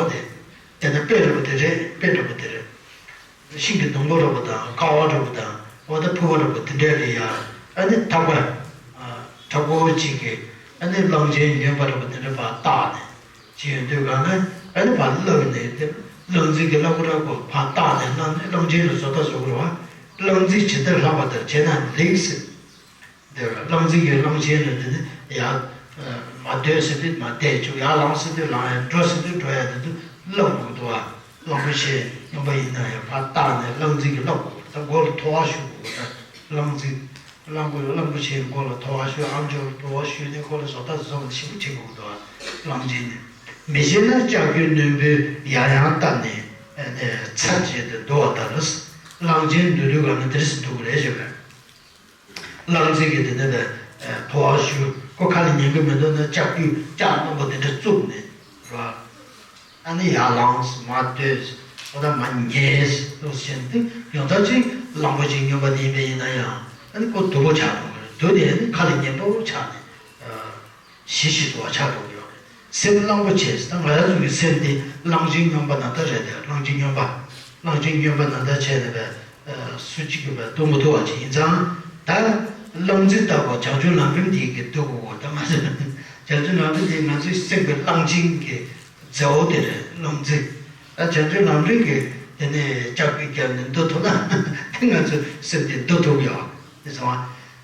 དེ། དེ་དཔེ་འདྲ་པོ་དེ་རེད། དཔེ་འདྲ་པོ་དེ་རེད། ཤིང་གི་སྡོང་པོ་འདྲ་པོ་དང་ཀ་བ་འདྲ་པོ་དང་འོ་ད་ཕུར་པ་འདྲ་པོ་དེ་འདྲ་ལ་ཡ་ཨ་ནི་ཐག་པ་དྲག་པོ་གཅིག་གིས་ཨ་ནི་གླང་ཆེན་སྨྱོན་པ་འདྲ་པོ་དེ་འདྲ་ཕར་བཏགས་ནས་བྱས་ཡོང་དུས་གང་ན་ཨ་ནི་ཕར་བརླགས་ནས་དེ་གླང་རྫི་གི་ལག་པ་འདྲ་པོ་ཕར་བཏགས་ནས་གླང་གླང་ཆེན་ལ་བཟོ་ལྟ་བཟོ་དགོས་རེད་བ། གླང་རྫི་ཇི་ལྟར་ལྷག་པ་ལྟར་བྱས་ན་ལེགས་ཟེར། འདིར་གླང་རྫི་གིས་གླང་ཆེན་ལ་འདི་ནི་ཡར་མར་སྡོད་ཟེར་དུས་མར་སྡོད་བཅུག་ཡར་ལངས་ཟེར་དུས་ལངས་ཡར་འགྲོ་ཟེར་དུས་འགྲོ་ཡ་འདི་ཚོ་བསླབ་དགོས་འདུག་བ། གླང་པོ་ཆེ་སྨྱོན་པ་ཡིན་ན་ཡང་ཕར་བཏགས་ནས་གླང་རྫི་གིས་བསླབ་དགོས་ད་མགོ་ལ་ཐོ་བ་གཞུ་དགོས་ད་གླང་རྫི། གླང་པོ་གླང་པོ་ཆེའི་མགོ་ལ་ཐོ་བ་གཞུ་ཨམ་ཅོག་ལ་ཐོ་བ་གཞུས་ནས་མགོ་ལ་བཟོ་ལྟ་བཟོ་བ་ཞིབ་པོ་བྱེད་དགོས་འདུག་བ། གླང་ཆེན་ནི་མི་བྱེད་ན་ལྕགས་ཀྱུ་རྣོན་པོས་ཡང་ཡང་བཏབ་ནས་ཚར་བཅད་དེ་བརྡོལ་བ་ལྟར་གླང་ཆེན་འདུལ་དུས་གང་ན་དེ་རིགས་སུ་འདུག་གི་རེད་ཞུ་བས། གླང་རྫི་གིས་དེ་ནས་ཐོ་བ་གཞུ་ཁོ་ཁ་ལ་ཉན་གི་མི་འདུག་ན་ལྕགས་ཀྱུ་ལྕགས་རྣོན་པོ་དེ་འདྲ་བཙུགས་ནས་ར། ཨ་ནི་ཡར་ལངས་མར་སྡོད་འོ་ད་མར་ཉལ་ལོ་ཟེར་ནས་ཡོང་ད་ཅིག་གླང་པོ་ཆེ་སྨྱོན་པ་དེ་ཡིན་པ་ཡིན་ན་ཡང་ཨ་ནི་ཁོ་སྡུག་པོ་ཆགས་འགྲོ་གི་རེད། སྡུག་ནས་ཨ་ནི་ཁ་ལ་ཉན་པོ་ཆགས་ནས། ཞི་ཞིང་དུལ་བ་ཆགས་འགྲོ་གི་ཡོད་རེད། སེམས་གླང་པོ་ཆེ་ད་ང་རང་ཚོ་གི་སེམས་དེ་གླང་ཆེན་སྨྱོན་པ་ནང་ལྟར་རེད་དེ་གླང་ཆེན་སྨྱོན་པ། གླང་ཆེན་སྨྱོན་པ་ནང་ལྟར་བྱས་ནས་པས་སུ་གཅིག་གིས་པས་བཟློག་མི་ཐུབ་པ་ཅིག་ཡིན་ཙང་། ད་གླང་རྫི་ལྟ་བུ་བྱང་ཆུབ་ལམ་རིམ་འདི་གིས་བཟློག་དགོས་ད་ང་ཚོས་བྱང་ཆུབ་ལམ་རིམ་འདི་ང་ཚོའི་སེམས་ཀྱི་གླང་ཆེན་གྱི་མཛའ་བོ་དེ་རེད་གླང་རྫི། ད་བྱང་ཆུབ་ལམ་རིམ་གྱི་དེ་ནས་ལྕགས་ཀྱུ་བརྒྱབ་ནས་འདུལ་ཐུབ་ན་དེ་ང་ཚོའི་སེམས་དེ་འདུལ་ཐུབ་ཀྱི་ཡོད་རེད་ཟེར་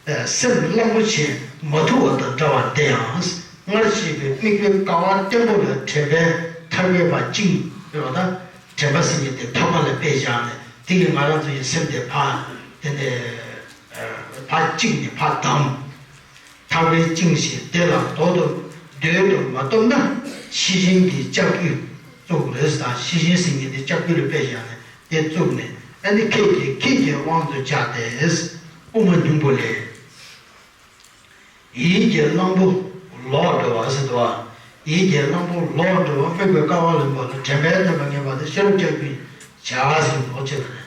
བ། སེམས་གླང་པོ་ཆེ་མ་ཐུབ་པ་དང་འདྲ་བ་འདི་ཡང་སྔར་བཤད་པའི་དམིགས་པའི་ཀ་བ་བརྟན་པོ་ལ་དྲན་པས་ཐག་པས་ཕར་བཅིངས་ཡོད་པ་དང་དྲན་པ་ཟེར་མཁན་དེ་ཐག་པ་ལ་དཔེ་བཞག་ནས་དེ་ཡིས་ང་རང་ཚོ་ཡི་སེམས་དེ་ཕར་དེ་ནས་ཕར་བཅིངས་ནས་ཕར་བསྡམས། ཐག་པས་བཅིངས་ཤིང་དེ་ལ་སྡོད་དུ་སྡོད་དུ་མ་བཏུབ་ན་ཤེས་བཞིན་གྱི་ལྕགས་ཀྱུས་བཙུགས་རེད་ད་ཤེས་བཞིན་ཟེར་མཁན་དེ་ལྕགས་ཀྱུ་ལ་དཔེ་བཞག་ནས། དེ་བཙུགས་ནས་ཨ་ནི་ཁྱེད་ཀྱི་ཁྱེད་ཀྱི་དབང་དུ་བྱ་སྟེ། དབུ་མ་སྙིང་པོ་ལས། ཡིད་ཀྱི་གླང་པོ་ལོག་འགྲོ་བ་ཟེར་དུ་བ། ཡིད་ཀྱི་གླང་པོ་ལོག་འགྲོ་བ་དམིགས་པའི་ཀ་བ་ལ་འབབ་ལ་དྲན་པས་ཐག་པས་ངེས་པ་དེ་ཤེས་རབ་ལྕགས་ཀྱུས་བྱ་ཟེར་ལོག་བྱེད་པ་རེད།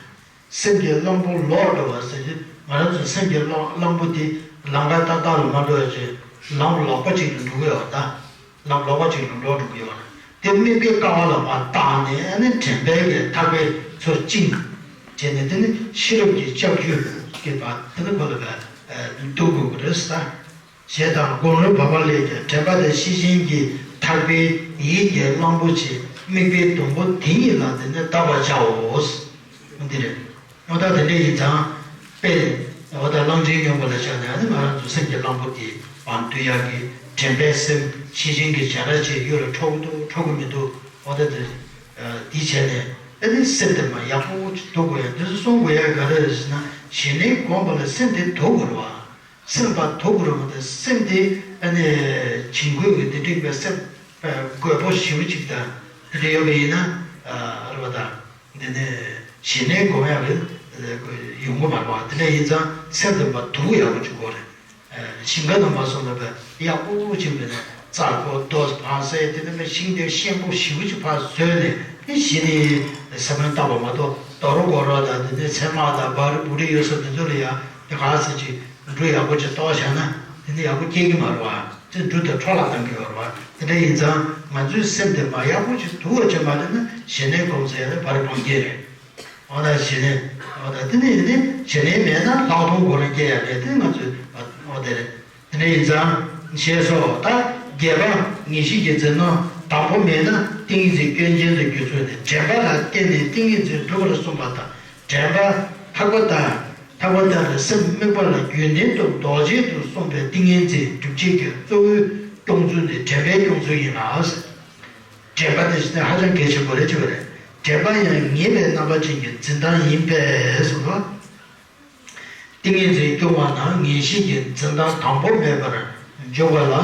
སེམས་ཀྱི་གླང་པོ་ལོག་འགྲོ་བ་ཟེར་གྱི་ང་རང་ཚོའི་སེམས་ཀྱི་གླང་གླང་པོ་དེ་ལམ་ཁ་ཏག་ཏག་ལ་མ་འགྲོ་བ་ཅིག་ལམ་ལོག་པ་ཅིག་ལ་འགྲོ་གི་ཡོད་ད། ལམ་ལོག་པ་ཅིག་ལ་འགྲོ་འགྲོ་གི་ཡོད་རེད། དེ་དམིགས་པའི་ཀ་བ་ལ་མར་བཏགས་ནས་ཨ་ནི་དྲན་པའི་གི་ཐག་པས་ཚུར་བཅིངས། བྱས་ནས་དེ་ནི་ཤེས་རབ་ཀྱི་ལྕགས་ཀྱུས་གི་བ་དེ་ནི་ཁོ་ལ་བ་འདུག་དགོས་ཀྱི་རེད་ས། ཞེས་དང་སྒོམ་རིམ་བར་པ་ལས་ཀྱང་དྲན་པ་དང་ཤེས་བཞིན་གྱི་ཐག་པས་ཡིད་ཀྱི་གླང་པོ་ཆེ་དམིགས་པའི་སྡོང་པོ་དེ་ཉིད་ལ་དེ་ནི་བརྡར་བར་བྱའོ། འདི་རེད། ཨོ་ད་དེ་འདྲ་ཡིན་ཙང་དཔེ་ཨོ་ད་གླང་ཆེན་སྨྱོན་པ་ལ་བཞག་ནས་ཨ་ནི་ང་རང་ཚོ་སེམས་ཀྱི་གླང་པོ་དེ་བར་འདུལ་ཡག་གི་དྲན་པའི་སེམས་ཤེས་བཞིན་གྱི་བྱ་ར་བྱེད་ཡུལ་ལ་འཕྲོག་གི་འདུག་འཕྲོག་གི་མི་འདུག་ཨོ་ད་དེ་དེ་བྱས་ནས་ཨ་ནི་སེམས་དེ་མ་ཡག་པོ་ཅིག་འདུལ་དགོས་ཡ་འདི་ཚོ་གསུང་དགོས་ཡ་ག་རེ་རེད་ཟེར་ན་ཞི་གནས་སྒོམ་པ་ལ་སེམས་དེ་འདུལ་དགོས་རེད་བ། སེམས་པ་དུག་རུང་དེ་སེམས་དེ་ཨ་ནི་བྱིང་རྒོད་ཀྱི་དེ་འགྲིག་པའི་སེམས་རྒོད་པོ་ཞེ་པོ་ཅིག་དང་དེ་འདྲ་ཡོད་པ་ཡིན་ན་རེད་བ་དང་དེ་ནས་ཞི་གནས་སྒོམ་ཡག་གི་ཡོང་གི་མ་རེད་བ། དེ་འདྲ་ཡིན་ཙང་སེམས་དེ་མ་དུག་ཡག་པོ་ཅིག་དགོས་རེད། ཞིང་ཁ་ནང་མ་སོང་ན་བས་ཡག་པོ་ཅིག་མེད་ནས་རྩྭ་ཁོ་རྡོ་བར་སེ་དེ་ནས་མི་ཤིང་དེ་ཤན་པོ་ཞེ་པོ་ཅིག་ཕར་བཟོས་ནས་དེ་ཞི་གནས་ས་བོན་བཏབ་པ་མ་གཏོགས་དོ་རུང་སྒོ་ར་དང་དེ་ནས་ཚེར་མ་དང་བ་རི་བུ་རི་ཡོད་ས་དེ་ཚོ་ལ་ཡང་དེ་ག་ཚོད་ཅིག་འབྲུ་ཡག་པོ་ཅིག་གཏོར་བཞག་ན་དེ་ནི་ཡག་པོ་སྐྱེ་གི་མ་རེད་བ། དེ་འབྲུ་དེ་འཕྲོ་བརླག་བཏང་གི་ཡོད་རེད་བ། དེ་འདྲ་ཡིན་ཙང་ང་ཚོའི་སེམས་དེ་མ་ཡག་པོ་ཅིག་དུག་པ་ཅིག་མ་རེད་ན་ཞི་གནས་སྒོམ་ཟེར་ཡ་དེ་བར་སྤང་སྐྱེ་རེད། འོ་ན་ཞི་གནས་འོ་ད་དེ་ནི་ཡིན་ནི་ཞི་གནས་མེད་ན་ལྷག་མཐོང་སྒོམ་རིམ་སྐྱེ་ཡ་མེད་དེ་ང་ཚོའི་འོ་དེ་རེད། དེ་འདྲ་ཡིན་ཙང་ཞེས་སོ། ད་བརྒྱད་པ་ངེས་ཤེས་ཀྱི་འཛིན་སྟངས་དང་པོ་མེད་ན་ཏིང་ངེ་འཛིན་སྐྱོན་ཅན་དུ་འགྱུར་ཚུལ་ནི་དྲན་པ་ལ་བརྟེན་ནས་ཏིང་ངེ་འཛིན་སྒྲུབ་པར་གསུངས་པ་དང་དྲན་པ་ཐག་པ་དང་། ཐག་པ་ལྟར་སེམས་དམིགས་པ་ལ་རྒྱུན་ལྡན་དུ་ལྡོག་བྱེད་དུ་གསུངས་པའི་ཏིང་ངེ་འཛིན་སྒྲུབ་བྱེད་ཀྱི་གཙོ་བོའི་སྐྱོང་ཚུལ་ནི་དྲན་པའི་སྐྱོང་ཚུལ་ཡིན་ལ། དྲན་པ་དེ་ནི་ཧ་ཅང་གལ་ཆེན་པོ་རེད་ཅེས་པ་རེད། དྲན་པ་ཡང་ངེས་པའི་རྣམ་པ་ཅན་གྱི་འཛིན་སྟངས་ཡིན་པས་སོ། ཏིང་ངེ་འཛིན་སྐྱོང་བ་ན་ངེས་ཤེས་ཀྱི་འཛིན་སྟངས་དང་པོ་མེད་པར་འཇོག་པ་ལ་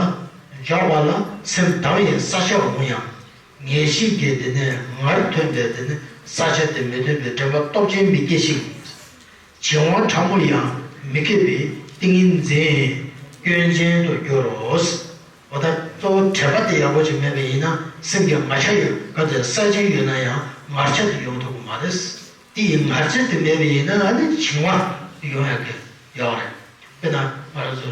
འཇོག་པ་ལ་སེམས་དམ་ཡིན་ས་ཆ་འོང་ཡང་ངེས་ཤེས་ཀྱི་དེ་ནས་ངར་ཐོན་པའི་དེ་ནི་ས་ཆ་དེ་མི་ཐོན་པའི་དྲན་པ་སྟོབས་ཆེན་མི་སྐྱེ་ཞིང་། བྱིང་བ་ཕྲ་མོ་ཡང་མི་སྐྱེ་བས་ཏིང་ངེ་འཛིན་སྐྱོན་ཅན་དུ་འགྱུར་རོ། འོ་ད་གཙོ་བོ་དྲན་པ་དེ་ཡག་པོ་ཅིག་མེད་པ་ཡིན་ན་སེམས་ཀྱི་ངར་ཆ་ཡོད་ག་དེ་ས་ཆ་ཡོད་ན་ཡང་ངར་ཆ་དེ་ཡོང་ཐུབ་ཀྱི་མ་རེད། དེ་ཡི་ངར་ཆ་དེ་མེད་པ་ཡིན་ན་ཨ་ནི་བྱིང་བ་ཡོང་ཡག་གི་ཡོད་རེད། དཔེར་ན་ང་རང་ཚོ་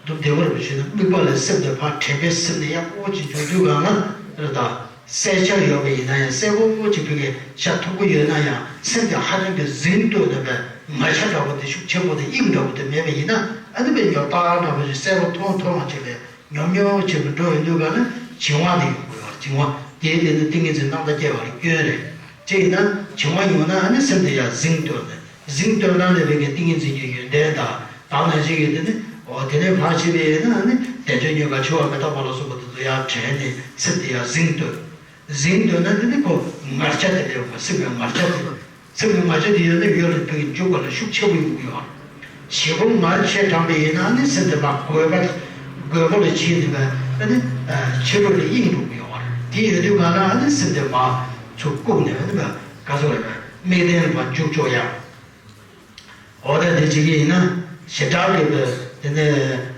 སྟོབས་བདེ་བོར་བྱས་ན་དམིགས་པ་ལས་སེམས་དེ་ཕར་དྲན་པའི་སེམས་ནི་ཡག་པོ་ཅིག་འཇོག་དུས་གང་ལ་རེད་ད། གསལ་ཆ་ཡོད་པ་ཡིན་ན་ཡང་གསལ་པོ་ཅིག་ཕ་གིར་ཤར་ཐུབ་ཀྱི་ཡོད་ན་ཡང་སེམས་དེ་ཧ་ཅང་གི་ཟིང་དུས་ནས་པའི་ངར་ཆ་འདྲ་པོ་དེ་ཤུགས་ཆེན་པོ་དེ་དབྱིངས་འདྲ་པོ་དེ་མེད་པ་ཡིན་ན་ཨ་ནི་པའི་ཉོབ་ཏག་འདྲ་པོ་ཞིག་གསལ་པོ་མཐོང་མཐོང་བ་ཅིག་ལས། ཉོབ་ཉོབ་བྱེད་པའི་འགྲོ་ཡི་འདུག་ག་ལ་བྱིང་བ་དེ་ཡོང་དགོས་པ་བྱིང་བ་དེའི་སྟེང་ནས་ཏིང་ངེ་འཛིན་སྣང་དག་སྐྱེ་བ་ལ་སྐྱོན་རེད། ཅེས་ཡིན་ན་བྱིང་བ་ཡོང་ན་ཨ་ནི་སེམས་དེ་ཡར་ཟིང་གཏོར་ནས་ཟིང་གཏོར་ན་ནས་བའི་གི་ཏིང་ངེ་འཛིན་གྱི་ཡོན་ཏན་དང་དག་ན་ཅིག་ཡོད་དེ་ནི་འོ་དེ་ནས་ཕར་ཕྱིན་པས་ཡིན་ན་ཨ་ནི་བདེ་དྲོད་ཉོས་པ་འཆི་བ་མི་རྟག་པ་ལ་སོགས་པ་དེ་ཚོ་ཡར་དྲན་ནས་སེམས་དེ་ཡར་ཟིང་གཏོར། ཟིང་གཏོར་ན་དེ་ནི་ཁོ་ངར་ཆ་དེ་ལས་འོང་བ་སེམས་ཀྱི་ངར་ཆ་དེ། སེམས་ཀྱི་ངར་ཆ་དེ་ཡོད་ན་ཡོད་ལ་ཕུགས་འཇུག་པ་ལ་ཤུགས་ཆེན་པོ་ཡོང་གི་ཡོད་རེད། ཞེ་པོ་ངར་ཆེ་དྲགས་པ་ཡིན་ན་ནི་སེམས་དེ་མར་རྒོད་པ་རྒོད་པོ་ལ་ཕྱིན་ནས་པས་ཨ་ནི་ཕྱི་རོལ་ལ་གཡེང་འགྲོ་གི་ཡོད་རེད། དེ་ཡོད་དུས་གང་ལ་ཨ་ནི་སེམས་དེ་མར་ཚུར་བཀུག་ནས་ཨ་ནི་ག་ཚོད་རེད་དམིགས་རྟེན་ལ་མར་འཇུག་ཆོག་ཡ། འོ་ད་དེ་བྱེད་ཀྱི་ཡིན་ན་ཞེ་དྲག་གི་དེ་ནས་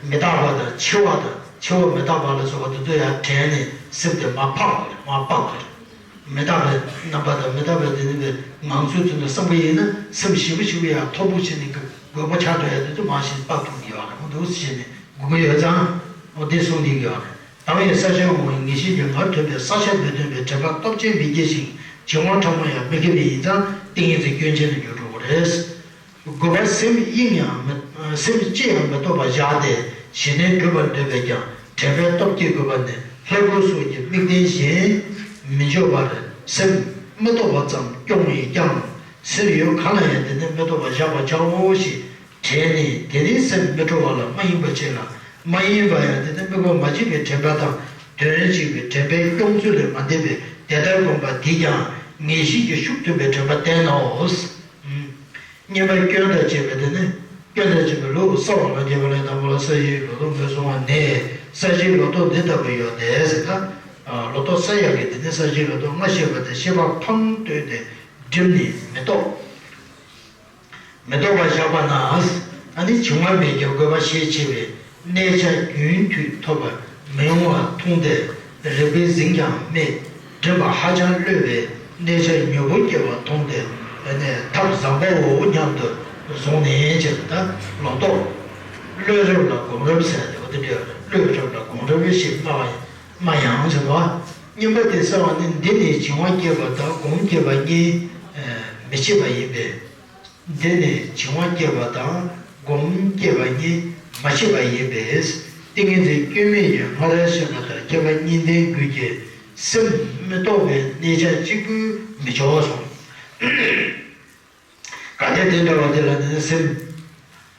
མི་རྟག་པ་དང་འཆི་བ་དང་འཆི་བ་མི་རྟག་པ་ལ་སོགས་པ་དེ་ཚོ་ཡར་དྲན་ནས་སེམས་དེ་མར་ཕབ་དགོས་རེད་མར་ཕབ་དགོས་རེད། མི་རྟག་པའི་རྣམ་པ་དང་མི་རྟག་པའི་དེ་ནི་པའི་ངང་ཚུལ་ཚུལ་དུ་བསམ་པ་ཡིན་ན་སེམས་ཞིབ་པོ་ཞིབ་པོ་ཡང་མཐོ་པོ་བྱས་ནས་རྒོད་པོ་ཆགས་འགྲོ་ཡ་དེ་ཚོ་མང་ཞིག་སྤར་ཐུབ་ཀྱི་ཡོད་རེད་མོ། འདུག་སེ་བྱས་ནས་དགོས་ཀྱི་ཡོད་ཙང་འོ་དེ་གསུངས་བསྡད་ཀྱི་ཡོད་རེད། དང་བའི་ས་ཆ་འོང་བའི་ངེས་ཤེས་ཀྱི་ངར་ཐོན་པའི་ས་ཆ་མི་ཐོན་པའི་དྲན་པ་སྟོབས་ཆེན་མི་སྐྱེ་ཞིང་བྱིང་བ་ཕྲ་མོ་ཡང་མི་སྐྱེ་བ་ཡིན་ཙང་ཏིང་ངེ་འཛིན་སྐྱོན་ཅན་དུ་འགྱུར་འགྲོ་གི་རེད། དགུ་པ་སེམས་གཡེང་ཡང་མི་སེམས་ཅི་ཡང་མི་རྟོག་པར་བཞག་སྟེ་ཞི་གནས་སྒྲུབ་པར་འདོད་པས་ཀྱང་དྲན་པའི་སྟོབས་སྐྱེ་དགོས་པ་ནི་ལྷ་སྐུ་སོགས་ཀྱི་དམིགས་རྟེན་གཞན་མི་འཇོག་པར་སེམས་མི་རྟོག་པ་ཙམ་སྐྱོང་བས་ཀྱང་སེམས་ཡུལ་གང་ལ་ཡང་དེ་ནི་མི་རྟོག་པར་བཞག་པར་བྱའོ་ཞེས་དྲན་ནས་དེ་ནི་སེམས་མི་སྤྲོ་བ་ལ་མ་ཡེངས་པ་བྱས་ལ་མ་ཡེངས་པ་ཡང་དེ་ནི་དམིགས་པ་མ་བྱས་པའི་དྲན་པ་དང་དོན་གཅིག་པའི་དྲན་པའི་སྐྱོང་ཚུལ་ལས་མ་འདས་པས་དེ་ལྟར་བསྒོམས་པ་དེས་ཀྱང་ངེས་ཤེས་ཀྱི་ཤུགས་ཐོན་པའི་དྲན་པ་བསྟན་ནོ། གཉིས་པ་སྐྱོན་དང་བཅས་པའི་དེ་ནི་སྐྱོན་དང་བཅས་པའི་ལུགས་གསལ་བ་ལ་རྒྱས་པ་ལས་དང་པོ་ལ་ས་གཞིའི་ལོ་ཏོག་འབུས་གསུངས་པ་ནས་ས་གཞིའི་ལོ་ཏོག་འདི་ལྟ་བུ་ཡོད་དེ་ཟེར་ད། ལོ་ཏོག་གསལ་ཡག་གི་དེ་ནི་ས་གཞིའི་ལོ་ཏོག་ལྔ་ཤེས་པ་དེ་ཤེས་པ་ཕམ་བཏོད་དེ་སྒྲིམ་ནས་མི་རྟོག་མི་རྟོག་པར་བཞག་པ་ན། ཨ་ནི་བྱིང་བ་མེད་ཀྱང་རྒོད་པ་ཤས་ཆེ་བས་གནས་ཆ་རྒྱུན་མཐུད་ཐོབ་པར་མི་འོང་བ་མཐོང་སྟེ་རེག་པས་ཟིན་ཀྱང་རྨེད། འདྲེན་པ་ཧ་ཅང་གློད་པས་གནས་ཆ་མྱུར་པོ་སྐྱེ་བ་མཐོང་སྟེ་ཨ་ནི་ཐབས་བཟང་པོའོ་སྙམ་དུ་བཟུང་ནས་ཅེས་ད་ལོ་ཏོག་གློད་རབས་ལ་སྒོམ་རབས་ཟེར་ཏེ་འོ་དེ་འདྲ་གློད་རབས་ལ་སྒོམ་རབས་ཞེས་སྨྲ་བ་སྨྲ་ཡང་ཟེར་བ། གཉིས་པ་དེ་གསལ་བ་ནི་འདི་ནི་བྱིང་བ་སྐྱེས་པ་དང་སྒོམ་སྐྱེས་པ་གཉིས་མི་ཕྱེད་པ་ཡིན་པས། འདི་ནི་བྱིང་བ་སྐྱེས་པ་དང་སྒོམ་སྐྱེས་པ་གཉིས་མ་ཕྱེད་པ་ཡིན་པས་ཏིང་ངེ་འཛིན་སྐྱོན་མེད་ཀྱི་སྔ་རོལ་ཤེས་པ་དང་ཁྱད་པར་གཉིས་ལྡན་ཀུན་གྱི་སེམས་མི་རྟོག་པའི་གནས་ཆ་གཅིག་པུས་མི་ཆོག་གསུངས། གལ་ཏེ་དེ་འདྲ་བ་དེ་ལ་ནི་སེམས་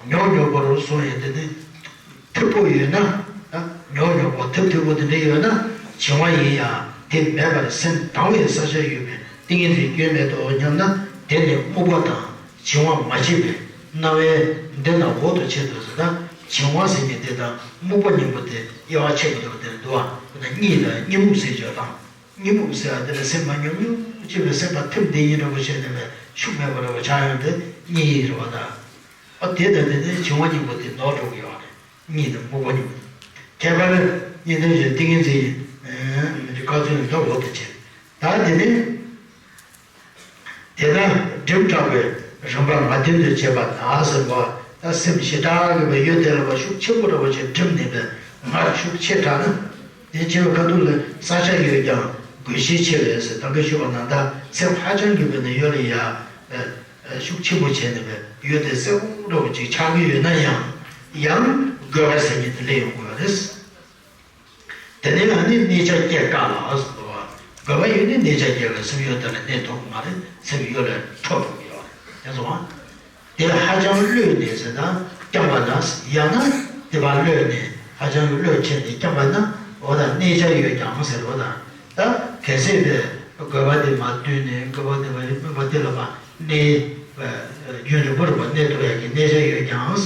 ཉོག་ཉོག་པོར་སོང་ཡང་དེ་ནི་མཐུག་པོ་ཡོད་ན། ཉོག་ཉོག་པོ་ཐིབས་ཐིབས་པོ་དེ་འདྲ་ཡོད་ན་བྱིང་བ་ཡིན་ཡང་དེ་མེད་པར་སེམས་དྭངས་བའི་ས་ཆ་ཡོད་པས་ཏིང་ངེ་འཛིན་སྐྱོན་མེད་དོ་སྙམ་ན་དེ་ནི་སྨུག་པ་དང་བྱིང་བ་མ་ཕྱེད་པས་རྣ་བའི་འདི་ན་འོག་ཏུ་ཕྱེད་དོ་ཟེར་ད་བྱིང་བ་ཟེར་མཁན་དེ་དང་སྨུག་པ་སྙིང་པོ་དེ་དབྱེ་བ་ཕྱེད་མི་ཐུབ་པ་དེ་འདུག་བ། དེ་ན་གཉིད་ལ་གཉིད་སྨུག་ཟེར་བྱ་དང་། གཉིད་སྨུག་ཟེར་བ་དེ་ལ་སེམས་པ་ཉོབ་ཉོབ་ཅིག་ལ་སེམས་པ་ཐིམ་བདེ་ཉིན་འདྲ་པོ་བྱས་ནས་པའི་ཤུགས་མེད་པ་འདྲ་པོ་ཆགས་ཡོང་དུས་གཉིད་ཡིན་རེད་བ་ད། ཨ་དེ་དང་དེ་ནས་བྱིང་བ་གཉིས་པོ་དེ་ལྡོག་འགྲོ་གི་ཡོད་རེད། གཉིད་དང་སྨུག་པ་གཉིས་པོ་དེ། ཁྱད་པར་གཉིས་ལྡན་གྱི་ཏིང་ངེ་འཛིན་མི་འདྲ་བཀའ་བཙུན་ལ་ལྡོག་འོག་ཏུ་བྱེད། ད་དེ་ནས། དེ་ལྟར་སྒྲིམ་དྲགས་པའི་རིམ་པ་ང་བདུན་དུ་བྱེད་པ་ན་ཟེར་བ་ད་སེམས་ཞེ་དྲག་གི་བའི་ཡུལ་དེ་ལ་བ་ཤུགས་ཆེན་པོ་འདྲ་བ་ཞིག་སྒྲིམ་ནས་པའི་ངར་ཤུགས་ཆེ་དྲགས་ན། དེ་ཆེ་བའི་ཁ་ཐུག་ལ་ས་ཆ་ཡོད་ཀྱང་རྒོད་གཞི་ཆེ་བས་ཟེར་ད་གིན་ཞུས་པ་ནང་ལྟར་སེམས་ཧ་ཅང་གི་བའི་ནས་ཡོད་ལ་ཡ་ཤུགས་ཆེན་པོ་བྱས་ནས་པའི་ཡུལ་དེ་གསལ་པོ་འདྲ་བ་ཅིག་ཆགས་ཀྱི་ཡོད་ན་ཡང་ཡང་རྒོད་པ་ཟེར་མཁན་དེ་སླེབས་ཡོང་དགོས་པ་རེད། དེ་ནས་ཨ་ནི་གནས་ཆ་སྐྱེ་དཀའ་ལ་ཟེར་བ། རྒོད་པ་ཡོད་ནི་གནས་ཆ་སྐྱེ་བའི་སེམས་ཡུལ་དེ་ལ་གནས་ཐུབ་མ་རེད་སེམས་ཡུལ་ལས་འཕྲོ་ཐུབ་ཡོད་རེད་ཡང་སོང་བ། དེ་ཧ་ཅང་གློད་ནས་ཟེར་ན་བསྐྱངས་པ་ན་ཡང་ན་དེ་བ་གློད་ནས་ཧ་ཅང་གི་གློད་ཆེ་ནས་བསྐྱངས་པ་ན་འོ་ད་གནས་ཆ་ཡོད་ཀྱང་ཟེར་བ་དང་ད་གལ་སྲིད་དེ་རྒོད་པ་དེ་མ་བཏུལ་ནས་རྒོད་པ་དེ་བ་ཡི་དམིགས་པ་དེ་ལ་བ་གནས་རྒྱུན་རིང་པོར་བ་གནས་ཐུབ་ཡག་གི་གནས་ཆ་ཡོད་ཀྱང་།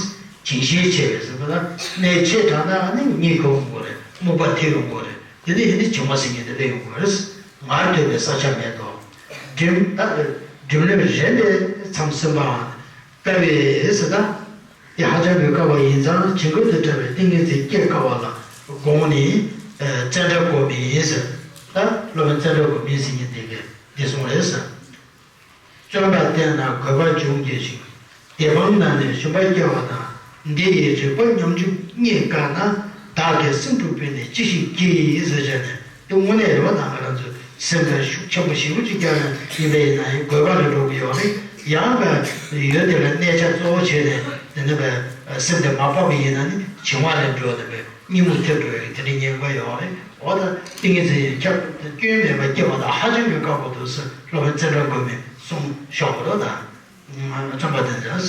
བྱིང་ཞེན་ཆེ་བས་ཟེར་བ་ལ་གནས་ཆེ་དྲགས་ན་ནི་གཉིད་ཁུག་འོང་གི་རེད་སྨུག་པ་ཐིབས་ཡོང་གི་རེད་དེ་ནས་ཡིན་ནི་བྱིང་བ་ཟེར་མཁན་དེ་སླེབས་ཡོང་གི་རེད། ངར་ཐོན་པའི་ས་ཆ་མེད་དོ། སྒྲིམ་ད་སྒྲིམ་ལུགས་རེད་ལས་མཚམས་སེམས་པའང་དཀའ་བས་ཟེར་ད། དེ་ཧ་ཅང་གི་དཀའ་བ་ཡིན་ཙང་བྱིང་རྒོད་དུ་བཀྲ་བའི་ཏིང་ངེ་འཛིན་སྐྱེ་དཀའ་བ་ལ་དགོངས་ནས་ཙནྡྲ་གོ་མི་ཟེར་ད་སློབ་དཔོན་ཙནྡྲ་གོ་མི་ཟེར་མཁན་དེ་གས་འདི་གསུངས་རེད་ཟེར། བརྩོན་པ་བསྟེན་ན་རྒོད་པ་འབྱུང་སྐྱེ་ཞིང་། བདེན་དཔང་ན་ནི་ཞུམ་པ་སྐྱེ་བ་དང་། འདི་ཡི་རིགས་པ་ཉམ་ཆུང་རྙེད་དཀའ་ན། བདག་གིས་སེམས་དཀྲུགས་པས་ནི་ཅི་ཞིག་བགྱི་ཟེར་བྱས་ནས་དེ་དངོས་གནས་རེད་བ་ད་ང་རང་ཚོས་ སེམས་ལ་ཤུགས་ཆེན་པོ་ཞེ་པོ་ཅིག་བརྒྱབ་ནས་ཡིན་པ་ཡིན་ན་ཡང་དགོས་པ་ལས་འགྲོ་གི་ཡོད་རེད། ཡང་ཡུལ་དེ་ལ་གནས་ཆ་གཙོ་བོ་བྱས་ནས་དེ་ནས་སེམས་དེ་མ་སྤངས་པ་ཡིན་ན་ནི་བྱིང་བ་ལས་འགྲོ་ནས་པའི་གཉིད་མུག་ཐེབས་འགྲོ་ཡག་གི་དེ་འདྲའི་ཉེན་ཁ་ཡོད་རེད། འོ་ད་ཏིང་ངེ་འཛིན་ཡང་ཁྱབ་སྐྱོན་མེད་པ་སྐྱེ་བ་དང་ཧ་ཅང་གི་དཀའ་པོ་འདུག་ཟེར་སློབ་དཔོན་ཙནྡྲ་གོ་མིས་གསུངས་ཤོག་གི་རེད་ད། རྩོམ་པ་དེ་འདྲ།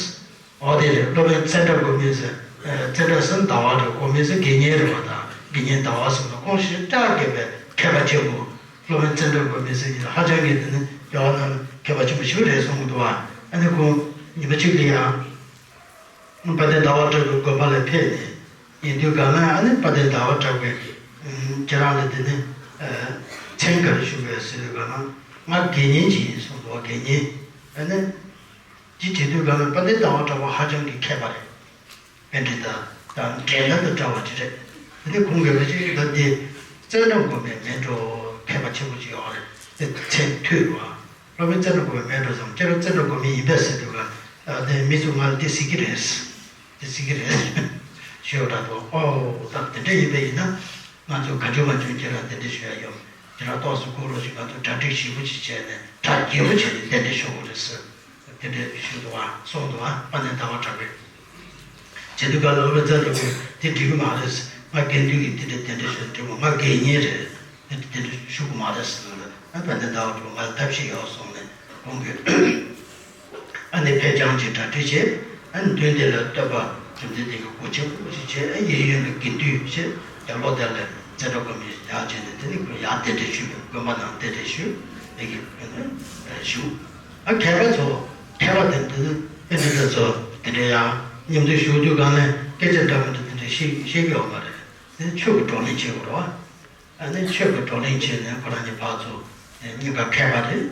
འོ་དེ་རེད། སློབ་དཔོན་ཙནྡྲ་གོ་མི་ཟེར། ཙནྡྲ་ཟེར་ཟླ་བ་རེད། གོ་མི་ཟེར་དགེ་བསྙེན་རེད་པ། ད་དགེ་བསྙེན་ཟླ་བ་ཟེར་ན་ཁོང་ཞེ་དྲག་གི་པའི་མཁས་པ་ཆེན་པོ། སློབ་དཔོན་ཙནྡྲ་གོ་མི་ཟེར་གྱི་ཧ་ཅང་གི་དེ་ནི་རྒྱལ་བ་རྣམས་མཁས་པ་ཆེན་པོ་ཞིག་རེད་གསུངས་འདུག་པ། ཨ་ནི་ཁོང་ཉི་མ་གཅིག་ལ་ཡང་དཔལ་ལྡན་ཟླ་བ་གྲགས་པའི་དགོན་པ་ལ་ཕེབས་ནས་ཡིན་དུས་ག་ན། ཨ་ནི་དཔལ་ལྡན་ཟླ་བ་གྲགས་པས་ཁྱེད་རང་ལ་དེ་ནི་མཚན་ག་རེ་ཞུ་དགོས་ཟེར་དུས་ག་ན། ང་དགེ་བསྙེན་ཅིག་ཡིན་གསུངས་འདུག་པ། དགེ་བསྙེན། ཨ་ནི། དེ་བྱེད་དུས་ག་ལ་དཔལ་ལྡན་ཟླ་བ་གྲགས་པ་ཧ་ཅང་གི་མཁས་པ་རེད། པཎྜི་ཏ་དང་འགྲན་ཟླ་དང་བྲལ་བ་ཅིག་རེད། དེ་ནས་ཁོང་གིས་ལ་ཅིག་ད་འདི་ཙནྡྲ་གོ་མིའི་མེ་ཏོག་མཁས་པ་ཆེན་པོ་ཅིག་ཡོད་རེད། དེ་མཚན་ཐོས་པ། སློབ་དཔོན་ཙནྡྲ་གོ་མིའི་མེ་ཏོག་ཙམ་ཁྱེད་རང་ཙནྡྲ་གོ་མི་ཡིན་པས་ཟེར་དུས་ག་ལ་དེ་མི་ཚོ་ང་ལ་དེ་ཟེར་གྱི་རེད། དེ་ཟེར་གྱི་རེད་ཞེས་པ་འདྲ་འདུག་ཨོ་ད་དེ་འདྲ་ཡིན་པ་ཡིན་ན། ང་ཚོ་ག་ཚོད་མ་བྱུང་ཁྱེད་རང་གདན་འདྲེན་ཞུ་ཡ་ཡོད། ཁྱེད་རང་ཏོག་ཙམ་སྒུག་རོགས་ཞེས་ང་ཚོ་གྲ་སྒྲིག་ཞིབ་པོ་ཅིག་བྱས་ནས་གྲ་རྒྱས་པོ་བྱས་ནས་གདན་འདྲེན་ཞུ་དགོས་རེད་ཟེར། གདན་འདྲེན་ཞུས་འདུག་པ། གསུངས་འདུག་པ། དཔལ་ལྡན་ཟླ་བ་གྲགས་པས། བྱས་དུས་ག་ལ་སློབ་དཔོན་ཙནྡྲ་གོ་མིས་དེ་འགྲིག་གི་མ་རེད། ང་དགེ་འདུན་གྱི་དེ་འདྲའི་གདན་འདྲེན་ཞུ་འགྲིག་གི་མ། ང་དགེ་བསྙེན་རེད། དེ་འདྲ་ཞུ་གི་མ་རེད་ཟེར་ན། ཨ་དཔལ་ལྡན་ཟླ་བ་གྲགས་པ་ང་ལ་ཐབས་ཤེས་ཡོད་གསུངས་ནས་ཁོང་གིས། ཨ་ནི་ཕེབས་རྐྱང་གཅིག་གྲ་སྒྲིག་བྱས། ཨ་ནི་མདུན་དེ་ལ་སྟོན་པ་བཅོམ་ལྡན་འདས་ཀྱི་སྒོ་ཆེན་པོ་ཞིག་བྱས། ཨ་གཡས་གཡོན་ལ་དགེ་འདུན་བྱས། རྒྱབ་ལོགས་དེ་ལ་ཙནྡྲ་གོ་མི་ཡར་བྱས་ནས་དེ་ནི་ཁོ་ཡར་གདན་འདྲེན་ཞུས། དགོན་པ་ནང་གདན་འདྲེན་ཞུས། ཨ་གི་ཨ་ནི་བཞུགས། ཨ་མཁས་པ་ཚོ་མཁས་པ་དེ་འདི་ནི་དཔེ་འདི་འདྲ་ཚོ་དེ་འདྲ་ཡང་མཉམ་དུ་བཞུགས་དུས་གང་ནས་སྐད་ཆ་འདྲ་མི་འདྲ་དེ་འདྲ་བཤད་བཤད་ཀྱི་ཡོད་མ་རེད། དེ་ནི་ཆོས་ཀྱི་བགྲོ་གླེང་བྱེད་དགོས་རེད་པ། ཨ་ནི་ཆོས་ཀྱི་བགྲོ་གླེང་བྱས་ནས་ཁོ་རང་གཉིས་ཕར་ཚུར་གཉིས་ཀ་མཁས་པ་རེད།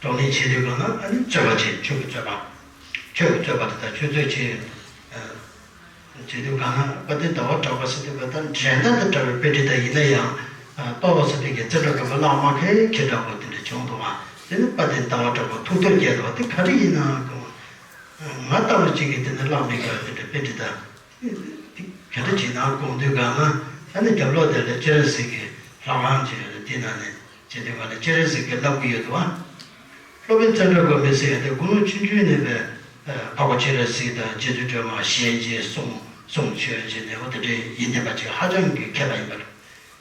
བགྲོ་གླེང་བྱེད་དུས་གང་ན་ཨ་ནི་རྩོད་པ་བྱེད། ཆོས་ཀྱི་རྩོད་པ། ཆོས་ཀྱི་རྩོད་པ་དེ་དག་ཆོས་རྩོད་བྱེད། ཨ་བྱེད་དུས་གང་ན་དཔལ་ལྡན་ཟླ་བ་གྲགས་པ་ཟེར་དུས་ག་ད་འགྲན་ཟླ་དང་བྲལ་བའི་པཎྜི་ཏ་ཡིན་ན་ཡང་། ཨ་ཏོག་ཙམ་དེ་གའི་ཙནྡྲ་གོ་མི་ལག་དམར་ཁེ་ཁེ་འདྲ་པོ་དེ་འདྲ་བྱུང་འདུག་པ། དེ་ནི་དཔལ་ལྡན་ཟླ་བ་གྲགས་པ་ཐུགས་དོགས་སྐྱེས་འདུག་པ། དེ་ག་རེ་ཡིན་ན་གོ། ང་ལྟ་བུ་གཅིག་གིས་དེ་ནི་ལག་མི་འཁེལ་བ་དེ་འདྲ་པཎྜི་ཏ། དེ་ག་འདྲ་བྱེད་ན་དགོངས་དུས་གང་ན། ཨ་ནི་རྒྱབ་ལོགས་དེ་ལ་སྤྱན་རས་གཟིགས་ཀྱི་ལྷ་ཁང་ཅིག་ཡོད་རེད། དེ་ནང་ནས་བྱེད་དུས་གང་ལ་སྤྱན་རས་གཟིགས་ཀྱིས་བསླབ་ཀྱི་ཡོད་དོ། སློབ་དཔོན་ཙནྡྲ་གོ་མི་ཟེར་ཡ་དེ་དགུང་ལོ་ཆུང་ཆུང་ནས་པའི་འཕགས་པ་སྤྱན་རས་གཟིགས་དང་རྗེ་བཙུན་སྒྲོལ་མ་ཞལ་མཇལ། གསུང་གསུང་ཆོས་བྱས་ནས་འོ་དེ་འདྲའི་ཡིན་བསྡད་པ་ཅིག་ཧ་ཅང་གི་མཁས་པ་ཡིན་པ་རེད།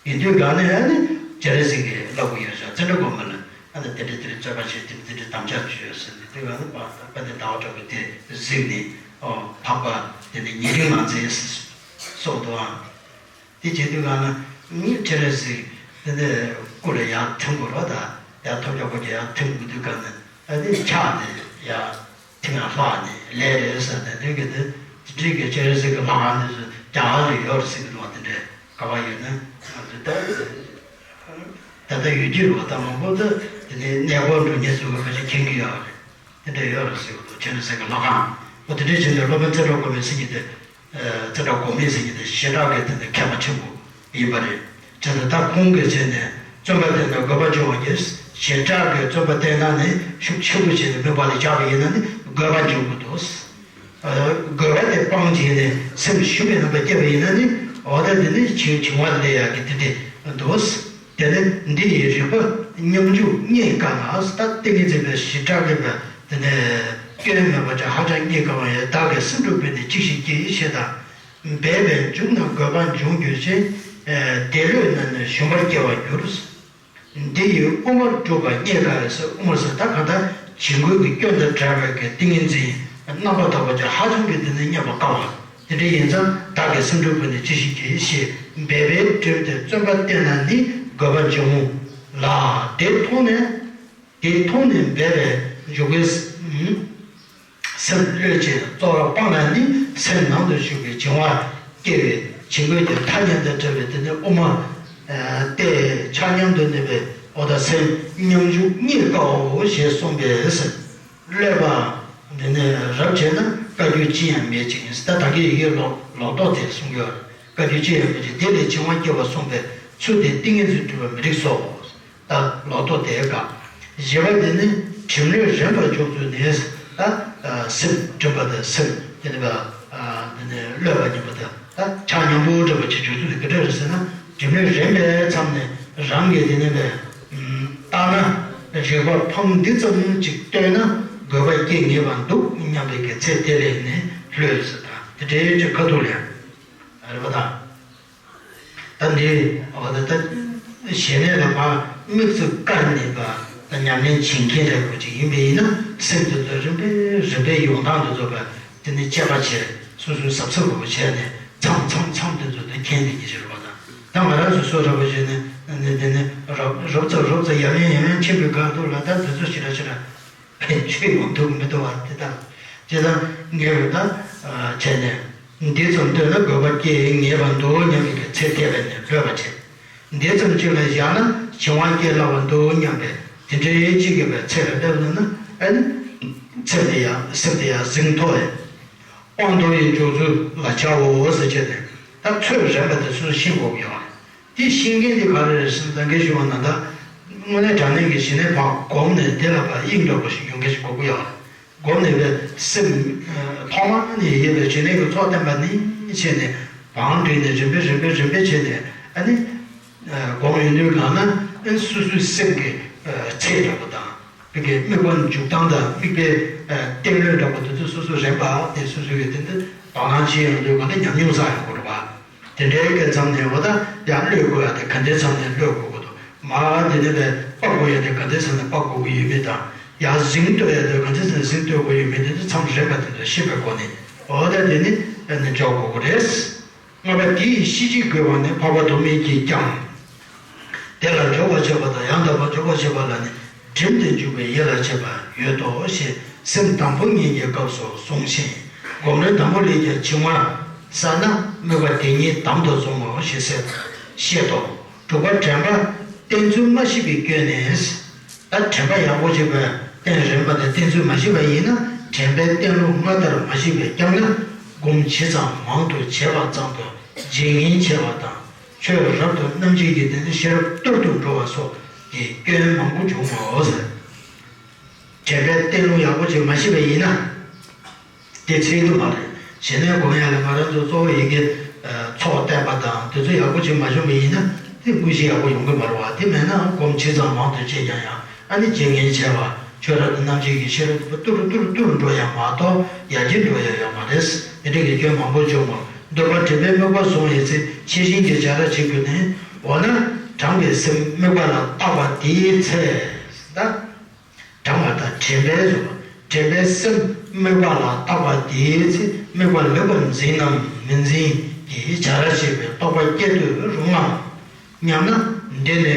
ཡིན་དུས་གང་ནས་ཨ་ནི་སྤྱན་རས་གཟིགས་ཀྱིས་བསླབ་ཀྱི་ཡོད་ཤག་ཙནྡྲ་གོ་མི་ལ་ཨ་ནི་དེ་འདྲའི་དེ་འདྲའི་རྩོད་པ་བྱེད། དེ་འདྲའི་དེ་འདྲའི་དམ་བཅའ་བྱོས་ཟེར་ནས། དེ་གང་ནས་པ་དཔལ་ལྡན་ཟླ་བ་གྲགས་པས་དེ་གཟིགས་ནས། ཨོ་འཕགས་པ་དེ་ནི་ཉེ་རིང་མ་མཛད་གསུངས་འདུག་ཨང་། དེ་བྱེད་དུས་གང་ན་ནི་སྤྱན་རས་གཟིགས་དེ་ནས་སྐུ་ལ་ཡར་ཐིམ་དགོས་རེད་པ། ད་ཡར་ཐོབ་རྒྱག་པོ་གྱི་ཡར་ཐིམ་དགོས་དུས་གང་ན་ཨ་ནི་ཕྱག་དེ་ཡར་ཐིམ་ཡང་ལྷག་ནས་ལས་རེད་ཟེར་ནས། དེ་གི་དེ་དེ་འདྲའི་གི་སྤྱན་རས་གཟིགས་ཀྱི་ལྷ་ཁང་དེ་ཚོ་རྒྱ་གར་ལ་ཡོད་རེད་ཟེར་གི་འདུག་པ། དེ་འདྲའི་ག་པར་ཡོད་ན་ང་ཚོ་ད་ད་ལྟ་ཡོད་ཀྱི་རེད་པ། ད་མང་པོ་ད་དེ་ནས་གནས་སྐོར་འགྲོ་མཁན་ཚོ་གི་ཕལ་ཆེར་མཁྱེན་གྱི་ཡོད་རེད། དེ་འདྲ་ཡོད་རེད་ཟེར་གི་འདུག་སྤྱན་རས་གཟིགས་ཀྱི་ལྷ་ཁང་། འོ་དེ་འདྲའི་བྱས་ནས་སློབ་དཔོན་ཙནྡྲ་གོ་མི་ཟེར་མཁན་དེ། ཙནྡྲ་གོ་མི་ཟེར་མཁན་དེ་ཞེ་དྲག་གི་དེ་ནི་མཁས་པ་ཆེན་པོ་ཡིན་པ་རེད། བྱས་ཙང་ད་ཁོང་གིས་བྱས་ནས་བརྩོན་པ་བསྟེན་ན་དགོས་པ་འབྱུང་བ་ཡིན། ཞེ་དྲག་གི་བརྩོན་པ་བསྟེན་ན་ནི་ཤུགས་ཆེན་པོ་བྱས་ནས་དམིགས་པ་ལ་བཞག་པ་ཡིན་ན་ནི་དགོས་པ་འབྱུང་གི་འདུག་དགོས་པ་དེ་སྤངས་བྱས་ནས་སེམས་ཞུམ་པའི་རྣམ་པ་སྐྱེས་པ་ཡིན་ན་ནི། འོ་ད་དེ་ནི་བྱིང་བྱིང་བ་ལས་ཡག་གི་དེ་འདྲ་འདུག་དེ་ནི་འདི་ཡི་རིག་པ་མཉམ་འཇུག་རྙེད་དཀའ་ལ། ད་ཏིང་ངེ་འཛིན་པའི་ཞེ་དྲག་གི་བས་དེ་ནས་སྐྱོན་མེད་པ་ཅིག་ཧ་ཅང་རྙེད་དཀའ་བ་ཡིན། བདག་གིས་སེམས་སྒྲུབ་པས་ནི་ཅི་ཞིག་བགྱི་ཞེས་དང་། འབད་པས་འཇུག་ན་དགོས་པ་འབྱུང་འགྱུར་ཞེས། འདས་ལོས་ན་ནི་ཞུམ་པར་སྐྱེ་བར་འགྱུར། འདི་ཡིས་དབུ་མར་གྱུར་པ་རྙེད་དཀའ་ཟེར། དབུ་མར་ཟེར་ད་གང་ལྟར་བྱིང་རྒོད་ཀྱི་སྐྱོན་དང་བྲལ་བའི་གི་ཏིང་ངེ་འཛིན་རྣམ་པར་དག་པ་ཅིག་ཧ་ཅང་གི་དེ་ནི་རྙེད་པར་དཀའ་བ། དེ་འདྲ་ཡིན་ཙང་བདག་གིས་སེམས་སྒྲུབ་པས་ནི་ཅི་ཞིག་བགྱི་ཞེས། འབད་པས་བསྒྲིམས་ཏེ་བརྩོན་པ་བསྟེན་ན་ནི་དགོས་པ་འབྱུང་ལ། དེ་མཐོང་ནས་དེ་མཐོང་ནས་འབད་པས་འཇུག་པའི་སེམས་བློས་བྱས་རྩོལ་བ་སྤངས་ན་ནི་སེམས་ནང་དུ་ཞུགས་པའི་བྱིང་བ་སྐྱེ་བས་བྱིང་རྒོད་ཀྱི་ཐ་སྙད་དང་བྲལ་བའི་དེ་ནི་དབུ་མ་སྟེ་ཆ་མཉམ་དུ་གནས་པའི་འོ་ད་སེམས་མཉམ་འཇུག་རྙེད་དཀའོ་ཞེས་གསུངས་པས་ཟེར། གློད་པའམ་དེ་ནས་རབ་བྱས་ན་བཀའ་འགྱུར་ཅི་ཡང་མེད་ཅིང་། ད་ད་གིན་ཡི་གེ་ལོག་ལོག་རྟོག་དེ་གསུང་གི་ཡོད་རེད། བཀའ་འགྱུར་ཅི་ཡང་མེད་ཅིང་། དེ་ལས་བྱིང་བ་སྐྱེ་བར་གསུངས་པའི་ཚུལ་དེ་ཏིང་ངེ་འཛིན་སྒྲུབ་པར་མི་རིགས་སོ། ད་ལོག་རྟོག་དེ་དགག་བཞི་པ་དེ་ནི་གྲིམ་ལྷོད་རན་པར་འཇུག་ཚུལ་ནི། ད་སེམས་གྲིམ་པ་དང་སེམས་དེ་ནི་བ་དེ་ནི་གློད་པ་ཉམས་པ་དང་། ད་ཆ་མཉམ་པོ་འདྲ་པོ་ཅིག་འཇུག་ཚུལ་དེ་ག་འདྲ་རེད་ཟེར་ན། གྲིམ་ལྷོད་རན་པའི་མཚམས་ནས་རང་གི་དེ་ནི་བ། བཏང་ན། རིག་པ་ཕུང་འདི་ཙམ་ཅིག་ལྟོས་ན་དགོས་པ་སྐྱེ་ངེས་པ་འདུག་སྙམ་པའི་གི་ཚེ་དེ་ལས་ནི་ལྷོད་ཟེར། ད་དེ་འདྲའི་ཅིག་ཁ་ཐུག་ལས་རེད་པ་ད། ད་འདི་འོ་ད་ད་ཞི་གནས་ལ་ཕར་དམིགས་སུ་བཀར་ནས་པ་ད་ཉམས་ལེན་བྱེད་མཁན་འདྲ་པོ་ཅིག་ཡིན་པ་ཡིན་ན། སེམས་དེ་ཚོ་རིམ་པས་རིམ་པས་ཡོང་སྟངས་དེ་ཚོ་པ། དེ་ནས་དཔྱད་པ་བྱས། སོ་སོའི་གཟབ་གཟབ་པོ་བྱས་ནས་མཚམས་མཚམས་མཚམས་དེ་ཚོ་དེ་མཁྱེན་བསྡད་ཀྱི་ཡོད་རེད་པ་ད། ད་ང་རང་ཚོ་སོ་སོ་འདྲ་པོ་བྱས་ནས་ནི་དེ་ནི་རོབ་རོབ་ཙམ་རོབ་ཙམ་ཡར་མན་ཡར་མན་ཕྱིན་པའི་སྒང་དུ་ལ་ད་དེ་ཚོ་ཞེ་དྲག་ཞེ་དྲག་ཕན་ཆོད་ཡོང་ཐུབ་མི་འདུག་པ་དེ་ལྟར། ཇི་ལྟར་ངེས་པར་ད་བྱས་ནས། འདི་ཙམ་ལྟོས་ན་དགོས་པ་སྐྱེ་ངེས་པ་འདུག་སྙམ་པའི་ཚེ་འདས་པས་ནི་ལྷོད་པ་བྱེད། འདི་ཙམ་གཅིག་ལ་བཞག་ན་བྱིང་བ་སྐྱེ་སླ་བ་འདུག་སྙམ་པའི་དེ་འདྲའི་གཅིག་གི་བའི་ཚེ་ལ་སླེབས་ན་ཨ་ནི། ཚེ་འདི་ཡང་སེམས་འདི་ཡང་གཟེངས་མཐོ་བའི་དབང་ཐོབ་ཡི་འཇོག་ཚུལ་ལ་བྱའོ་ཟེར་བྱས་ནས། ད་ཚོད་རན་པ་དེ་སུ་ཤེས་དགོས་ཀྱི་ཡོད་རེད། དེ་ཤེས་མཁན་དེ་ག་རེ་རེད་ཟེར་ན། ད་གིན་ཞུས་པ་ནང་ལྟར་དངོས་གནས་དྲང་གནས་ཀྱི་ཞི་གནས་ཕར་བསྒོམས་ནས་དེ་ལ་ཕར་དབྱིངས་འདྲ་པོ་ཞིག་ཡོང་མཁན་ཞིག་དགོས་ཀྱི་ཡོད་རེད། བསྒོམས་ནས་པའི་སེམས་ཐོག་མ་ནས་ཡོད་པའི་ཞི་གནས་ཀྱི་ཚོགས་བསྟན་པ་ནས་བྱས་ནས་བང་བསྒྲིགས་ནས་རིམ་པས་རིམ་པས་རིམ་པས་བྱས་ནས་ཨ་ནི། སྒོམ་ཡོང་དུས་སྒང་ན་ཨ་ནི་སོ་སོའི་སེམས་ཀྱི་ཚད་འདྲ་པོ་དང་། དམིགས་པའི་དམིགས་པ་འཇུག་སྟངས་དང་དམིགས་པའི་ཨ་བསྟེན་ལུགས་འདྲ་པོ་དེ་ཚོ་སོ་སོ་རན་པ་དེ་སོ་སོ་ཡོད་དེ་འདི་དོ་སྣང་བྱེད་ཡོང་དུས་སྒང་ལ་ཉམས་མྱོང་བསགས་ཡོང་དགོས་རེད་པ། དེ་འདྲའི་གི་མཚམས་ནས་འོ་ད་ཡར་གློད་དགོས་ཡ་དེ་ག་འདྲའི་མཚམས་ནས་གློད་དགོས་ཀྱི་འདུག་མར་དེ་ནས་པའི་སྤར་དགོས་ཡ་དེ་ག་འདྲའི་མཚམས་ནས་སྤར་དགོས་ཀྱི་ཡོད་མེད་དང་། ཡར་གཟེངས་གཏོད་ཡ་དེ་ག་འདྲའི་མཚམས་ནས་གཟེངས་གཏོད་དགོས་ཡོད་མེད་དེ་ཚོ་མཚམས་རན་པ་དེ་ཚོ་ཤེས་པའི་སྒོ་ནས་འོ་ད་དེ་ནི་ཨ་ནི་འཇོག་དགོས་ཀྱི་རེད། ལྔ་པ་དེ་ཡི་ཤེས་བྱེད་དགོས་པ་ནི་འཕགས་པ་ཐོགས་མེད་ཀྱིས་ཀྱང་། དེ་ལ་འཇོག་པར་བྱེད་པ་དང་ཡང་དག་པར་འཇོག་པར་བྱེད་པ་ལ་ནི་བསྒྲིམས་ཏེ་འཇུག་པའི་ཡིད་ལ་བྱེད་པ་ཡོད་དོ་ཞེས་སེམས་དང་པོ་ཉིད་ཀྱི་སྐབས་སུ་གསུངས་ཤིང་། སྒོམ་རིམ་དང་པོ་ལས་ཀྱང་བྱིང་བ་བསལ་ན་དམིགས་པ་དེ་ཉིད་དམ་དུ་བཟུང་ངོ་ཞེས་ཟེར་བཤད་དོ། དྲུག་པ་དྲན་པ་བརྟེན་ཚུལ་མ་ཤེས་པའི་སྐྱོན་ནི། ད་དྲན་པ་ཡག་པོ་ཅིག་བསྟེན་རན་པ་དང་བསྟེན་ཚུལ་མ་ཤེས་པ་ཡིན་ན། དྲན་པའི་བསྟེན་ལུགས་སྔར་ལྟར་མ་ཤེས་པས་ཀྱང་ན། སྒོམ་ཇི་ཙམ་མང་དུ་བྱས་པ་ཙམ་དུ་བརྗེད་ངེས་ཆེ་བ་དང་། ཆོས་རབ་ཏུ་རྣམ་འབྱེད་ཀྱི་དེ་ནི་ཤེས་རབ་སྟོར་དུ་འགྲོ་བ་སོགས་ཀྱི་སྐྱོན་མང་པོ་འབྱུང་ངོ་ཟེར། དྲན་པའི་བསྟེན་ལུགས་ཡག་པོ་ཅིག་མ་ཤེས་པ་ཡིན་ན། དེ་ཚད་དུ་མ་རེད། ཞི་གནས་སྒོམ་ཡ་ལ་ང་རང་ཚོ་གཙོ་བོ་ཡི་གེ་ཚོགས་བསྟན་པ་དང་དེ་ཚོ་ཡག་པོ་ཅིག་མ་བྱུང་བ་ཡིན་ན་དེ་དངོས་གཞི་ཡག་པོ་ཡོང་གི་མ་རེད་བ། དེ་མེད་ན་སྒོམ་ཇི་ཙམ་མང་དུ་བྱས་ཀྱང་ཡང་ཨ་ནི་བརྗེད་ངེས་ཆེ་བ། ཆོས་རབ་ཏུ་རྣམ་འབྱེད་ཀྱི་ཤེས་རབ་དེ་ཏུ་རུ་ཏུ་རུ་ཏུ་རུ་འགྲོ་ཡ་མ་གཏོགས་ཡར་རྒྱས་འགྲོ་ཡ་ཡོད་མ་རེད། དེ་འདྲ་གི་སྐྱོན་མང་པོ་བྱུང་བ། འདོད་པ་སྒྲིབ་པའི་དམིགས་པ་བཟུང་བའི་ཚེ་ཕྱི་བཞིན་གྱི་བྱ་ར་བྱེད་དགོས་ནས། འོ་ན་དྲངས་པའི་སེམས་དམིགས་པ་ལ་བཏགས་པ་དེའི་ཚེ། ད། དྲངས་པ་དང་དྲན་པའི་གཟུགས། དྲན་པའི་སེམས་དམིགས་པ་ལ་བཏགས་པ་དེའི་ཚེ་དམིགས་པ་ལེགས་པར་འཛིན་ནམ་མི་འཛིན་གྱི་བྱ་ར་བྱེད་པའི་རྟོག་པ་སྐྱེ་འདོད་རུང་ངམ་སྙམ་ན། འདི་ནི་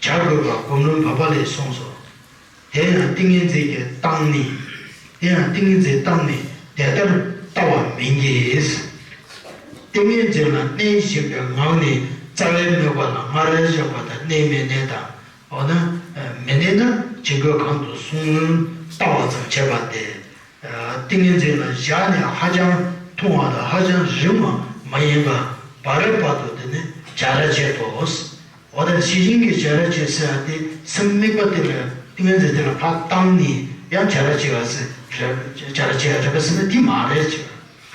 བྱ་དགོས་པ་སྒོམ་རིམ་བར་པ་ལས་གསུངས་སོ། དེ་ཡང་ཏིང་ངེ་འཛིན་གྱི་སྟངས་ནི། དེ་ཡང་ཏིང་ངེ་འཛིན་སྟངས་ནི་དེ་ལྟར་ལྟ་བ་མིན་གྱི། ཏིང་ངེ་འཛིན་ལ་གནས་བཞིན་པའི་ངང་ནས་རྩ་བའི་དམིགས་པ་ལ་སྔར་བཞག་པ་དང་གནས་མི་གནས་དང་། འོ་ན། མི་གནས་ན་བྱིང་རྒོད་གང་དུ་གསུངས་ལྟ་བ་ཙམ་བྱས་པ་སྟེ། ཏིང་ངེ་འཛིན་ལ་བཞག་ནས་ཧ་ཅང་ཐུང་བ་དང་ཧ་ཅང་རིང་བ་མ་ཡིན་པ་བར་བར་དུ་དེ་ནི་བྱ་ར་བྱེད་དོ། འོ་ད་ཤེས་བཞིན་གྱི་བྱ་ར་བྱེད་ཟེར་བ་དེ་སེམས་དམིགས་པ་དེ་ལ་ཏིང་ངེ་འཛིན་དེ་ལ་ཕར་བཏང་ནས་ཡང་བྱ་ར་བྱེད་པ་ཟེར་རེད། བྱ་ར་བྱེད་པ་རེད་པ་ཟེར་ན་དེ་མ་རེད་ཅེས།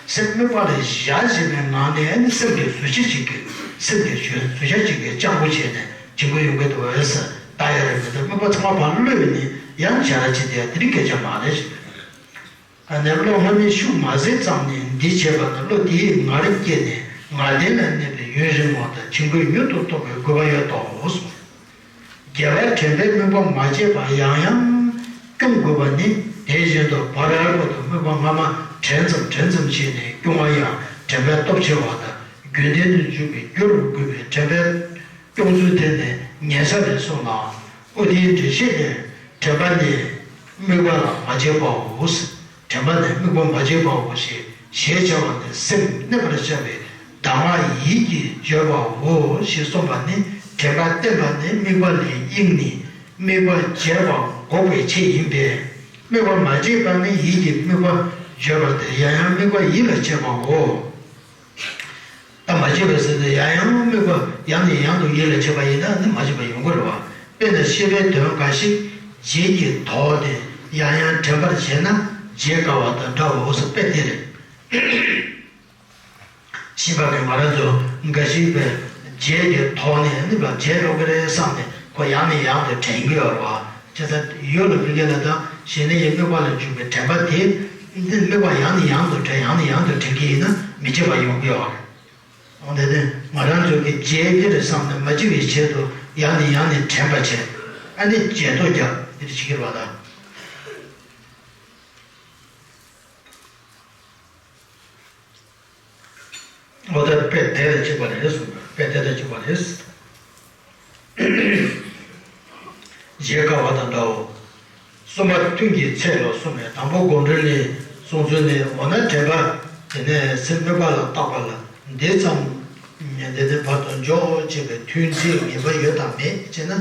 སེམས་དམིགས་པ་ལ་བཞག་བཞིན་པའི་ངང་ནས་ཨ་ནི་སེམས་ཀྱི་གཟུགས་ཅན་ཅིག་གི་སེམས་ཀྱི་གཟུགས་ཅན་ཅིག་གི་སྤྱང་པོ་བྱས་ནས་བྱིང་རྒོད་ཡོང་གི་འདུག་ཟེར་ལྟ་ཡ་རེད་མི་འདུག་དམིགས་པ་ཚང་མ་ཕར་གློད་ནས་ཡང་བྱ་ར་བྱེད་དེ་དེ་རིང་སྐད་ཆ་མ་རེད་ཅེས། ནད་པ་ལ་སྔོན་མའི་ཤུགས་མ་ཟད་ཙམ་ནས་འདི་བྱས་པ་ན་བློ་དེས་ངར་སྐྱེས་ནས་ངར་ལྡན་ལ་གནས་པའི་ཡུན་རིང་བ་དང་བྱིང་རྒོད་མྱུར་དུ་རྟོགས་པའི་དགོས་པ་ཡོད་དོ་གསུངས། རྒྱས་པར་དྲན་པའི་དམིགས་པ་མ་བརྗེད་པར་ཡང་ཡང་སྐྱོང་དགོས་པ་ནི། དེ་བཞིན་དུ་བར་བར་དུ་དམིགས་པ་སྔ་མ་དྲན་ཙམ་དྲན་ཙམ་བྱས་ནས་སྐྱོང་བ་ཡང་དྲན་པའི་སྟོབས་ཆེ་བ་དང་རྒྱུན་ལྡན་དུ་འཇུག་པའི་རྒྱུར་དགོས་པའི་དྲན་པའི་སྐྱོང་ཚུལ་དེ་ནི་ཉན་ས་རེད་གསུངས་ལ། ཨོ་དེའི་འགྲེལ་བཤད་ལས། དྲན་པ་ནི་དམིགས་པ་ལ་མ་བརྗེད་པའོ། དྲན་པ་ནི་དམིགས་པ་མ་བརྗེད་པའོ་ཞེས་ཞེས་བྱ་བ་ནི་སེམས་གནས་པར་བྱ་བའི་གདམས་ངག་ཡིད་ཀྱིས་བརྗོད་པའོ་ཞེས་གསུངས་པ་ནི། དྲན་པ་བརྟན་པ་ནི་དམིགས་པ་ལས་དབྱིངས་ནས་དམིགས་པ་བརྗེད་པ་འགོག་པའི་ཆེད་ཡིན་པས། དམིགས་པ་མ་བརྗེད་པ་ནི་ཡིད་ཀྱིས་དམིགས་པ་བརྗོད་པ་སྟེ་ཡང་ཡང་དམིགས་པ་ཡིད་ལ་བྱེད་པའོ། ད་མ་བརྗེད་པ་ཟེར་ཏེ་ཡང་ཡང་དམིགས་པ་ཡང་ནས་ཡང་དུ་ཡིད་ལ་བྱེད་པ་ཡིན་ན་ནི་མ་བརྗེད་པ་ཡོང་གི་རེད་བ། དཔེར་ན་ཤེས་པའི་དོན་འགའ་ཞིག་བརྗེད་ཀྱིས་དོགས་ཏེ་ཡང་ཡང་དྲན་པར་བྱས་ན་བརྗེད་དཀའ་བ་དང་འདྲའོ་ཟེར་དཔེ་དེ་རེད། ཤེས་པ་གིས་ང་རང་ཚོ་འགའ་ཞིག་པའི་བརྗེད་ཀྱིས་དོགས་ནས་ནི་བ་བརྗེད་འགྲོ་གི་རེད་བསམ་ནས་ ཁོ་ཡང་ནས་ཡང་དུ་དྲན་གྱི་ཡོད་རེད་བ། བྱས་ཙང་ཡུལ་ལ་ཕི་གེ་ལ་དང་ཞི་གནས་ཀྱི་དམིགས་པ་ལ་འཇུག་པའི་དྲན་པ་དེ། འདི་དམིགས་པ་ཡང་ནས་ཡང་དུ་དྲན་ཡང་ནས་ཡང་དུ་དྲན་གྱི་ཡིན་ན་མི་བརྗེད་པ་ཡོང་གི་ཡོད་རེད། འོན་ཏེ་ནི་ང་རང་ཚོ་གི་བརྗེད་ཀྱི་རེད་བསམ་ནས་མ་བརྗེད་པའི་ཆེད་དུ་ཡང་ནས་ཡང་ནས་དྲན་པ་བྱས། ཨ་ནི་བརྗེད་ཐོ་རྒྱབ་འདི་འདྲ་བྱེད་ཀྱི་རེད་བ་ད། འོ་ད་དཔེ་དེ་དང་གཅིག་པ་རེད་གསུངས་པ། དཔེ་དེ་དང་གཅིག་པ་རེད། བརྗེད་དཀའ་བ་དང་འདྲའོ། གསུམ་པ་ཐུན་གྱི་ཚད་ལ་གསུངས་ནས། དང་པོ་སྒོམ་རིམ་ནས་གསུངས་ཚུལ་ནི། འོ་ན་དྲན་པ་དེ་ནས་སེམས་དམིགས་པ་ལ་བཏགས་པ་ལ་འདི་ཙམ་ཉན་དེ་ནས་བར་དུ་འཇོག་ཅེས་པའི་ཐུན་ཚད་ངེས་པ་ཡོད་དམ་མེད་ཅེ་ན།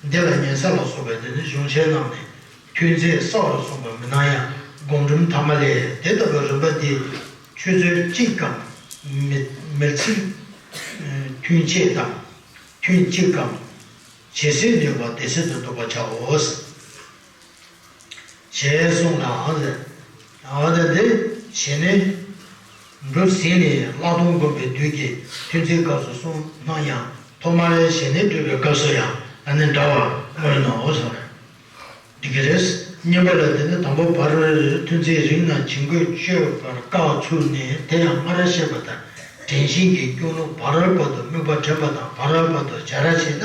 འདི་ལ་ཉན་ས་ལ་སོགས་པའི་དེ་ནི་གཞུང་ཆེན་རྣམས་ནས་ཐུན་ཚད་གསར་དུ་གསུངས་པ་མི་སྣང་ཡང་། སྒོམ་རིམ་ཐ་མ་ལས་དེ་ལྟ་བུའི་རིམ་པ་འདི་ཆུ་ཚོད་གཅིག་གམ་མི་མི་ཚེ་ཐུན་ཕྱེད་དམ། ཐུན་གཅིག་གམ་ཇི་སྲིད་ནུས་པ་དེ་སྲིད་དུ་འདོགས་པར་བྱའོ། ཞེས་གསུངས་ལ། འོ་ན་འདི་ཞི་གནས་འབྲུ་ཟིན་ནས་ཀླ་མདོ་བསྒོམ་པའི་དུས་ཀྱི་ཐུན་ཚད་སྐབས་སུ་གསུངས་སྣང་ཡང་། ཐོག་མར་ཞི་གནས་སྒྲུབ་པའི་སྐབས་སུ་ཡང་ཨ་ནི་འདྲ་བར་མངོན་ནོ་གསུངས་རེད། འགྲིག་གི་རེད། གཉིས་པ་ལ་དེ་ནི་དང་པོ་བར་ཐུན་ཚད་རིང་ན་བྱིང་རྒོད་གཅོད་པར་དཀའ་ཚུལ་ནི། དེ་ཡང་སྔར་བཤད་པ་ལྟར་དྲན་ཤེས་ཀྱི་སྐྱོན་ལུགས་བར་བར་དུ་དམིགས་པ་དྲན་པ་དང་བར་བར་དུ་བྱ་ར་བྱས་ན།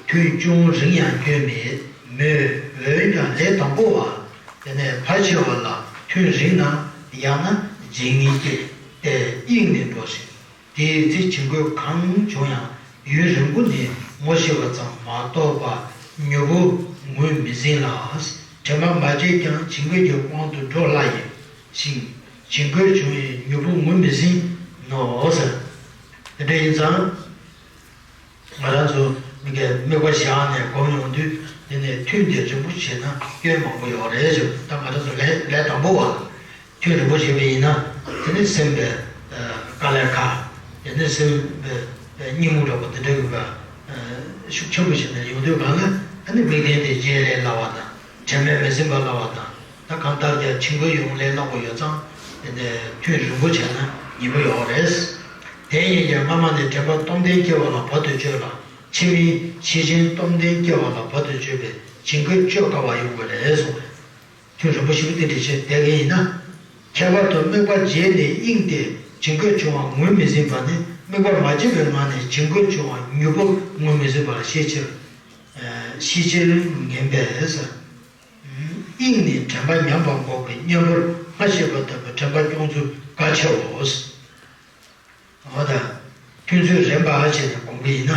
ཐུན་ཅུང་རིང་ཡང་སྐྱོན་མེད་མོད། འོན་ཀྱང་ལས་དང་པོ་བ་དེ་ནས་ཕལ་ཆེ་བ་ལ་ཐུན་རིང་ན་ཡང་ན་བརྗེད་ངེས་སྐྱེ་སྟེ་དབྱིངས་ནས་འགྲོ་ཞིང་། དེའི་ཚེ་བྱིང་རྒོད་གང་བྱུང་ཡང་ཡུན་རིང་པོ་ནས་ངོ་ཤེས་པ་ཙམ་མ་གཏོགས་པ་མྱུར་པོ་ངོས་མི་ཟིན་ལ། དྲན་པ་མ་བརྗེད་ཀྱང་བྱིང་རྒོད་ཀྱི་དབང་དུ་འགྲོ་སླ་ཡིན་ཞིང་། བྱིང་རྒོད་བྱུང་ཡང་མྱུར་པོ་ངོས་མི་ཟིན་ནོ་ཟེར། དེ་འདྲ་ཡིན་ཙང་། ང་རང་ཚོ་མི་གའི་དམིགས་པ་བཞག་ནས་སྒོམ་ཡོང་དུས་དེ་ནས་ཐུན་དེ་རིང་པོ་བྱས་ན་སྐྱོན་མང་པོ་ཡོད་རེད་ཞུ། ད་ང་རང་ཚོ་ལས་ལས་དང་པོ་བ་ཐུན་རིང་པོ་བྱས་པ་ཡིན་ན་དེ་ནི་སེམས་པའི་དཀའ་ལས་ཁག་དེ་ནི་སེམས་པའི་གཉིད་མུག་འདྲ་པོ་དེ་འདྲ་ཡོད་པ་ཤུགས་ཆེན་པོ་ཞིག་ནས་ཡོང་དུས་གང་ལ་ཨ་ནི་དམིགས་རྟེན་དེ་བརྗེད་ལས་སླ་བ་དང་དྲན་པས་མི་ཟིན་པ་སླ་བ་དང་། ད་གང་ལྟར་ཀྱང་བྱིང་རྒོད་ཡོང་ལས་སླ་པོ་ཡོད་ཙང་། དེ་ནས་ཐུན་རིང་པོ་བྱས་ན་ཉེ་པོ་ཡོད་རེད། དེ་ཡིན་ཀྱང་སྔ་མ་ནས་དྲན་པ་སྟོབས་ལྡན་སྐྱེ་བ་ལ་བར་དུ་གཅོད་ལ། ཕྱི་མའི་ཤེས་བཞིན་སྟོབས་ལྡན་སྐྱེ་བ་ལ་བར་དུ་གཅོད་པའི་བྱིང་རྒོད་གཅོད་དཀའ་བ་ཡོང་གི་རེད་གསུངས་པས། ཐུན་རིང་པོ་ཞིག་དེ་འདྲ་བྱས་བསྡད་མཁན་ཡིན་ན། ཁྱད་པར་དུ་དམིགས་པ་བརྗེད་ནས་དབྱིངས་དེ་བྱིང་རྒོད་བྱུང་བ་ངོས་མི་ཟིན་པ་ནི་དམིགས་པ་མ་བརྗེད་པའི་ངང་ནས་བྱིང་རྒོད་བྱུང་བ་མྱུར་པོ་ངོས་མི་ཟིན་པ་ལ་ཤས་ཆེར་ཤས་ཆེར་ངན་པས། དབྱིངས་ནས་དྲན་པ་ཉམས་པ་འགོག་པའི་གཉེན་པོར་སྔར་བཤད་པ་ལྟ་བུའི་དྲན་པ་སྐྱོང་ཚུལ་གལ་ཆེའོ། འོ་ད། ཐུན་ཚོད་རན་པ་བྱས་ནས་སྒོམ་གྱི་ཡིན་ན།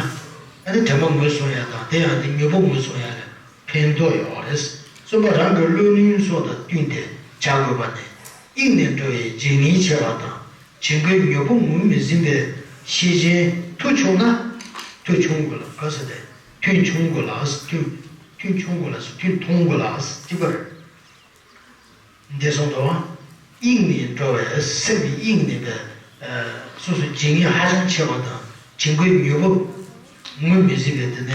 ཨ་ནི་དྲན་པ་ངོས་བཟུང་ཡ་དང་དེ་ཡང་དེ་མྱུར་པོ་ངོས་བཟུང་ཡ་ལ་ཕན་ཐོགས་ཡོད་རེད། གསུམ་པ་རང་གི་བློ་ནུས་སོགས་དང་བསྟུན་ཏེ་བྱ་དགོས་པ་ནི། དབྱིངས་ནས་འགྲོ་བའི་བརྗེད་ངེས་ཆེ་བ་དང་། བྱིང་རྒོད་མྱུར་པོ་ངོས་མི་ཟིན་པའི་ཤེས་བཞིན་མཐུ་ཆུང་ན། མཐུ་ཆུང་དགོས་ལ་ག་ས་དེ། ཐུན་ཆུང་དགོས་ལ། ཐུན་ཐུན་ཆུང་དགོས་ལ། ཐུན་ཐུང་དགོས་ལ་གཅིག་པར། འདས་སོང་དོ། དབྱིངས་ནས་འགྲོ་བའི་སེམས་ཀྱི་དབྱིངས་ནས་པའི་སོ་སོ་བརྗེད་ངེས་ཧ་ཅང་ཆེ་བ་དང་བྱིང་རྒོད་མྱུར་པོ་ངོས་མི་ཟིན་པའི་དེ་ནས་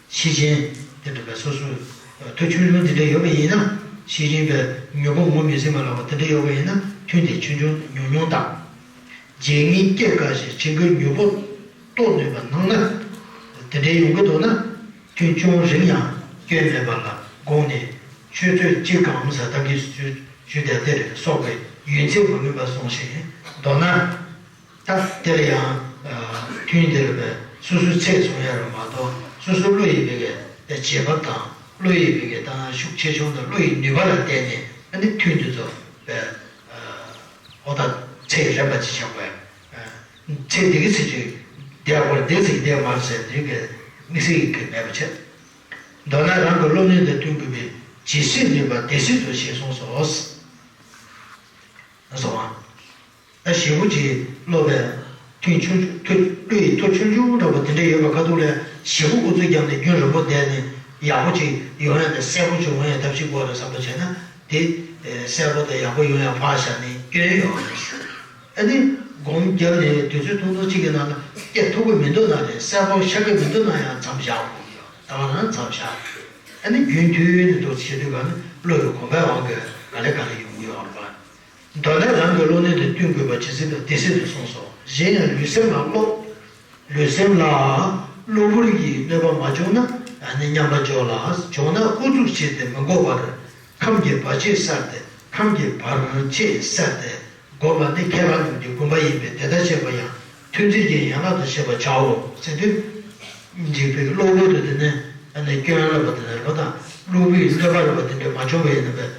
ཤེས་བཞིན་དེ་འདྲ་པའི་སོ་སོ་མཐུ་ཆུང་ཆུང་དེ་འདྲ་ཡོད་པ་ཡིན་ན་ཤེས་བཞིན་པའི་མྱུར་པོ་ངོས་མི་ཟིན་པ་ལ་བ་དེ་འདྲ་ཡོད་པ་ཡིན་ན་ཐུན་དེ་ཆུང་ཆུང་ཉུང་ཉུང་དང་། བརྗེད་ངེས་སྐྱེ་དཀའ་ཞིང་བྱིང་རྒོད་མྱུར་པོ་རྟོགས་ནུས་པ་སྣང་ན། དེ་འདྲའི་ཡོང་གི་འདུག་ན། ཐུན་ཅུང་རིང་ཡང་སྐྱོན་མེད་པ་ལ་དགོངས་ནས་ཆུ་ཚོད་གཅིག་གམ་ཟ་ད་གི་ཞུ་ཞུ་དེ་དེར་སོགས་པའི་ཡུན་ཚད་མ་སྨིན་པ་སོང་ཞིང་མདོར་ན། ད་དེར་ཡང་ཐུན་དེར་བས་སོ་སོའི་ཚད་བཟུང་ཡ་རུ་མ་གཏོགས་སོ་སོའི་བློ་ཡི་བེ་གའི་བྱེད་པ་དང་བློ་ཡི་བེ་གའི་དང་ཤུགས་ཆེ་ཆུང་དང་བློ་ཡི་ནུས་པ་ལ་བརྟེན་ནས་ཨ་ནི་ཐུན་དེ་ཚོ་བས། ཨོ་ད་ཚེ་རིམ་པ་ཅིག་བྱ་དགོས། ཚེ་འདི་གི་ཚེ་ཅིག་བསྡད་དགོས་འདི་ཚེ་བསྡད་མ་ཟེར་འདི་གི་དམིགས་བསལ་གྱི་མེད་པ་བྱེད། མདོར་ན་རང་གི་བློ་ནུས་དང་བསྟུན་དགོས་པས་ཇི་སྲིད་ནུས་པ་དེ་སྲིད་དུ་ཞེས་གསུངས་སོ། གསུངས་པ། ད་ཞེ་པོ་ཅིག་སློབ་པའི་ཐུན་ཆུང་ཆུང་ཐུ་བློ་ཡི་མཐུ་ཆུང་ཆུང་འདྲ་པོ་དེ་འདྲ་ཡོད་པ་ཁ་ཐུག་ལས་ཞེ་པོ་འགོ་ཚུགས་བརྒྱབ་ནས་རྒྱུན་རིང་པོ་བསྡད་ནས་ཡག་པོ་ཅིག་ཡོང་ཡ་དང་གསལ་པོ་ཅིག་འོང་ཡ་ཐབས་ཤེས་དགོས་རེད་བསམ་པ་བྱས་ན། དེ་གསལ་པོ་དང་ཡག་པོ་ཡོང་ཡ་ཕར་བཞག་ནས་སྐྱོན་ཡོད་རེད། ཨ་ནི་སྒོམ་བརྒྱབ་ནས་དུས་ཚོད་ཐུང་ཐུང་གཅིག་གི་ནང་ལ་སྐྱེ་ཐུབ་ཀྱི་མི་འདུག་ན་རེད། གསལ་པོ་ཤར་གྱི་མི་འདུག་ན་ཡང་མཚམས་བཞག་དགོས་ཀྱི་ཡོད། ད་ག་རང་མཚམས་བཞག་དགོས། ཨ་ནི་རྒྱུན་མཐུད་ནས་འདུག་བྱེད་དུས་ག་ནི་བློ་ཡི་གོམས་པའི་དབང་གིས་ག་ལེ་ག་ལེ་ཡོང་གི་ཡོད་རེད་པ། མདོར་ན་རང་གི་བློ་ནུས་དང་བསྟུན་དགོས་པ་ཇི་སྲིད་དུ་དེ་སྲིད་དུ་གསུངས་སོ། གཞན་ཡང་ལུས་སེམས་ལ་བློ། ལུས་སེམས་ལ་ གློ་བུར་གྱི་གནོད་པ་མ་བྱུང་ན་ནི་མཉམ་པར་འཇོག་ལ། བྱུང་ན་ཨུ་ཚུགས་བྱས་ཏེ་མི་འགོག་པར་ཁམས་ཀྱི་བར་ཆད་བསལ་ཏེ། ཁམས་ཀྱི་བར་ཆད་བསལ་ཏེ་འགོག་པ་ནི་མཁས་པ་རྣམས་ཀྱི་དགོངས་པ་ཡིན་པས། དེ་ལྟར་བྱེད་པ་ཡང་ཐུན་རྫས་ཀྱི་ཡན་ལག་ཏུ་བྱེད་པར་བྱའོ་ཟེར་དུས། འཇིགས་པའི་གློ་བུར་དུ་དེ་ནི་སྐྱོན་རེད་པ། དེ་ནི་རེད་པ་དང་། གློ་བུར་གནོད་པ་རེད་པ། དེ་འདྲ་མ་བྱུང་བ་ཡིན་ན་པས།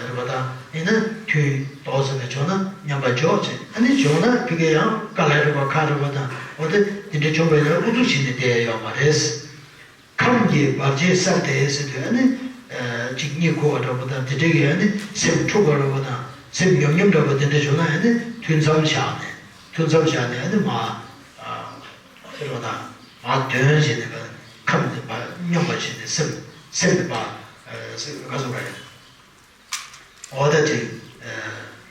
རེད་པ་དང་། ཡིན་ན་ཐུན་དོགས་ཟེར་ནས་བྱུང་ན་མཉམ་པར་འཇོག་བྱས། ཨ་ནི་བྱུང་ན་ཕ་གི་ཡང་དཀའ་ལས་རེད་པ། ཁག་རེད་པ་དང་། འོ་དེ་དེ་འདྲ་བྱུང་བ་ཡིན་ན་ཨུ་ཚུགས་བྱས་ནས་བསྡད་ཡོད་མ་རེད། ཁམས་ཀྱི་བར་ཆད་བསལ་ཏེ་ཟེར་དུས། ཨ་ནི་གཅིག་གཉིད་ཁུག་པ་འདྲ་པོ་དང་། དེ་འདྲ་གི་ཨ་ནི་སེམས་འཁྲུག་པ་འདྲ་པོ་དང་། སེམས་ཉོབ་ཉོབ་འདྲ་པོ་དེ་འདྲ་བྱུང་ན། ཨ་ནི་ཐུན་མཚམས་བཞག་ནས། ཐུན་མཚམས་བཞག་ནས་ཨ་ནི་མ། ཨ། ཟེར་བ་དང་། མར་འདོན་བྱས་ནས་ཁམས་དེ་མར་སྙོམས་པར་བྱས་ནས་སེམས། སེམས་དེ་མར། ཨ། ག་ཟེར་བ་རེད། འོ་ད་དེ། ཨ།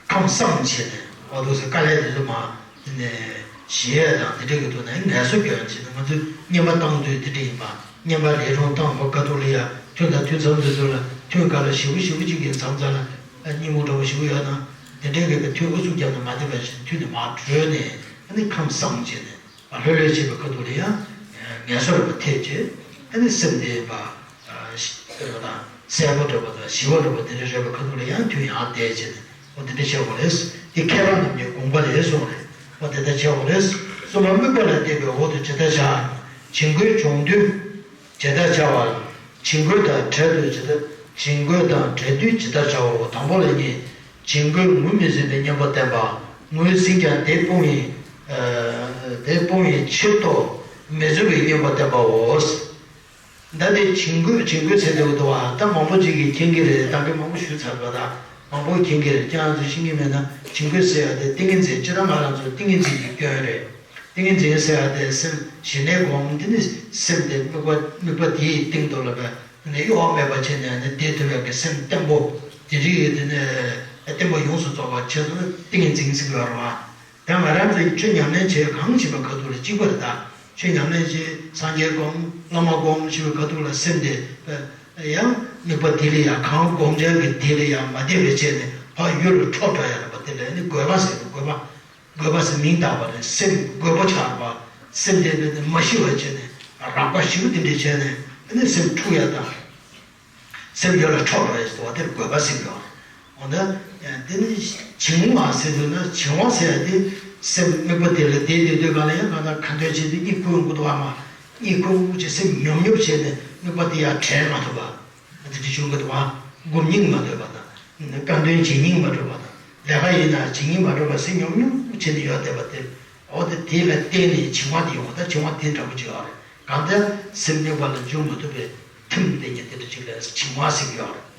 ཁམས་བསྲང་བྱས་ནས། འོ་འདུག་སེ་དཀའ་ལས་དེ་ཚོ་མར་དེ་ནས་ཞི་ཡས་དང་དེ་འདྲ་གི་ཐོག་ནས་ངལ་གསོ་སྐྱོན་བྱས་ནས། ང་ཚོས་བསྙེན་པ་བཏང་དུས་དེ་འདྲ་ཡིན་པ། བསྙེན་པ་ལས་རུང་བཏང་བ་ཁ་ཐུག་ལ་ཡ། ཐུན་དང་ཐུན་མཚམས་དེ་ཚོ་ལ། ཐུན་ག་ལ་ཞེ་པོ་ཞེ་པོ་ཅིག་གི་མཚམས་མཚམས་ལ་གཉིད་ཁུག་འདྲ་པོ་ཞེ་པོ་ཡོད་ན། དེ་འདྲའི་གི་ཐུན་ཨུ་ཚུགས་བརྒྱབ་ནས་མ་བསྡད་པ་བཞིན་ཐུན་དེ་མར་གྲོལ་ནས། ཨ་ནི་ཁམས་བསྲང་བྱས་ནས། ལྷོད་ལྷོད་བྱེད་པའི་ཁ་ཐུག་ལ་ཡང་ངལ་གསོ་རེད་པ་ཐེབས་བྱས། ཨ་ནི་སེམས་དེ་ཡིན་པ། ཨ། ཞི་བ་དང་། གསལ་པོ་འདྲ་པོ་དང་ཞི་བ་འདྲ་པོ་དེ་འདྲ་རེད་པའི་ཁ་ཐུག་ལ་ཡང་ཐུན་ཡང་བསྡད་བྱས་ནས། འོ་དེ་འདྲ་བྱེད་དགོས་རེད། དེ་མཁས་པ་རྣམས་ཀྱི་དགོངས་པ་རེད་གསུངས་རེད། འོ་དེ་ལྟར་བྱེད་དགོས་རེད། གསུམ་པ་དམིགས་པ་ལ་བརྟེན་པའི་འོག་ཏུ་ཇི་ལྟར་བྱ། བྱིང་རྒོད་བྱུང་དུས་ཇི་ལྟར་བྱ་བ། བྱིང་རྒོད་དང་བྲལ་དུས་ཇི་ལྟར། བྱིང་རྒོད་དང་བྲལ་དུས་ཇི་ལྟར་བྱའོ། དང་པོ་ལ་གཉིས། བྱིང་རྒོད་ངོས་མི་ཟིན་པའི་གཉེན་པོ་བསྟེན་པ། ངོས་ཟིན་ཀྱང་དེ་སྤོང་བའི། ཨ། དེ་སྤོང་བའི་ཕྱིར་དུ་མི་བཟོད་པའི་གཉེན་པོ་བསྟེན་པའོ། ད་དེ་བྱིང་རྒོད། བྱིང་རྒོད་ཟེར་དེ་འདུག་པ། ད་མང་པོ་ཅིག་གིས་མཁྱེན་གྱི་རེད། ད་གིན་མང་པོ་ཞུས་ཚར་བ་དང་། མང་པོ་མཁྱེན་གྱི་རེད། ཁྱེད་རང་ཚོས་ཤེས་ཀྱི་མེད་ན། བྱིང་རྒོད་ཟེར་ཡ་དེ་ཏིང་ངེ་འཛིན། སྤྱིར་བཏང་ང་རང་ཚོ་ཏིང་ངེ་འཛིན་གྱི་སྐྱོན་རེད། ཏིང་ངེ་འཛིན་ཟེར་ཡ་དེ་སེམས་ཞི་གནས་སྒོམ། དེ་ནི་སེམས་དེ་དམིགས་པ། དམིགས་པ་དེའི་སྟེང་དུ་ལ་བས་ནས་གཡོ་བ་མེད་པ་བྱས་ནས་ནི་བསྡད་ཐུབ་ཡག་གི་སེམས་བརྟན་པོ། དེ་རིགས་དེ་ནི་བརྟན་པོ་ཡོངས་སུ་རྫོགས་པ་བྱེད་དུ་ཏིང་ངེ་འཛིན་ཟེར་གྱི་ཡོད་རེད་བ། ད་ང་རང་ཚོས་ཆོས་ཉམས་ལེན་བྱེད། གང་བྱེད་པའི་ཁ་ཐུག་ལ་གཅིག་པ་རེད། ད་ཆོས་ཉམས་ལེན་བྱེད། སངས་རྒྱས་སྒོམ། བླ་མ་སྒོམ་བྱེད་པའི་ཁ་ཐུག་ལ་སེམས་དེ་ཡང་དམིགས་པ་དེ་ལ་ཡང་། གང་སྒོམ་བྱ་གི་དེ་ལ་ཡང་མ་བསྡད་པ་བྱས་ནས་ཕར་ཡུལ་ལ་འཕྲོ་འགྲོ་ཡ་རེད་པ། དེ་ལ་ནི་རྒོད་པ་ཟེར། རྒོད་པ། རྒོད་པ་ཟེར་མིང་བཏགས་པ་རེད། སེམས་རྒོད་པོ་ཆགས་པ། སེམས་དེ་ནི་མ་ཤི་བ་བྱས་ནས་རེག་པ་ཞིག་དེ་འདྲ་བྱས་ནས་ནི་སེམས་འཁྲུག་ཡ་དང་། སེམས་ཡུལ་ལ་འཕྲོ་འགྲོ་ཡ་ཟེར་བ་དེར་རྒོད་པ་ཟེར་གྱི་ཡོད་རེད། འོ་ན་དེ་ནི་བྱིང་བ་ཟེར་དུས་ན། བྱིང་བ་ཟེར་ཡ་དེ་སེམས་དམིགས་པ་དེ་ལ་བསྡད་བསྡད་དུས་གང་ལ་ཡང་གང་ལྟར་ཁ་འདོན་བྱེད་དུས་གཉིད་ཁུག་ཡོང་གི་འདུག་བ། མ་གཉིད་ཁུག་བྱས། སེམས་ཉོབ་ཉོབ་བྱས་ནས་དམིགས་པ་དེ་ཡར་དྲན་མ་ཐུབ་པ། དེ་འདྲ་བྱུང་གི་འདུག་བ། སྒོམ་སྙིང་མ་འདོད་པ་དང་། ཁ་འདོན་བྱེད་སྙིང་མ་འདོད་པ་དང་། ལས་ཀ་ཡིན་ན་བྱེད་སྙིང་མ་འདོད་པ། སེམས་ཉོབ་ཉོབ་བྱས་ནས་ཡོད་བསྡད་པ་དེ། འོ་དེ་དེ་ལ་བརྟེན་ནས་བྱིང་བ་དེ་ཡོང་བ། ད་བྱིང་བ་དེ་འདྲ་པོ་ཅིག་ཡོད་རེད། གང་ལྟར་སེམས་དམིགས་པ་ལ་འཇུག་མ་ཐུབ་པའི་ཐིམ་དེ་ཉིད་དེ་འདྲ་ཅིག་ལ་བྱིང་བ་ཟེར་གྱི་ཡོད་རེད།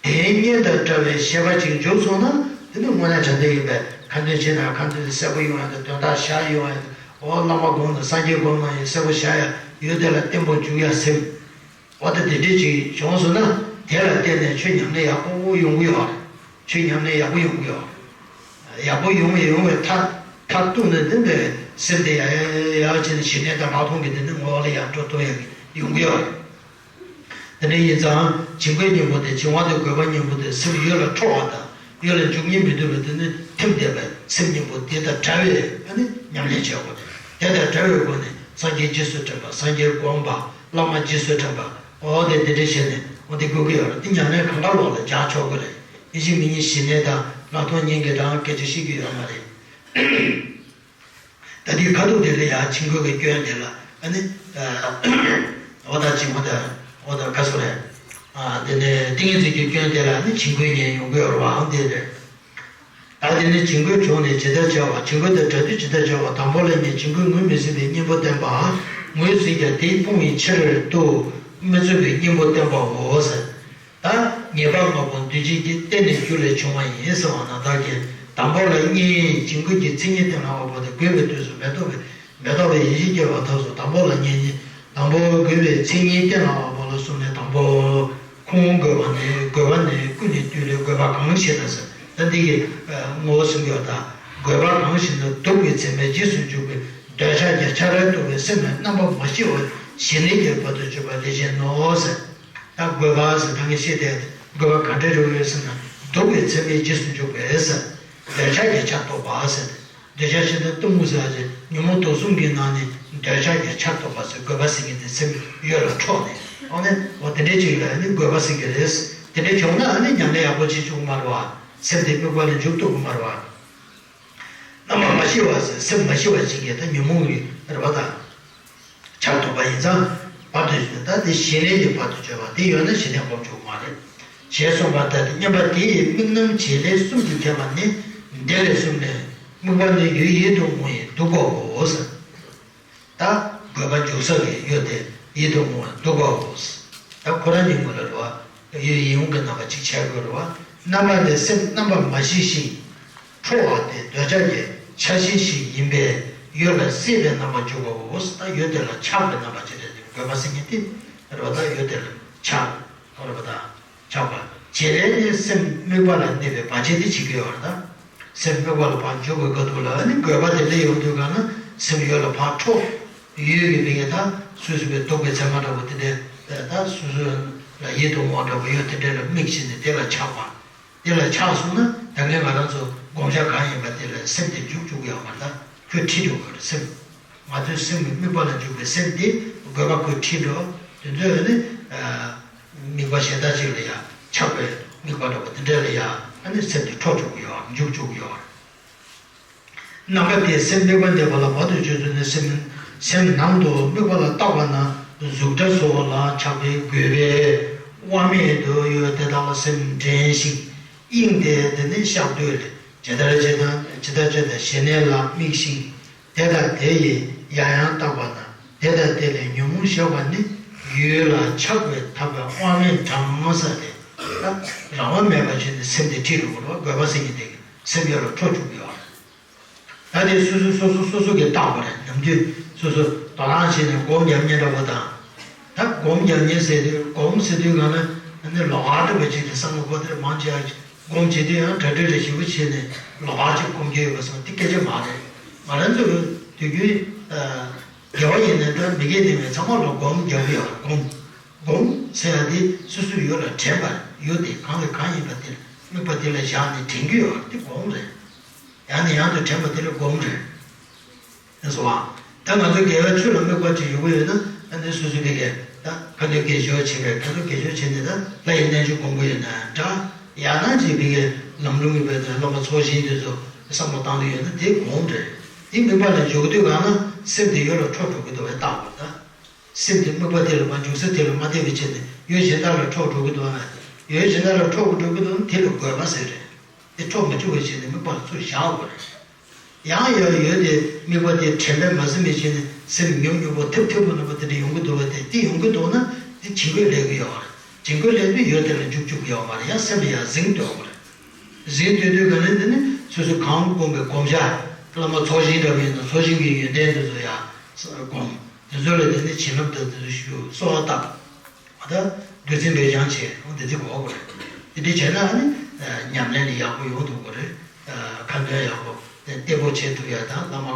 དེའི་གཉེན་དང་འདྲ་བའི་ཤེས་པ་ཅིག་འཇུག་སོང་ན། དེ་ནི་དངོས་གནས་དྲང་བདེན་ཡིན་པས། ཁ་འདོན་བྱེད་ན་ཁ་འདོན་དེ་གསལ་པོ་ཡོང་ཡ་དང་། དོན་དག་ཤར་ཡོང་ཡ་དང་། འོ་བླ་མ་སྒོམ་དང་སངས་རྒྱས་སྒོམ་ན་ཡང་གསལ་པོ་ཤར་ཡ་ཡོད། དེ་ལ་བརྟན་པོ་འཇུག་ཡ་སེམས། འོ་ད་དེ་འདྲ་ཅིག་བྱུང་སོང་ན། དེ་ལ་བརྟེན་ནས་ཆོས་ཉམས་ལེན་ཡག་པོ་ཡོང་གི་ཡོད་རེད། ཆོས་ཉམས་ལེན་ཡག་པོ་ཡོང་གི་ཡོད་རེད། ཡག་པོ་ཡོང་བའི་ཡོང་བའི་མཐར་མཐར་གཏུགས་ནས་དེ་འདྲ་སེམས་དེ་ཡག་ཡག་ཡག་བྱས་ནས་ཞི་གནས་དང་ལྷག་མཐོང་གི་དེ་འདྲ་ངོ་བོ་ལ་ཡར་འགྲོ་ཐུབ་ཡག་གི་ཡོང་གི་ཡོད་རེད། དེ་འདྲ་ཡིན་ཙང་བྱིང་རྒོད་གཉེན་པོ་དེ། བྱིང་བ་དང་རྒོད་པ་གཉེན་པོ་དེ་སེམས་ཡུལ་ལ་འཕྲོ་བ་དང་། ཡུལ་ལ་འཇུག་སྙིང་མི་འདོད་པ་དེ་ནི་ཐིམ་བསྡད་པའི་སེམས་གཉེན་པོ་དེ་དང་འདྲ་བའི་ཨ་ནི་ཉམས་ལེན་བྱེད་དགོས་ཏེ། དེ་དང་འདྲ་བའི་སྒོ་ནས་སངས་རྒྱས་རྗེས་སུ་དྲན་པ། སངས་རྒྱས་སྒོམ་པ། བླ་མ་རྗེས་སུ་དྲན་པ། འོ་དེ་དེ་འདྲ་བྱས་ནས་འོ་དེ་དགོས་ཀྱི་ཡོད་རེད། དེ་ཉམས་ལེན་གང་ག་ལོག་ལ་སྦྱང་ཆོག་གི་རེད། ཡིན་གཅིག་མིན་གཉིས་ཞི་གནས་དང་ལྷག་མཐོང་གཉིས་ཀྱི་རང་སྐད་ཆ་བཤད་ཀྱི་ཡོད་མ་རེད། ད་དེའི་ཁ་ཐུག་དེ་ལ་ཡང་བྱིང་རྒོད་ཀྱི་སྐྱོན་དེ་ལ་ཨ་ནི། ཨ། འོ་ད་བྱིང་བ་དང་། འོ་ད་ག་སོ་རེད། ཨ། དེ་ནས་ཏིང་ངེ་འཛིན་གྱི་སྐྱོན་དེ་ལ་ནི་བྱིང་རྒོད་གཉིས་ཡོང་གི་ཡོད་རེད་བ། འོ་དེ་རེད། ད་དེ་ནི་བྱིང་རྒོད་བྱུང་ནས་ཇི་ལྟར་བྱ་བ། བྱིང་རྒོད་དང་བྲལ་དུས་ཇི་ལྟར་བྱ་བ། དང་པོ་ལ་གཉིས། བྱིང་རྒོད་ངོས་མི་ཟིན་པའི་གཉེན་པོ་བསྟེན་པའམ། ངོས་ཟིན་ཀྱང་དེས་སྤོང་བའི་ཕྱིར་དུ་མི་བཟོད་པའི་གཉེན་པོ་བསྟེན་པའོ་ཟེར། ད་ཉེས་པ་ལྔ་པོ་འདུས་བྱས་ཀྱི་རྟེན་ནི་རྒྱུ་ལས་བྱུང་བ་ཡིན་ཟེར་བ་ན། བདག་གིས་དང་པོ་ལ་གཉིས། བྱིང་རྒོད་ཀྱི་མཚན་ཉིད་བསྟན་ལ་དབང་པོ་དང་། རྒོད་པའི་དུས་སུ་མེ་ཏོག་གི། མེ་ཏོག་པའི་ཡིད་ཀྱིས་སྐྱེ་བ་ཐོབ་སོ། དང་པོ་ལ་གཉིས་གཉིས། དང་པོ་རྒོད་པའི་མཚན་ཉིད་བསྟན་ལ་དབང་པོ་ལ་གསུམ་ནས། དང་པོ་ཁོང་རྒོད་པ་ནི། རྒོད་པ་ནི་ཀུན་ནས་བཏུལ་ལས། རྒོད་པ་གང་ཞིག་ན་ཟེར། ད་འདི་གི་ངོ་བོ་གསུང་གི་ཡོད། ད་རྒོད་པ་གང་ཞིག་ན་གདུག་པའི་མཚན་མས་རྗེས་སུ་འཇུག་པའི། འདོད་ཆགས་ཀྱི་ཆར་ར་གཏུབ་པའི། སེམས་ལ་རྣམ་པར་མ་ཤེས་པ་ཞི་གནས་ཀྱི་བར་དུ་གཅོད་པ་ལས་གཞན་ནོ་ཟེར། ད་རྒོད་པ་ཟེར་ད་ངས་བཤད་དེ། རྒོད་པ་ག་འདྲ་རེད་ཟེར་ན། གདུག་པའི་མཚན་མས་རྗེས་སུ་འཇུག་པའི་ཟེར། འདོད་ཆགས་ཀྱི་ཆར་གཏུབ་པ་ཟེར། འདོད་ཆགས་ཞེ་སྡང་གཏི་མུག་ཟེར་ཡ་ཅིག་ཉོན་མོངས་དུག་གསུམ་གྱི་ནང་ནས་ འདོད་ཆགས་ཀྱི་ཆགས་ཐོགས་པ་ཟེར། རྒོད་པ་ཟེར་མཁན་དེ་སེམས་ཡོད་ལ་འཕྲོག་ནས། ཨོ་ནི་འོ་དེ་འདྲའི་ཅིག་ལ་ནི་རྒོད་པ་ཟེར་གྱི་རེད། དེ་འདྲ་བྱུང་ན་ཨ་ནི་ཉམས་ལེན་ཡག་པོ་བྱེད་བཅུག་གི་མ་རེད་བ། སེམས་དེ་དམིགས་པ་ལ་འཇུག་ཐུབ་ཀྱི་མ་རེད་བ། རྣམ་པ་མ་ཞི་བ་ཟེར། སེམས་མ་ཞི་བ་ཅིག་གིས་ད་ཉོན་མོངས་ཀྱི་རེད་བ་དང་། ཆགས་ཐོགས་པ་ཡིན་ཙང་བར་དུ་ད་དེ་ཞི་གནས་ཀྱི་བར་དུ་གཅོད་པ་དེ་ཡོད་ན་ཞི་གནས་སྒོམ་བཅུག་མ་རེད། ཞེས་གསུངས་པ་ལྟར་ཏེ། བསྙེན་པ་དེ་ཡི་དམིགས་རྣམ་བྱེད་ལས་གསུམ་དུ་ཕྱེ་བ་ནི་འདི་ལས་གསུངས་ནས། དམིགས་པ་ནི་ཡུལ་ཡིད་དུ་འོང་བས་འདུག་པའོ་ཟེར། ད་རྒོད་པ་འཇུག་ས་གི་ཡུལ་དེ་ཡིད་དུ་འོང་བས་འདུག་པའོ་ཟེར། ད་ཁོ་རང་ཉིད་ཀུན་ལ་རེད་བ། ཡུལ་ཡིད་འོང་གི་རྣམ་པ་གཅིག་ཆགས་དགོས་རེད་བ། རྣམ་པ་དེ་སེམས་རྣམ་པ་མ་ཞི་ཞིང་། འཕྲོ་བ་སྟེ་འདོད་ཆགས་ཀྱི་ཆགས་ཞེན་ཞིག་ཡིན་པས་ཡུལ་ལ་སྲེད་པའི་རྣམ་པ་འཇུག་པའོ། ད་ཡུལ་དེ་ལ་ཆགས་པའི་རྣམ་པ་ཅི་རེད། རྒོད་པ་ཟེར་མཁན་དེ་རེད་བ། ད་ཡུལ་དེ་ལ་ཆགས་རེད་བ། ད་ཆགས་པ་བྱེད་ལས་ནི་སེམས་དམིགས་པ་ལ་གནས་པའི་བར་ཆད་དེ་བྱེད་ཀྱི་ཡོད་རེད། ད་སེམས་དམིགས་པ་ལ་ཕར་འཇུག་པའི་སྐབས་དུས་ལ་ནི་རྒོད་པ་དེ་སླེབས་ཡོང་དུས་གང་ན་སེམས་ཡུལ་ལ་ཕར་འཕྲོ། ཡུལ་གྱི་མིང་ད་སོ་སོ་བའི་སྡུག་པའི་མཚན་མ་འདྲ་པོ་དེ་འདྲ། ད་སོ་སོ་ལ་ཡིད་དུ་འོང་བ་འདྲ་པོ་ཡོད་དེ་འདྲ་ལ་དམིགས་བྱས་ནས་དེ་ལ་ཆགས་པ། དེ་ལ་ཆགས་སོང་ན་ད་གིན་ང་རང་ཚོ་བསྒོམ་བྱ་གང་ཡིན་པ་དེ་ལ་སེམས་དེ་འཇུག་བཅུག་གི་ཡོད་མ་རེད། ད་ཁོས་ཁྲིད་འགྲོ་གི་རེད་སེམས། ང་ཚོའི་སེམས་ཀྱི་དམིགས་པ་ལ་འཇུག་པའི་སེམས་དེ་རྒོད་པ་ཁོས་ཁྲིད་འགྲོ། དེ་ཚོས་ནི་དམིགས་པ་གཞན་དག་ཅིག་ལ་ཡང་ཆགས་པའི་དམིགས་པ་འདྲ་པོ་དེ་འདྲ་ལ་ཡང་ཨ་ནི་སེམས་དེ་འཕྲོ་བཅུག་གི་ཡོད། འཇུག་བཅུག་གི་ཡོད། རྣམ་པ་དེས་སེམས་དམིགས་པ་འདོད་པ་ལ་བར་དུ་གཅོད་ཚུལ་ནི། སེམས་སེམས་ནང་དུ་དམིགས་པ་ལ་བཏགས་པ་ན་གཟུགས་སྒྲ་སོགས་ལ་ཆགས་པའི་རྒོད་པས་དབང་མེད་དུ་ཡུལ་དེ་དག་ལ་སེམས་འདྲེན་ཞིང་གཡེངས་ཏེ། དེ་ནས་བཤགས་སྡོད་ལས་ཇི་ལྟར་ཇི་ལྟར་ཇི་ལྟར་ཇི་ལྟར་ཞི་གནས་ལ་དམིགས་ཤིང་། དེ་དང་དེ་ཡི་ཡང་ཡང་བརྟགས་པ་ན་དེ་དང་དེ་ལས་ཉོན་མོངས་ཞི་བ་ནི་ཡུལ་ལ་ཆགས་པས་ཐར་པའི་དབང་མེད་གྲང་ས་སྟེ། རང་དབང་མེད་པ་བྱས་ནས་སེམས་དེ་ཁྲིད་འགྲོ་དགོས་རེད་བ། རྒོད་པ་ཟེར་མཁན་དེ་གིས་སེམས་ཡོད་ལ་འཕྲོ་བཅུག་གི་ཡོད་རེད། ད་དེ་སོ་སོ་སོ་སོ་སོ་སོ་གིས་བརྟག་དགོས་རེད། ནམ་རྒྱུན་སོ་སོ་དོ་སྣང་བྱས་ནས་སྒོམ་རྒྱབ་མཁན་འདྲ་པོ་དང་། ད་སྒོམ་རྒྱབ་མཁན་ཟེར་དུས་སྒོམ་ཟེར་དུས་ང་ལ་ནི་ལོགས་ཀ་འདྲ་པོ་ཅིག་གི་བསམ་བློ་འཁོར་དེ་རེད། མང་ཆེ་བ་སྒོམ་བྱེད་དུས་ཡང་གྲ་སྒྲིག་རེ་ཞིབ་པོ་བྱས་ནས་ལོགས་ཀ་ཅིག་སྒོམ་རྒྱུ་ཡོད་པ་སོང་དེ་སྐད་ཆ་མ་རེད། ང་རང་ཚོ་དུས་རྒྱུན་དགེ་བ་ཡིན་ནའི་འདྲ་མི་དགེ་ཡིན་ནའི་ཚང་མ་ལ་སྒོམ་རྒྱབ་ཀྱི་ཡོད་རེད། སྒོམ། སྒོམ་ཟེར་ཡ་དེ་སོ་སོའི་ཡུལ་ལ་དྲན་པ་རེད། ཡུལ་དེ་གང་ལས་གང་ཡིན་པ་དེ་དམིགས་པ་དེ་ལ་བཞག་ནས་དྲན་རྒྱུ་ཡོད་རེད། དེ་སྒོམ་རེད། ཡང་ནས་ཡང་དུ་དྲན་པ་དེ་ལ་སྒོམ་རེད། ལགས་སོ། ད་ང་ཚོ་དགེ་བའི་ཆོས་ལ་དམིགས་པ་ཅིག་ཡོང་གི་ཡོད་ན། ཨ་ནི་སོ་སོའི་བི་གའི་ད་ཁ་འདོན་དགེ་སྦྱོར་བྱེད་པའི་ཁ་འདོན་དགེ་སྦྱོར་བྱེད་ནས་ད་ལྷ་ཡི་རྣལ་འབྱོར་སྒོམ་གྱི་ཡོད་ན་འདྲ། ཡང་ན་ཅིག་བི་གའི་ལམ་ལུགས་ཡིན་པའི་ད་བླ་མ་ཚོགས་ཞིང་དེ་ཚོ་བསམ་བློ་བཏང་གི་ཡོད་ན་དེ་སྒོམ་རེད། དེ་དམིགས་པ་ལ་འཇུག་དུས་གང་ན་སེམས་དེ་ཡུལ་ལ་འཕྲོ་འགྲོ་གི་འདུག་བས་བརྟག་དགོས། ད་སེམས་དེ་དམིགས་པ་དེ་ལ་མ་འཇུག་ས་དེ་ལ་མ་བརྟེན་པའི་ཆེད་དུ་ཡུལ་གཞན་དག་ལ་འཕྲོ་འགྲོ་གི་འདུག་བས། ཡུལ་གཞན་དག་ལ་འཕྲོ་འགྲོ་གི་འདུག་ན་དེ་ལ་རྒོད་པ་ཟེར་རེད། དེ་འཕྲོ་མ་བཅུག་པའི་ཆེད་དུ་དམིགས་པ་ལ་ཚུར་བཞག་དགོས་རེད། ཡང་ཡང་ཡོད་དེ་དམིགས་པ་དེ་དྲན་པས་མ་ཟིན་པའི་ཆེད་ནས་སེམས་མྱུར་མྱུར་པོ་ཐིབས་ཐིབས་པོ་རྣམ་པ་དེ་འདྲ་ཡོང་གི་འདུག་བས། དེ་དེ་ཡོང་གི་འདུག་ན་དེ་བྱིང་རྒོད་སླེབས་ཀྱི་ཡོད་རེད། བྱིང་རྒོད་སླེབས་དུས་ཡུལ་དེ་ལ་འཇུག་བཅུག་གི་ཡོད་མ་རེད། ཡང་སེམས་ལ་ཡང་ཟིང་སྡོད་དགོས་རེད། ཟིང་སྡོད་དུས་ག་ནས་དེ་ནི་སོ་སོས་གང་བསྒོམས་པའི་བསྒོམ་བྱ། བླ་མ་ཚོགས་ཞིང་འདྲ་བ་ཡིན་ན་ཚོགས་ཞིང་གི་ཡོན་ཏན་དེ་ཚོ་ཡང་བསྒོམ། དེ་ཚོ་ལ་དེ་ནི་བྱིན་རླབས་དང་དེ་ཚོ་ཞུ། གསོལ་བ་བཏབ། ད་བདུད་རྩི་འབེབས་སྦྱང་བྱེད། འོ་དེ་ཚོ་དགོས་པ་རེད། དེ་འདྲ་བྱས་ན་ཨ་ནི་ཉམས་ལེན་ལ་ཡག་པོ་ཡོང་ཐུབ་པ་རེད། ཁ་འདོན་ཡག་པོ་བརྟན་པོ་བྱེད་ཐུབ་ཡ་དང་བླ་མ་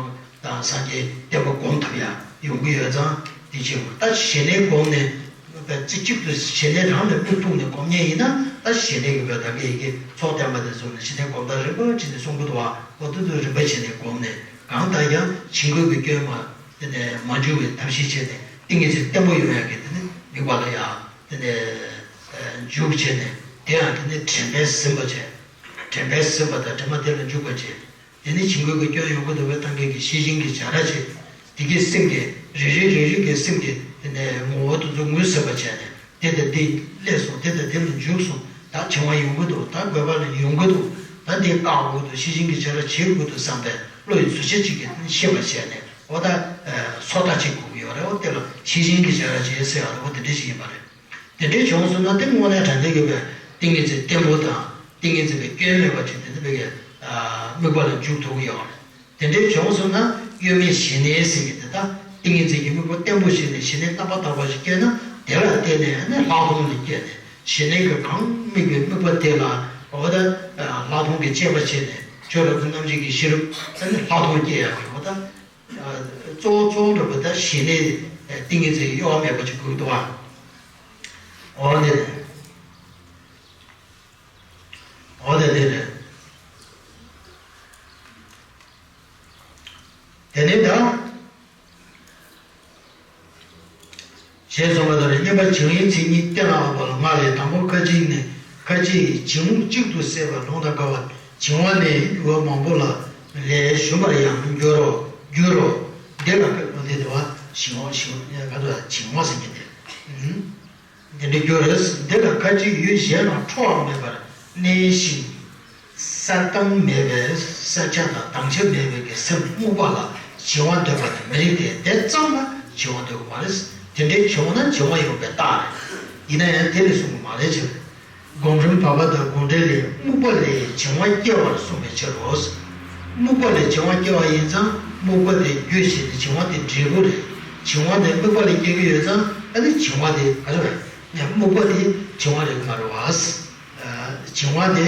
དང་སངས་རྒྱས་བརྟན་པོ་སྒོམ་ཐུབ་ཡ་ཡོང་གི་ཡོད་ཙང་དེ་བྱེད་དགོས། ད་ཞི་གནས་སྒོམ་ནས་རྩེ་གཅིག་ཏུ་ཞི་གནས་རང་ལ་དམིགས་ཐུག་ནས་སྒོམ་མཁན་ཡིན་ན་ད་ཞི་གནས་ཀྱི་བོད་ད་གའི་ཡི་གེ་ཚོགས་བསྟན་པ་དེ་ཚོ་ནས་ཞི་གནས་སྒོམ་ཐབས་རིམ་པ་བྱས་ནས་གསུང་གི་འདུག་བ། འོ་དེ་ཚོ་རིམ་པ་བྱས་ནས་སྒོམ་ནས་གང་ལྟར་ཡང་བྱིང་རྒོད་ཀྱི་སྐྱོན་མ། དེ་ནས་མ་འཇུག་པའི་ཐབས་ཤེས་བྱས་ནས་ཏིང་ངེ་འཛིན་བརྟན་པོ་ཡོང་ཡག་གི་དེ་ནས་དམིགས་པ་ལ་ཡང་དེ་ནས་འཇུག་བྱས་ནས་དེ་ཡང་དེ་ནས་དྲན་པས་ཟིན་པ་བྱས། དྲན་པས་ཟིན་པ་དང་དྲན་པ་དེ་ལ་འཇུག་པ་བྱས། དེ་ནས་བྱིང་རྒོད་ཀྱི་སྐྱོན་ཡོང་གི་འདུག་བས། ད་གིན་གྱི་ཤེས་བཞིན་གྱི་བྱ་ར་བྱས། དེ་གའི་སེམས་ཀྱི་རེ་རེ་རེ་རེ་གི་སེམས་ཀྱི་དེ་ནས་ངོ་བོ་དེ་ཚོ་ངོས་ཟིན་པ་བྱས་ནས། དེ་དང་དེ་སླེབས་སོང་། དེ་དང་དེ་ལ་འཇུག་སོང་། ད་བྱིང་བ་ཡོང་གི་འདུག་ད་རྒོད་པ་ལ་ཡོང་གི་འདུག་ད་འདི་བཀག་དགོས་འདུག་ཤེས་བཞིན་གྱི་བྱ་ར་བྱེད་དགོས་འདུག་བསམ་པའི་བློ་ཡི་གཟུགས་བྱད་ཅིག་གིས་ཤེས་པ་བྱས་ནས། འོ་ད་སོ་ལྟ་བྱེད་དགོས་ཀྱི་ཡོད་རེད། འོ་དེ་ལ་ཤེས་བཞིན་གྱི་བྱ་ར་བྱེད་ཟེར་ཡ་རེད། འོ་དེ་འདྲ་ཞིག་ཡིན་པ་རེད། དེ་འདྲ་བྱུང་སོང་ན་དེ་དངོས་གནས་དྲང་གནས་ཀྱི་བའི་ཏིང་ངེ་འཛིན་བརྟན་པོ་དང་ཏིང་ངེ་འཛིན་པའི་སྐྱོན་མེད་པ་ཅིག་དེ་འདྲ་བའི་དམིགས་པ་ལ་འཇུག་ཐུབ་ཀྱི་ཡོད་རེད། དེ་འདྲའི་བྱུང་སོང་ན་གཡོ་མེད་ཞི་གནས་ཟེར་གྱི་དེ་དག་ཏིང་ངེ་འཛིན་གྱི་དམིགས་པ་བརྟན་པོ་ཞིག་ནས་ཞི་གནས་རྣམ་པར་དག་པ་ཞིག་སྐྱེས་ན་དེ་ལ་བརྟེན་ནས་ནི་ལྷག་མཐོང་ལ་སྐྱེས་ནས་ཞི་གནས་ཀྱི་གང་དམིགས་པའི་དམིགས་པ་དེ་ལ་འོ་ད་ལྷག་མཐོང་གི་དཔྱད་པ་བྱས་ནས་ཆོས་རབ་ཏུ་རྣམ་འབྱེད་ཀྱི་ཤེས་རབ་ནི་ལྷག་མཐོང་སྐྱེ་ཡག་གི་འོ་ད་གཙོ་བོ་གཙོ་བོ་འདྲ་པོ་ད་ཞི་གནས་ཏིང་ངེ་འཛིན་གྱི་གཡོ་བ་མེད་པ་ཅིག་དགོས་འདུག་ཨ། འོ་དེ་རེད། འོ་དེ་དེ་རེད། དེ་ནས་ད་ བརྟེན་པ་བྱིང་བའི་མཚན་ཉིད་གཏན་ལ་དབབ་པ་ལ་ང་ལས། དང་པོ་ཁ་ཅིག་ནི། ཁ་ཅིག་གིས་བྱིང་རྨུགས་གཅིག་ཏུ་བསྲེས་པ་ལུང་དང་འགལ་བ། བྱིང་བ་ནི་འགྱུར་བ་མང་པོ་ལ་ལས་ཞུམ་པར་ཡང་འགྱུར་རོ། འགྱུར་རོ། འདི་ལ་ཁ་ཅིག་འདི་དེ་བ་བྱིང་བ་བྱིང་བ་ག་དུ་བྱིང་བ་ཟེར་མཁན་དེ། འདི་འདྲ་འགྱུར་རེད། འདི་ལ་ཁ་ཅིག་ཡུལ་གཞན་ལ་འཕྲོ་བ་མེད་པར་གནས་ཤིང་། གསལ་གདངས་མེད་པའི་གསལ་ཆ་དང་དྭངས་ཆ་མེད་པའི་གི་སེམས་རྨུགས་པ་ལ་བྱིང་བ་འདོད་པ་དེ་མི་རིགས་ཏེ། དེ་ཙམ་ལ་བྱིང་བ་འདོད་དགོས་པ་རེད། དེ་འདྲའི་བྱུང་ན་བྱིང་བ་ཡོང་པའི་རྟགས་རེད། ཡིན་ན་ཡང་དེ་ལས་གསུངས་པ་མ་རེད་ཅེས། སྒོམ་རིམ་བར་པ་དང་དགོངས་འགྲེལ་ལས། རྨུགས་པ་ལས་བྱིང་བ་སྐྱེ་བར་གསུངས་པའི་ཕྱིར་རོ། རྨུགས་པ་ལས་བྱིང་བ་སྐྱེ་བ་ཡིན་ཙང་རྨུགས་པ་དེ་རྒྱུ་བྱས་ཏེ་བྱིང་བ་དེ་འབྲས་བུ་རེད། བྱིང་བ་དེ་རྨུགས་པ་ལས་སྐྱེ་གི་ཡོད་ཙང་ཨ་ནི་བྱིང་བ་དེ་ག་རེ་རེད། རྨུགས་པ་དེ་བྱིང་བ་རེད་མ་རེད་བ། བྱིང་བ་དེ་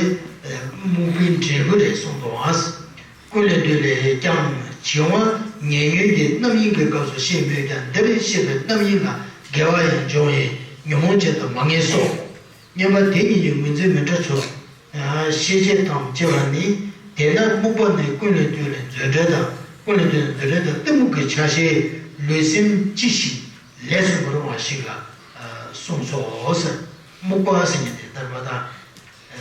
རྨུགས་པའི་འབྲས་བུ་རེད་གསུངས་འདུག་བ། ཀུན་ལས་བཏུས་ལས་ཀྱང་བྱིང་བ་ཉེ་ཉོན་གྱི་རྣམ་གཡེང་གི་སྐབས་སུ་ཤེས་མོད་ཀྱང་། འདིར་ཤེས་པའི་རྣམ་གཡེང་ལ་འགལ་བ་ཡང་འབྱུང་བས་ཉོན་མོངས་ཅན་དུ་མ་ངེས་སོ། བསྙེན་པ་དེ་ཉིད་ཀྱི་ངོས་འཛིན་མི་འདྲ་ཚུལ། ཤེས་བྱེད་དང་བཅས་པ་ནི། དེས་ན་རྨུགས་པ་ནི་ཀུན་ལས་བཏུས་ལས་མཛོད་འགྲེལ་དང་། ཀུན་ལས་བཏུས་ལས་མཛོད་འགྲེལ་དང་གཏི་མུག་གི་ཆ་ཤས་ལུས་སེམས་ཅི་ཞིག་ལས་སུ་མི་རུང་བ་ཞིག་ལ་གསུངས་སོ་ཟེར། རྨུགས་པ་ཟེར་མཁན་དེ་ལྟར་བ་དང་།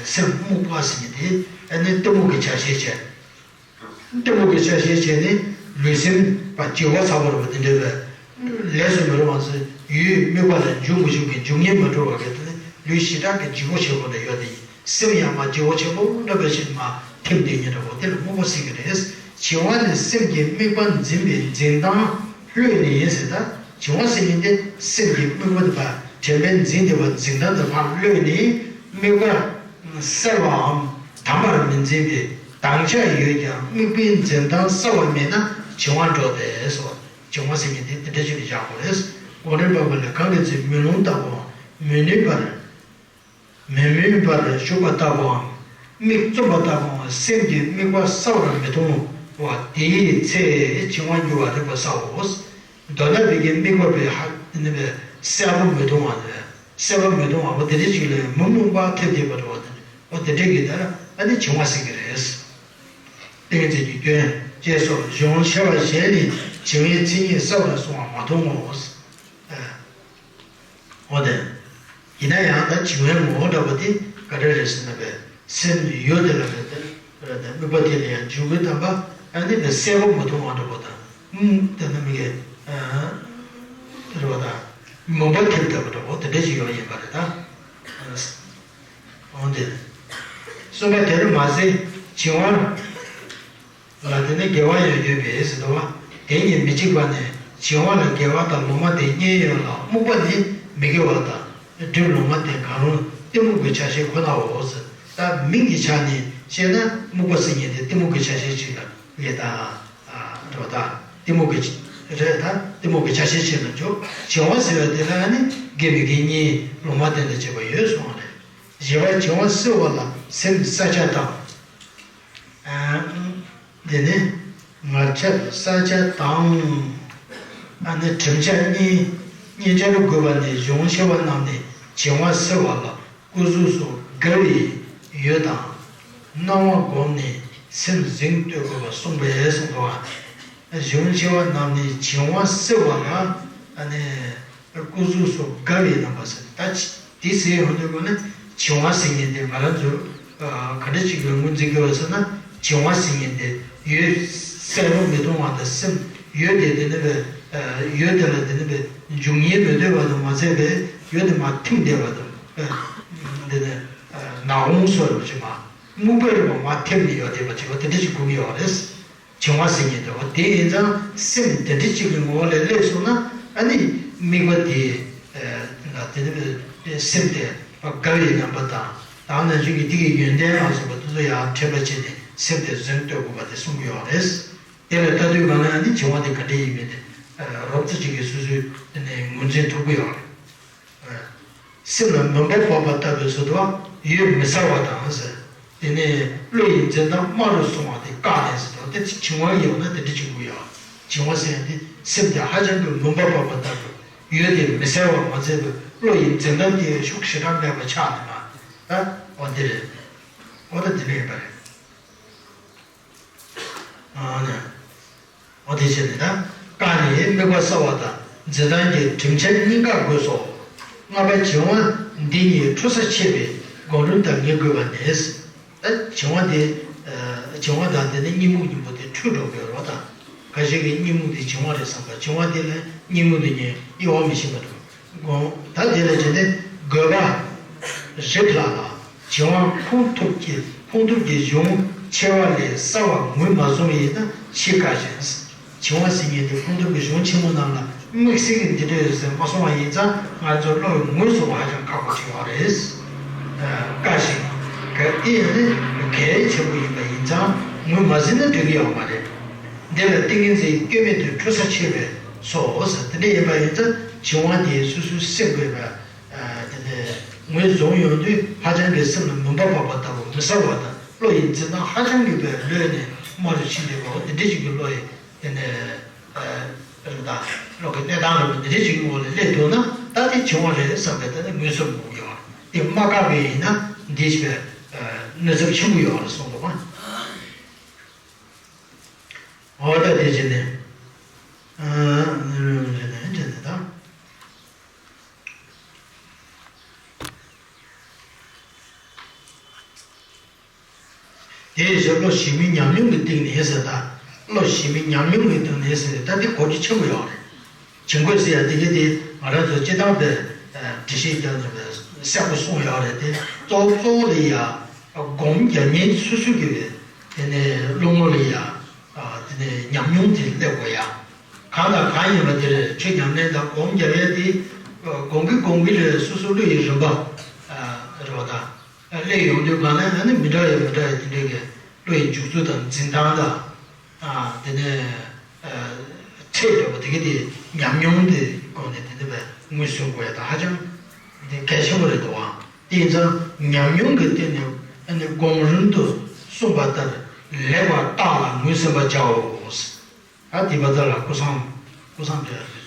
སེམས་རྨུགས་པ་ཟེར་མཁན་དེ་ཨ་ནི་གཏི་མུག་གི་ཆ་ཤས་བྱས། གཏི་མུག་གི་ཆ་ཤས་བྱས་ནས་ལུས་སེམས་པ་བྱི་བ་ཚ་བ་རུ་དེ་འདྲ་བས། ལས་སུ་མི་རུང་བ་ཚོས་ཡུལ་དམིགས་པ་ལ་འཇུག་མི་འཇུག་གི་འཇུག་ཉེན་མ་འགྲོ་བ་གི་དེ་ནི་ལུས་ཞེ་དྲག་གི་ལྗིད་པོ་ཆེན་པོ་འདྲ་ཡོད་དེ། སེམས་ཡང་མ་ལྗིད་པོ་ཆེན་པོ་འདྲ་བས་ཤིན་མ་ཐིམ་དེ་ཉིད་འདྲ་བོ་དེ་ལ་རྨུགས་པ་ཟེར་གི་རེད། བྱིང་བ་ནི་སེམས་ཀྱི་དམིགས་པ་འཛིན་པའི་འཛིན་སྟངས་ལྷོད་ནས་ཡིན་ཟེར། ད་བྱིང་བ་ཟེར་མཁན་དེ་སེམས་ཀྱི་དམིགས་པ་དེ་ཕར་དྲན་པས་འཛིན་བསྡད་པ་འཛིན་སྟངས་དེ་ཕར་ལྷོད་ནས་དམིགས་པ་གསལ་བའམ་དམ་པར་མི་འཛིན་པའི་དྭངས་ཆ་ཡོད་ཀྱང་དམིགས་པའི་འཛིན་སྟངས་གསལ་བ་མེད་ན་བྱིང་བ་འགྲོ་སྟེ་སོ། བྱིང་བ་ཟེར་མཁན་དེ་དེ་འདྲ་ཞིག་ལ་བཞག་དགོས་རེད། གོ་རིམ་པ་པོ་ལས་གང་གི་ཚེ་མི་ལོང་ལྟ་བུའམ་མི་ནུས་པར། མི་མུན་པར་ཞུགས་པ་ལྟ་བུའམ། མིག་བཙུམ་པ་ལྟ་བུའམ་སེམས་ཀྱི་དམིགས་པ་གསལ་བར་མི་མཐོང་བ་དེའི་ཚེ་བྱིང་བར་འགྱུར་བ་རིག་པར་བྱའོ། མདོར་ན་བོད་ཀྱི་དམིགས་པ་པའི་ཧ་ནི་པའི་གསལ་པོ་མི་མཐོང་བ་ནི་གསལ་པོ་མི་མཐོང་བ་འོ་དེ་འདྲ་ཅིག་ལས་མི་རྨོངས་པ་ཐེབས་བསྡད་པ་འདྲ་བ་དེ་འོ་དེ་འདྲ་གི་ད་ཨ་ནི་བྱིང་བ་ཟེར་གི་རེད། ཏིང་ངེ་འཛིན་གྱི་སྐྱོན་ཅེས་སོགས་གཞུང་ཆེ་བ་གཞན་ནས་བྱིང་བའི་མཚན་ཉིད་གསལ་བར་གསུངས་པ་མ་མཐོང་ངོ་། འོ་དེ། ཡིན་ན་ཡང་ད་བྱིང་བའི་ངོ་བོ་འདྲ་པོ་དེ་ག་འདྲ་རེད་ཟེར་ན་པས་སེམས་ཡུལ་དེ་ལ་རེད་དེ་རེད་དེ་དམིགས་པ་དེ་ལ་ཡང་འཇུག་གི་དམ་པ་ཨ་ནི་པས་གསལ་པོ་མ་མཐོང་བ་འདྲ་པོ་དང་ཨུམ་དེ་ནི་མི་གི་རེད་པ་དང་མུན་པ་ཐེབས་བསྡད་པ་འདྲ་པོ་དེ་འདྲ་ཞིག་ཡོང་ཡིན་པ་རེད་ད། འོ་དེ། གསུམ་པ་དེར་མ་ཟད་བྱིང་བ། ལ་དེ་ནི་དགེ་བ་ཡང་ཡོད་པས་ཟེར་དུ་བ། དེ་གཉིས་མི་གཅིག་པ་ནི་བྱིང་བ་ལ་དགེ་བ་དང་ལོག་པ་དེ་གཉིས་ཡོད་ལ་རྨུགས་པ་ནི་མི་དགེ་བ་དང་སྒྲིབ་ལོག་པ་དེ་གང་རུང་གཏི་མུག་གི་ཆ་ཤས་ཁོ་ནའོ་ཟེར། ད་མིང་གི་ཆ་ནས་བཤད་ན་རྨུགས་པ་ཟེར་མཁན་དེ་གཏི་མུག་གི་ཆ་ཤས་གཅིག་ལ་ལས་དང་རེད་པ་ད་གཏི་མུག་གི་རེད་ད་གཏི་མུག་གི་ཆ་ཤས་གཅིག་ལ་འཇོག་བྱིང་བ་ཟེར་བ་དེ་ལ་ནི་དགེ་མི་དགེ་གཉིས་ལོག་པ་དེ་ལ་བྱེད་པ་ཡོད་གསུངས་པ་རེད། བཞི་པ་བྱིང་བ་སེལ་བ་ལ་སེམས་གསལ་ཆ་དང་། དེ་ནས་ངར་ཆ་གསལ་ཆ་དང་། ཨ་ནི་དྲིམ་ཆ་གཉིས་གཉིས་ཆར་དགོས་པ་ནི་གཞུང་ཆེ་བ་རྣམས་ནས་བྱིང་བ་སེལ་བ་ལ་སྐུ་གཟུགས་སོགས་དགའ་བའི་ཡུལ་དང་། སྣང་བ་བསྒོམས་ནས་སེམས་ཟིང་གཏོད་དགོས་པ་གསུངས་པས་གསུངས་པ། གཞུང་ཆེ་བ་རྣམས་ནས་བྱིང་བ་སེལ་བ་ལ་ཨ་ནི། སྐུ་གཟུགས་སོགས་དགའ་བའི་རྣམ་པ་ཟེར་ད་དེ་ཟེར་ཡོང་དུས་ཀོ་ནི་བྱིང་བ་ཟེར་མཁན་དེ་ང་རང་ཚོ་ག་འདྲ་ཅིག་ལ་ངོས་འཛིན་དགོས་པ་ཟེར་ན་བྱིང་བ་ཟེར་མཁན་དེ་ཡུལ་གསལ་པོ་མི་མཐོང་བ་དང་སེམས་ཡུལ་དེ་དེ་ནི་བས་ཡུལ་དེ་ལ་དེ་ནི་བས་འཇུག་ཉེན་མི་འདོད་པ་དང་མ་ཚད་པས་ཡུལ་དེ་མར་ཐིམ་བསྡད་པ་དང་དེ་ནི་ནག་འོང་སོགས་ཡོད་པ་ཅིག་མ་རྨུགས་པའི་རིག་པ་མར་ཐིམ་ནས་ཡོད་བསྡད་པ་ཅིག་བ་དེ་འདྲ་ཅིག་དགོས་ཀྱི་ཡོད་རེད། བྱིང་བ་ཟེར་མཁན་དེ་འོ་དེ་ཡིན་ཙང་སེམས་དེ་འདྲ་གཅིག་གི་ངོ་བོ་ལས་སླེབས་སོང་ན་ཨ་ནི་དམིགས་པ་དེ་ལ་དེ་ནི་སེམས་དེ་དགའ་བའི་རྣམ་པ་དང་དག་ན་གཞུག་གི་དེ་གི་ཡོན་ཏན་ལ་སོགས་པ་དེ་ཚོ་ཡང་དྲན་པ་བྱས་ནས་སེམས་དེ་ཟིང་གཏོད་དགོས་པ་དེ་གསུང་གི་ཡོད་རེད། དེ་ལ་ལྟ་དུས་གང་ལ་ཨ་ནི་བྱིང་བ་དེ་ག་འདྲ་ཡིན་མིན་དེ་རོབ་ཙམ་ཅིག་གིས་སོ་སོས་དེ་ནས་ངོས་འཛིན་ཐུབ་ཀྱི་ཡོད་རེད། སེམས་ལ་མུན་པ་བབས་པ་ལྟ་བུའི་བཟོ་དུ་བ་ཡུལ་མི་གསལ་བ་དང་ཟེར། དེ་ནས་བློ་ཡི་འཛིན་སྟངས་དམའ་རུ་སོང་བ་དེ་བཀག་ནས་ཟེར་དུ་དེ་བྱིང་བ་ཡོད་ན་དེ་འདྲ་བྱེད་དགོས་ཡོད། བྱིང་བ་ཟེར་ཡང་དེ་སེམས་དེ་ཧ་ཅང་གི་མུན་པ་བབས་པ་ལྟ་བུ་ཡུལ་དེ་མི་གསལ་བ་མ་ཚད་པའི་བློ་ཡི་འཛིན་སྟངས་དེ་ཤུགས་ཞེ་དྲག་མེད་པ་ཆགས་ནས་མ་ད་འོ་དེ་རེད། འོ་ད་དེ་འདྲ་ཡིན་པ་རེད། ཨ་ནི། འོ་དེ་བྱས་ནས་ད་བཀག་ནས་དམིགས་པ་གསལ་བ་དང་འཛིན་སྟངས་ཀྱི་དྲིམ་ཆ་གཉིས་ཀ་དགོས་སོ། ལྔ་པ་བྱིང་བ་འདི་ཉིད་འཁྲུལ་ས་ཆེ་བས་སྒོམ་རིམ་དང་ངེས་དགོས་པ་ནི། ད་བྱིང་བ་དེ། བྱིང་བ་དང་དེ་ནི་གཉིད་ཁུག་སྙིང་པོ་དེ་འཁྲུལ་འགྲོ་དགོས་རོ། ད་ཁ་ཤས་ཀྱིས་གཉིད་ཁུག་དེ་བྱིང་བ་རེད་བསམ་པ། བྱིང་བ་དེ་ལ་གཉིད་ཁུག་དེ་ཉིད་དབྱེ་བ་མི་ཤེས་པ་འགྲོ། དགོངས་དག་དེ་ལ་བྱས་ཏེ་དགོས་པ་རིགས་ལ་ལ། བྱིང་བ་ཕུང་ཐུབ་ཀྱི་ཕུང་ཐུབ་ཀྱི་གཞུང་ཆེ་བ་ལས་གསལ་བ་ངོས་མ་བཟུང་བ་ཡིན་ན་ཕྱིས་བཀག་ཅིང་། བྱིང་བ་ཟེར་མཁན་དེ་ཕུང་ཐུབ་ཀྱི་གཞུང་ཆེན་མོ་རྣམས་ལ་དམིགས་བསལ་གྱི་འདི་འདྲ་ཡོད་ཟེར་མ་གསུངས་པ་ཡིན་ཙང་ང་ཚོ་བློ་ཡི་ངོས་བཟུང་བ་ཧ་ཅང་ཁག་པོ་ཅིག་ཡོད་རེད། བཀག་ཅིང་། གལ་ཏེ་ཡང་ན་གལ་ཆེན་པོ་ཡིན་པ་ཡིན་ཙང་ངོས་མ་ཟིན་ན་འགྲིག་གི་ཡོད་མ་རེད། འདི་ལ་ཏིང་ངེ་འཛིན་སྐྱོན་མེད་དུ་འཁྲུལ་ས་ཆེ་བས་སོ་ཟེར། དེ་འདྲ་ཡིན་པ་ཡིན་ཙང་བྱིང་བ་དེ་སོ་སོའི་སེམས་དགོས་པ། དེ་ནས་ངོས་བཟུང་ཡོང་དུས་ཧ་ཅང་གི་སེམས་ལ་མུན་པ་བབས་པ་ལྟ་བུ་མི་གསལ་བ་དང་བློ་ཡི་འཛིན་སྟངས་ཧ་ཅང་གི་བས་ལོས་ནས་དམའ་རུ་ཕྱིན་བསྡད་པའོ། དེ་འདྲ་ཞིག་གི་བློ་ཡི་དེ་ནས་རིག་དང་བློ་གི་གནས་སྟངས་རིག་པ་འདི་འདྲ་ཞིག་གི་འོག་ལ་སླེབས་འདུག་ན་ད་དེ་བྱིང་བ་རེད་བསམ་པའི་དེ་ནས་ངོས་སུ་མི་དགོས་ཀྱི་ཡོད་རེད། དེ་མ་བཀག་པ་ཡིན་ན་འདི་ཞིག་པའི་གནོད་ཚབས་ཆེན་པོ་ཡོད་རེད་གསུངས་འདུག་པ། འོ་ད་དེ་བྱས་ནས། ཨ། བྱས་ནས་ད། དེའི་ཕྱིར་བློ་ཞི་མི་ཉམས་མྱོང་གི་སྟེང་ནས་ཟེར། ད་བློ་ཞི་མི་ཉམས་མྱོང་གི་སྟེང་ནས་ཟེར། ད་འདི་གོ་རྒྱུ་ཆེན་པོ་ཡོད་རེད། བྱིང་རྒོད་ཟེར་ཡ་དེ་ག་དེ་ང་རང་ཚོ་སྤྱིར་བཏང་དུ་འགྲེལ་བཤད་རྒྱག་ནས་གསལ་པོ་གསུངས་ཡོད་རེད་དེ། གཙོ་བོ་གཙོ་བོ་ལ་ཡ་སྒོམ་རྒྱག་མཁན་སོ་སོ་གི་དེ་ནས་བློ་ངོ་ལ་ཡ། དེ་ནས་ཉམས་མྱོང་དེ་སླེབས་དགོས་ཡ། གང་དང་གང་ཡིན་པ་དེ་རེད། ཆོས་ཉམས་ལེན་དང་སྒོམ་རྒྱག་ཡས་དེ་སྒོམ་གི་སྒོམ་གི་རེད། སོ་སོ་བློ་ཡི་རིམ་པ་རེད་པ། ད་སླེབས་ཡོང་དུས་གང་ལ་ཨ་ནི་མི་འདྲ་ཡི་མི་འདྲ་ཡི་དེ་འདྲའི་གི་བློ་ཡི་འཇུག་ཚུལ་དང་འཛིན་སྟངས་དང་། དེ་ནས་ཕྲད་འདྲ་པོ་དེ་གི་དེ་ཉམས་མྱོང་དེ་སྒོ་ནས་དེ་འདྲ་བའི་ངོས་ཟིན་དགོས་ཡ་ད་ཧ་ཅང་དེ་གལ་ཆེན་པོ་རེད་འདུག་ཨ། དེ་ཡིན་ཙང་ཉམས་མྱོང་གི་སྟེང་ནས་ཨ་ནི་སྒོམ་རིམ་དུ་གསུངས་པ་ལྟར་ལེགས་པར་བརྟགས་ལ་ངོས་ཟིན་པར་བྱའོ། ད་དེ་བར་ལ་སྐུ་གསུང་སྐུ་གསུང་ཐོག་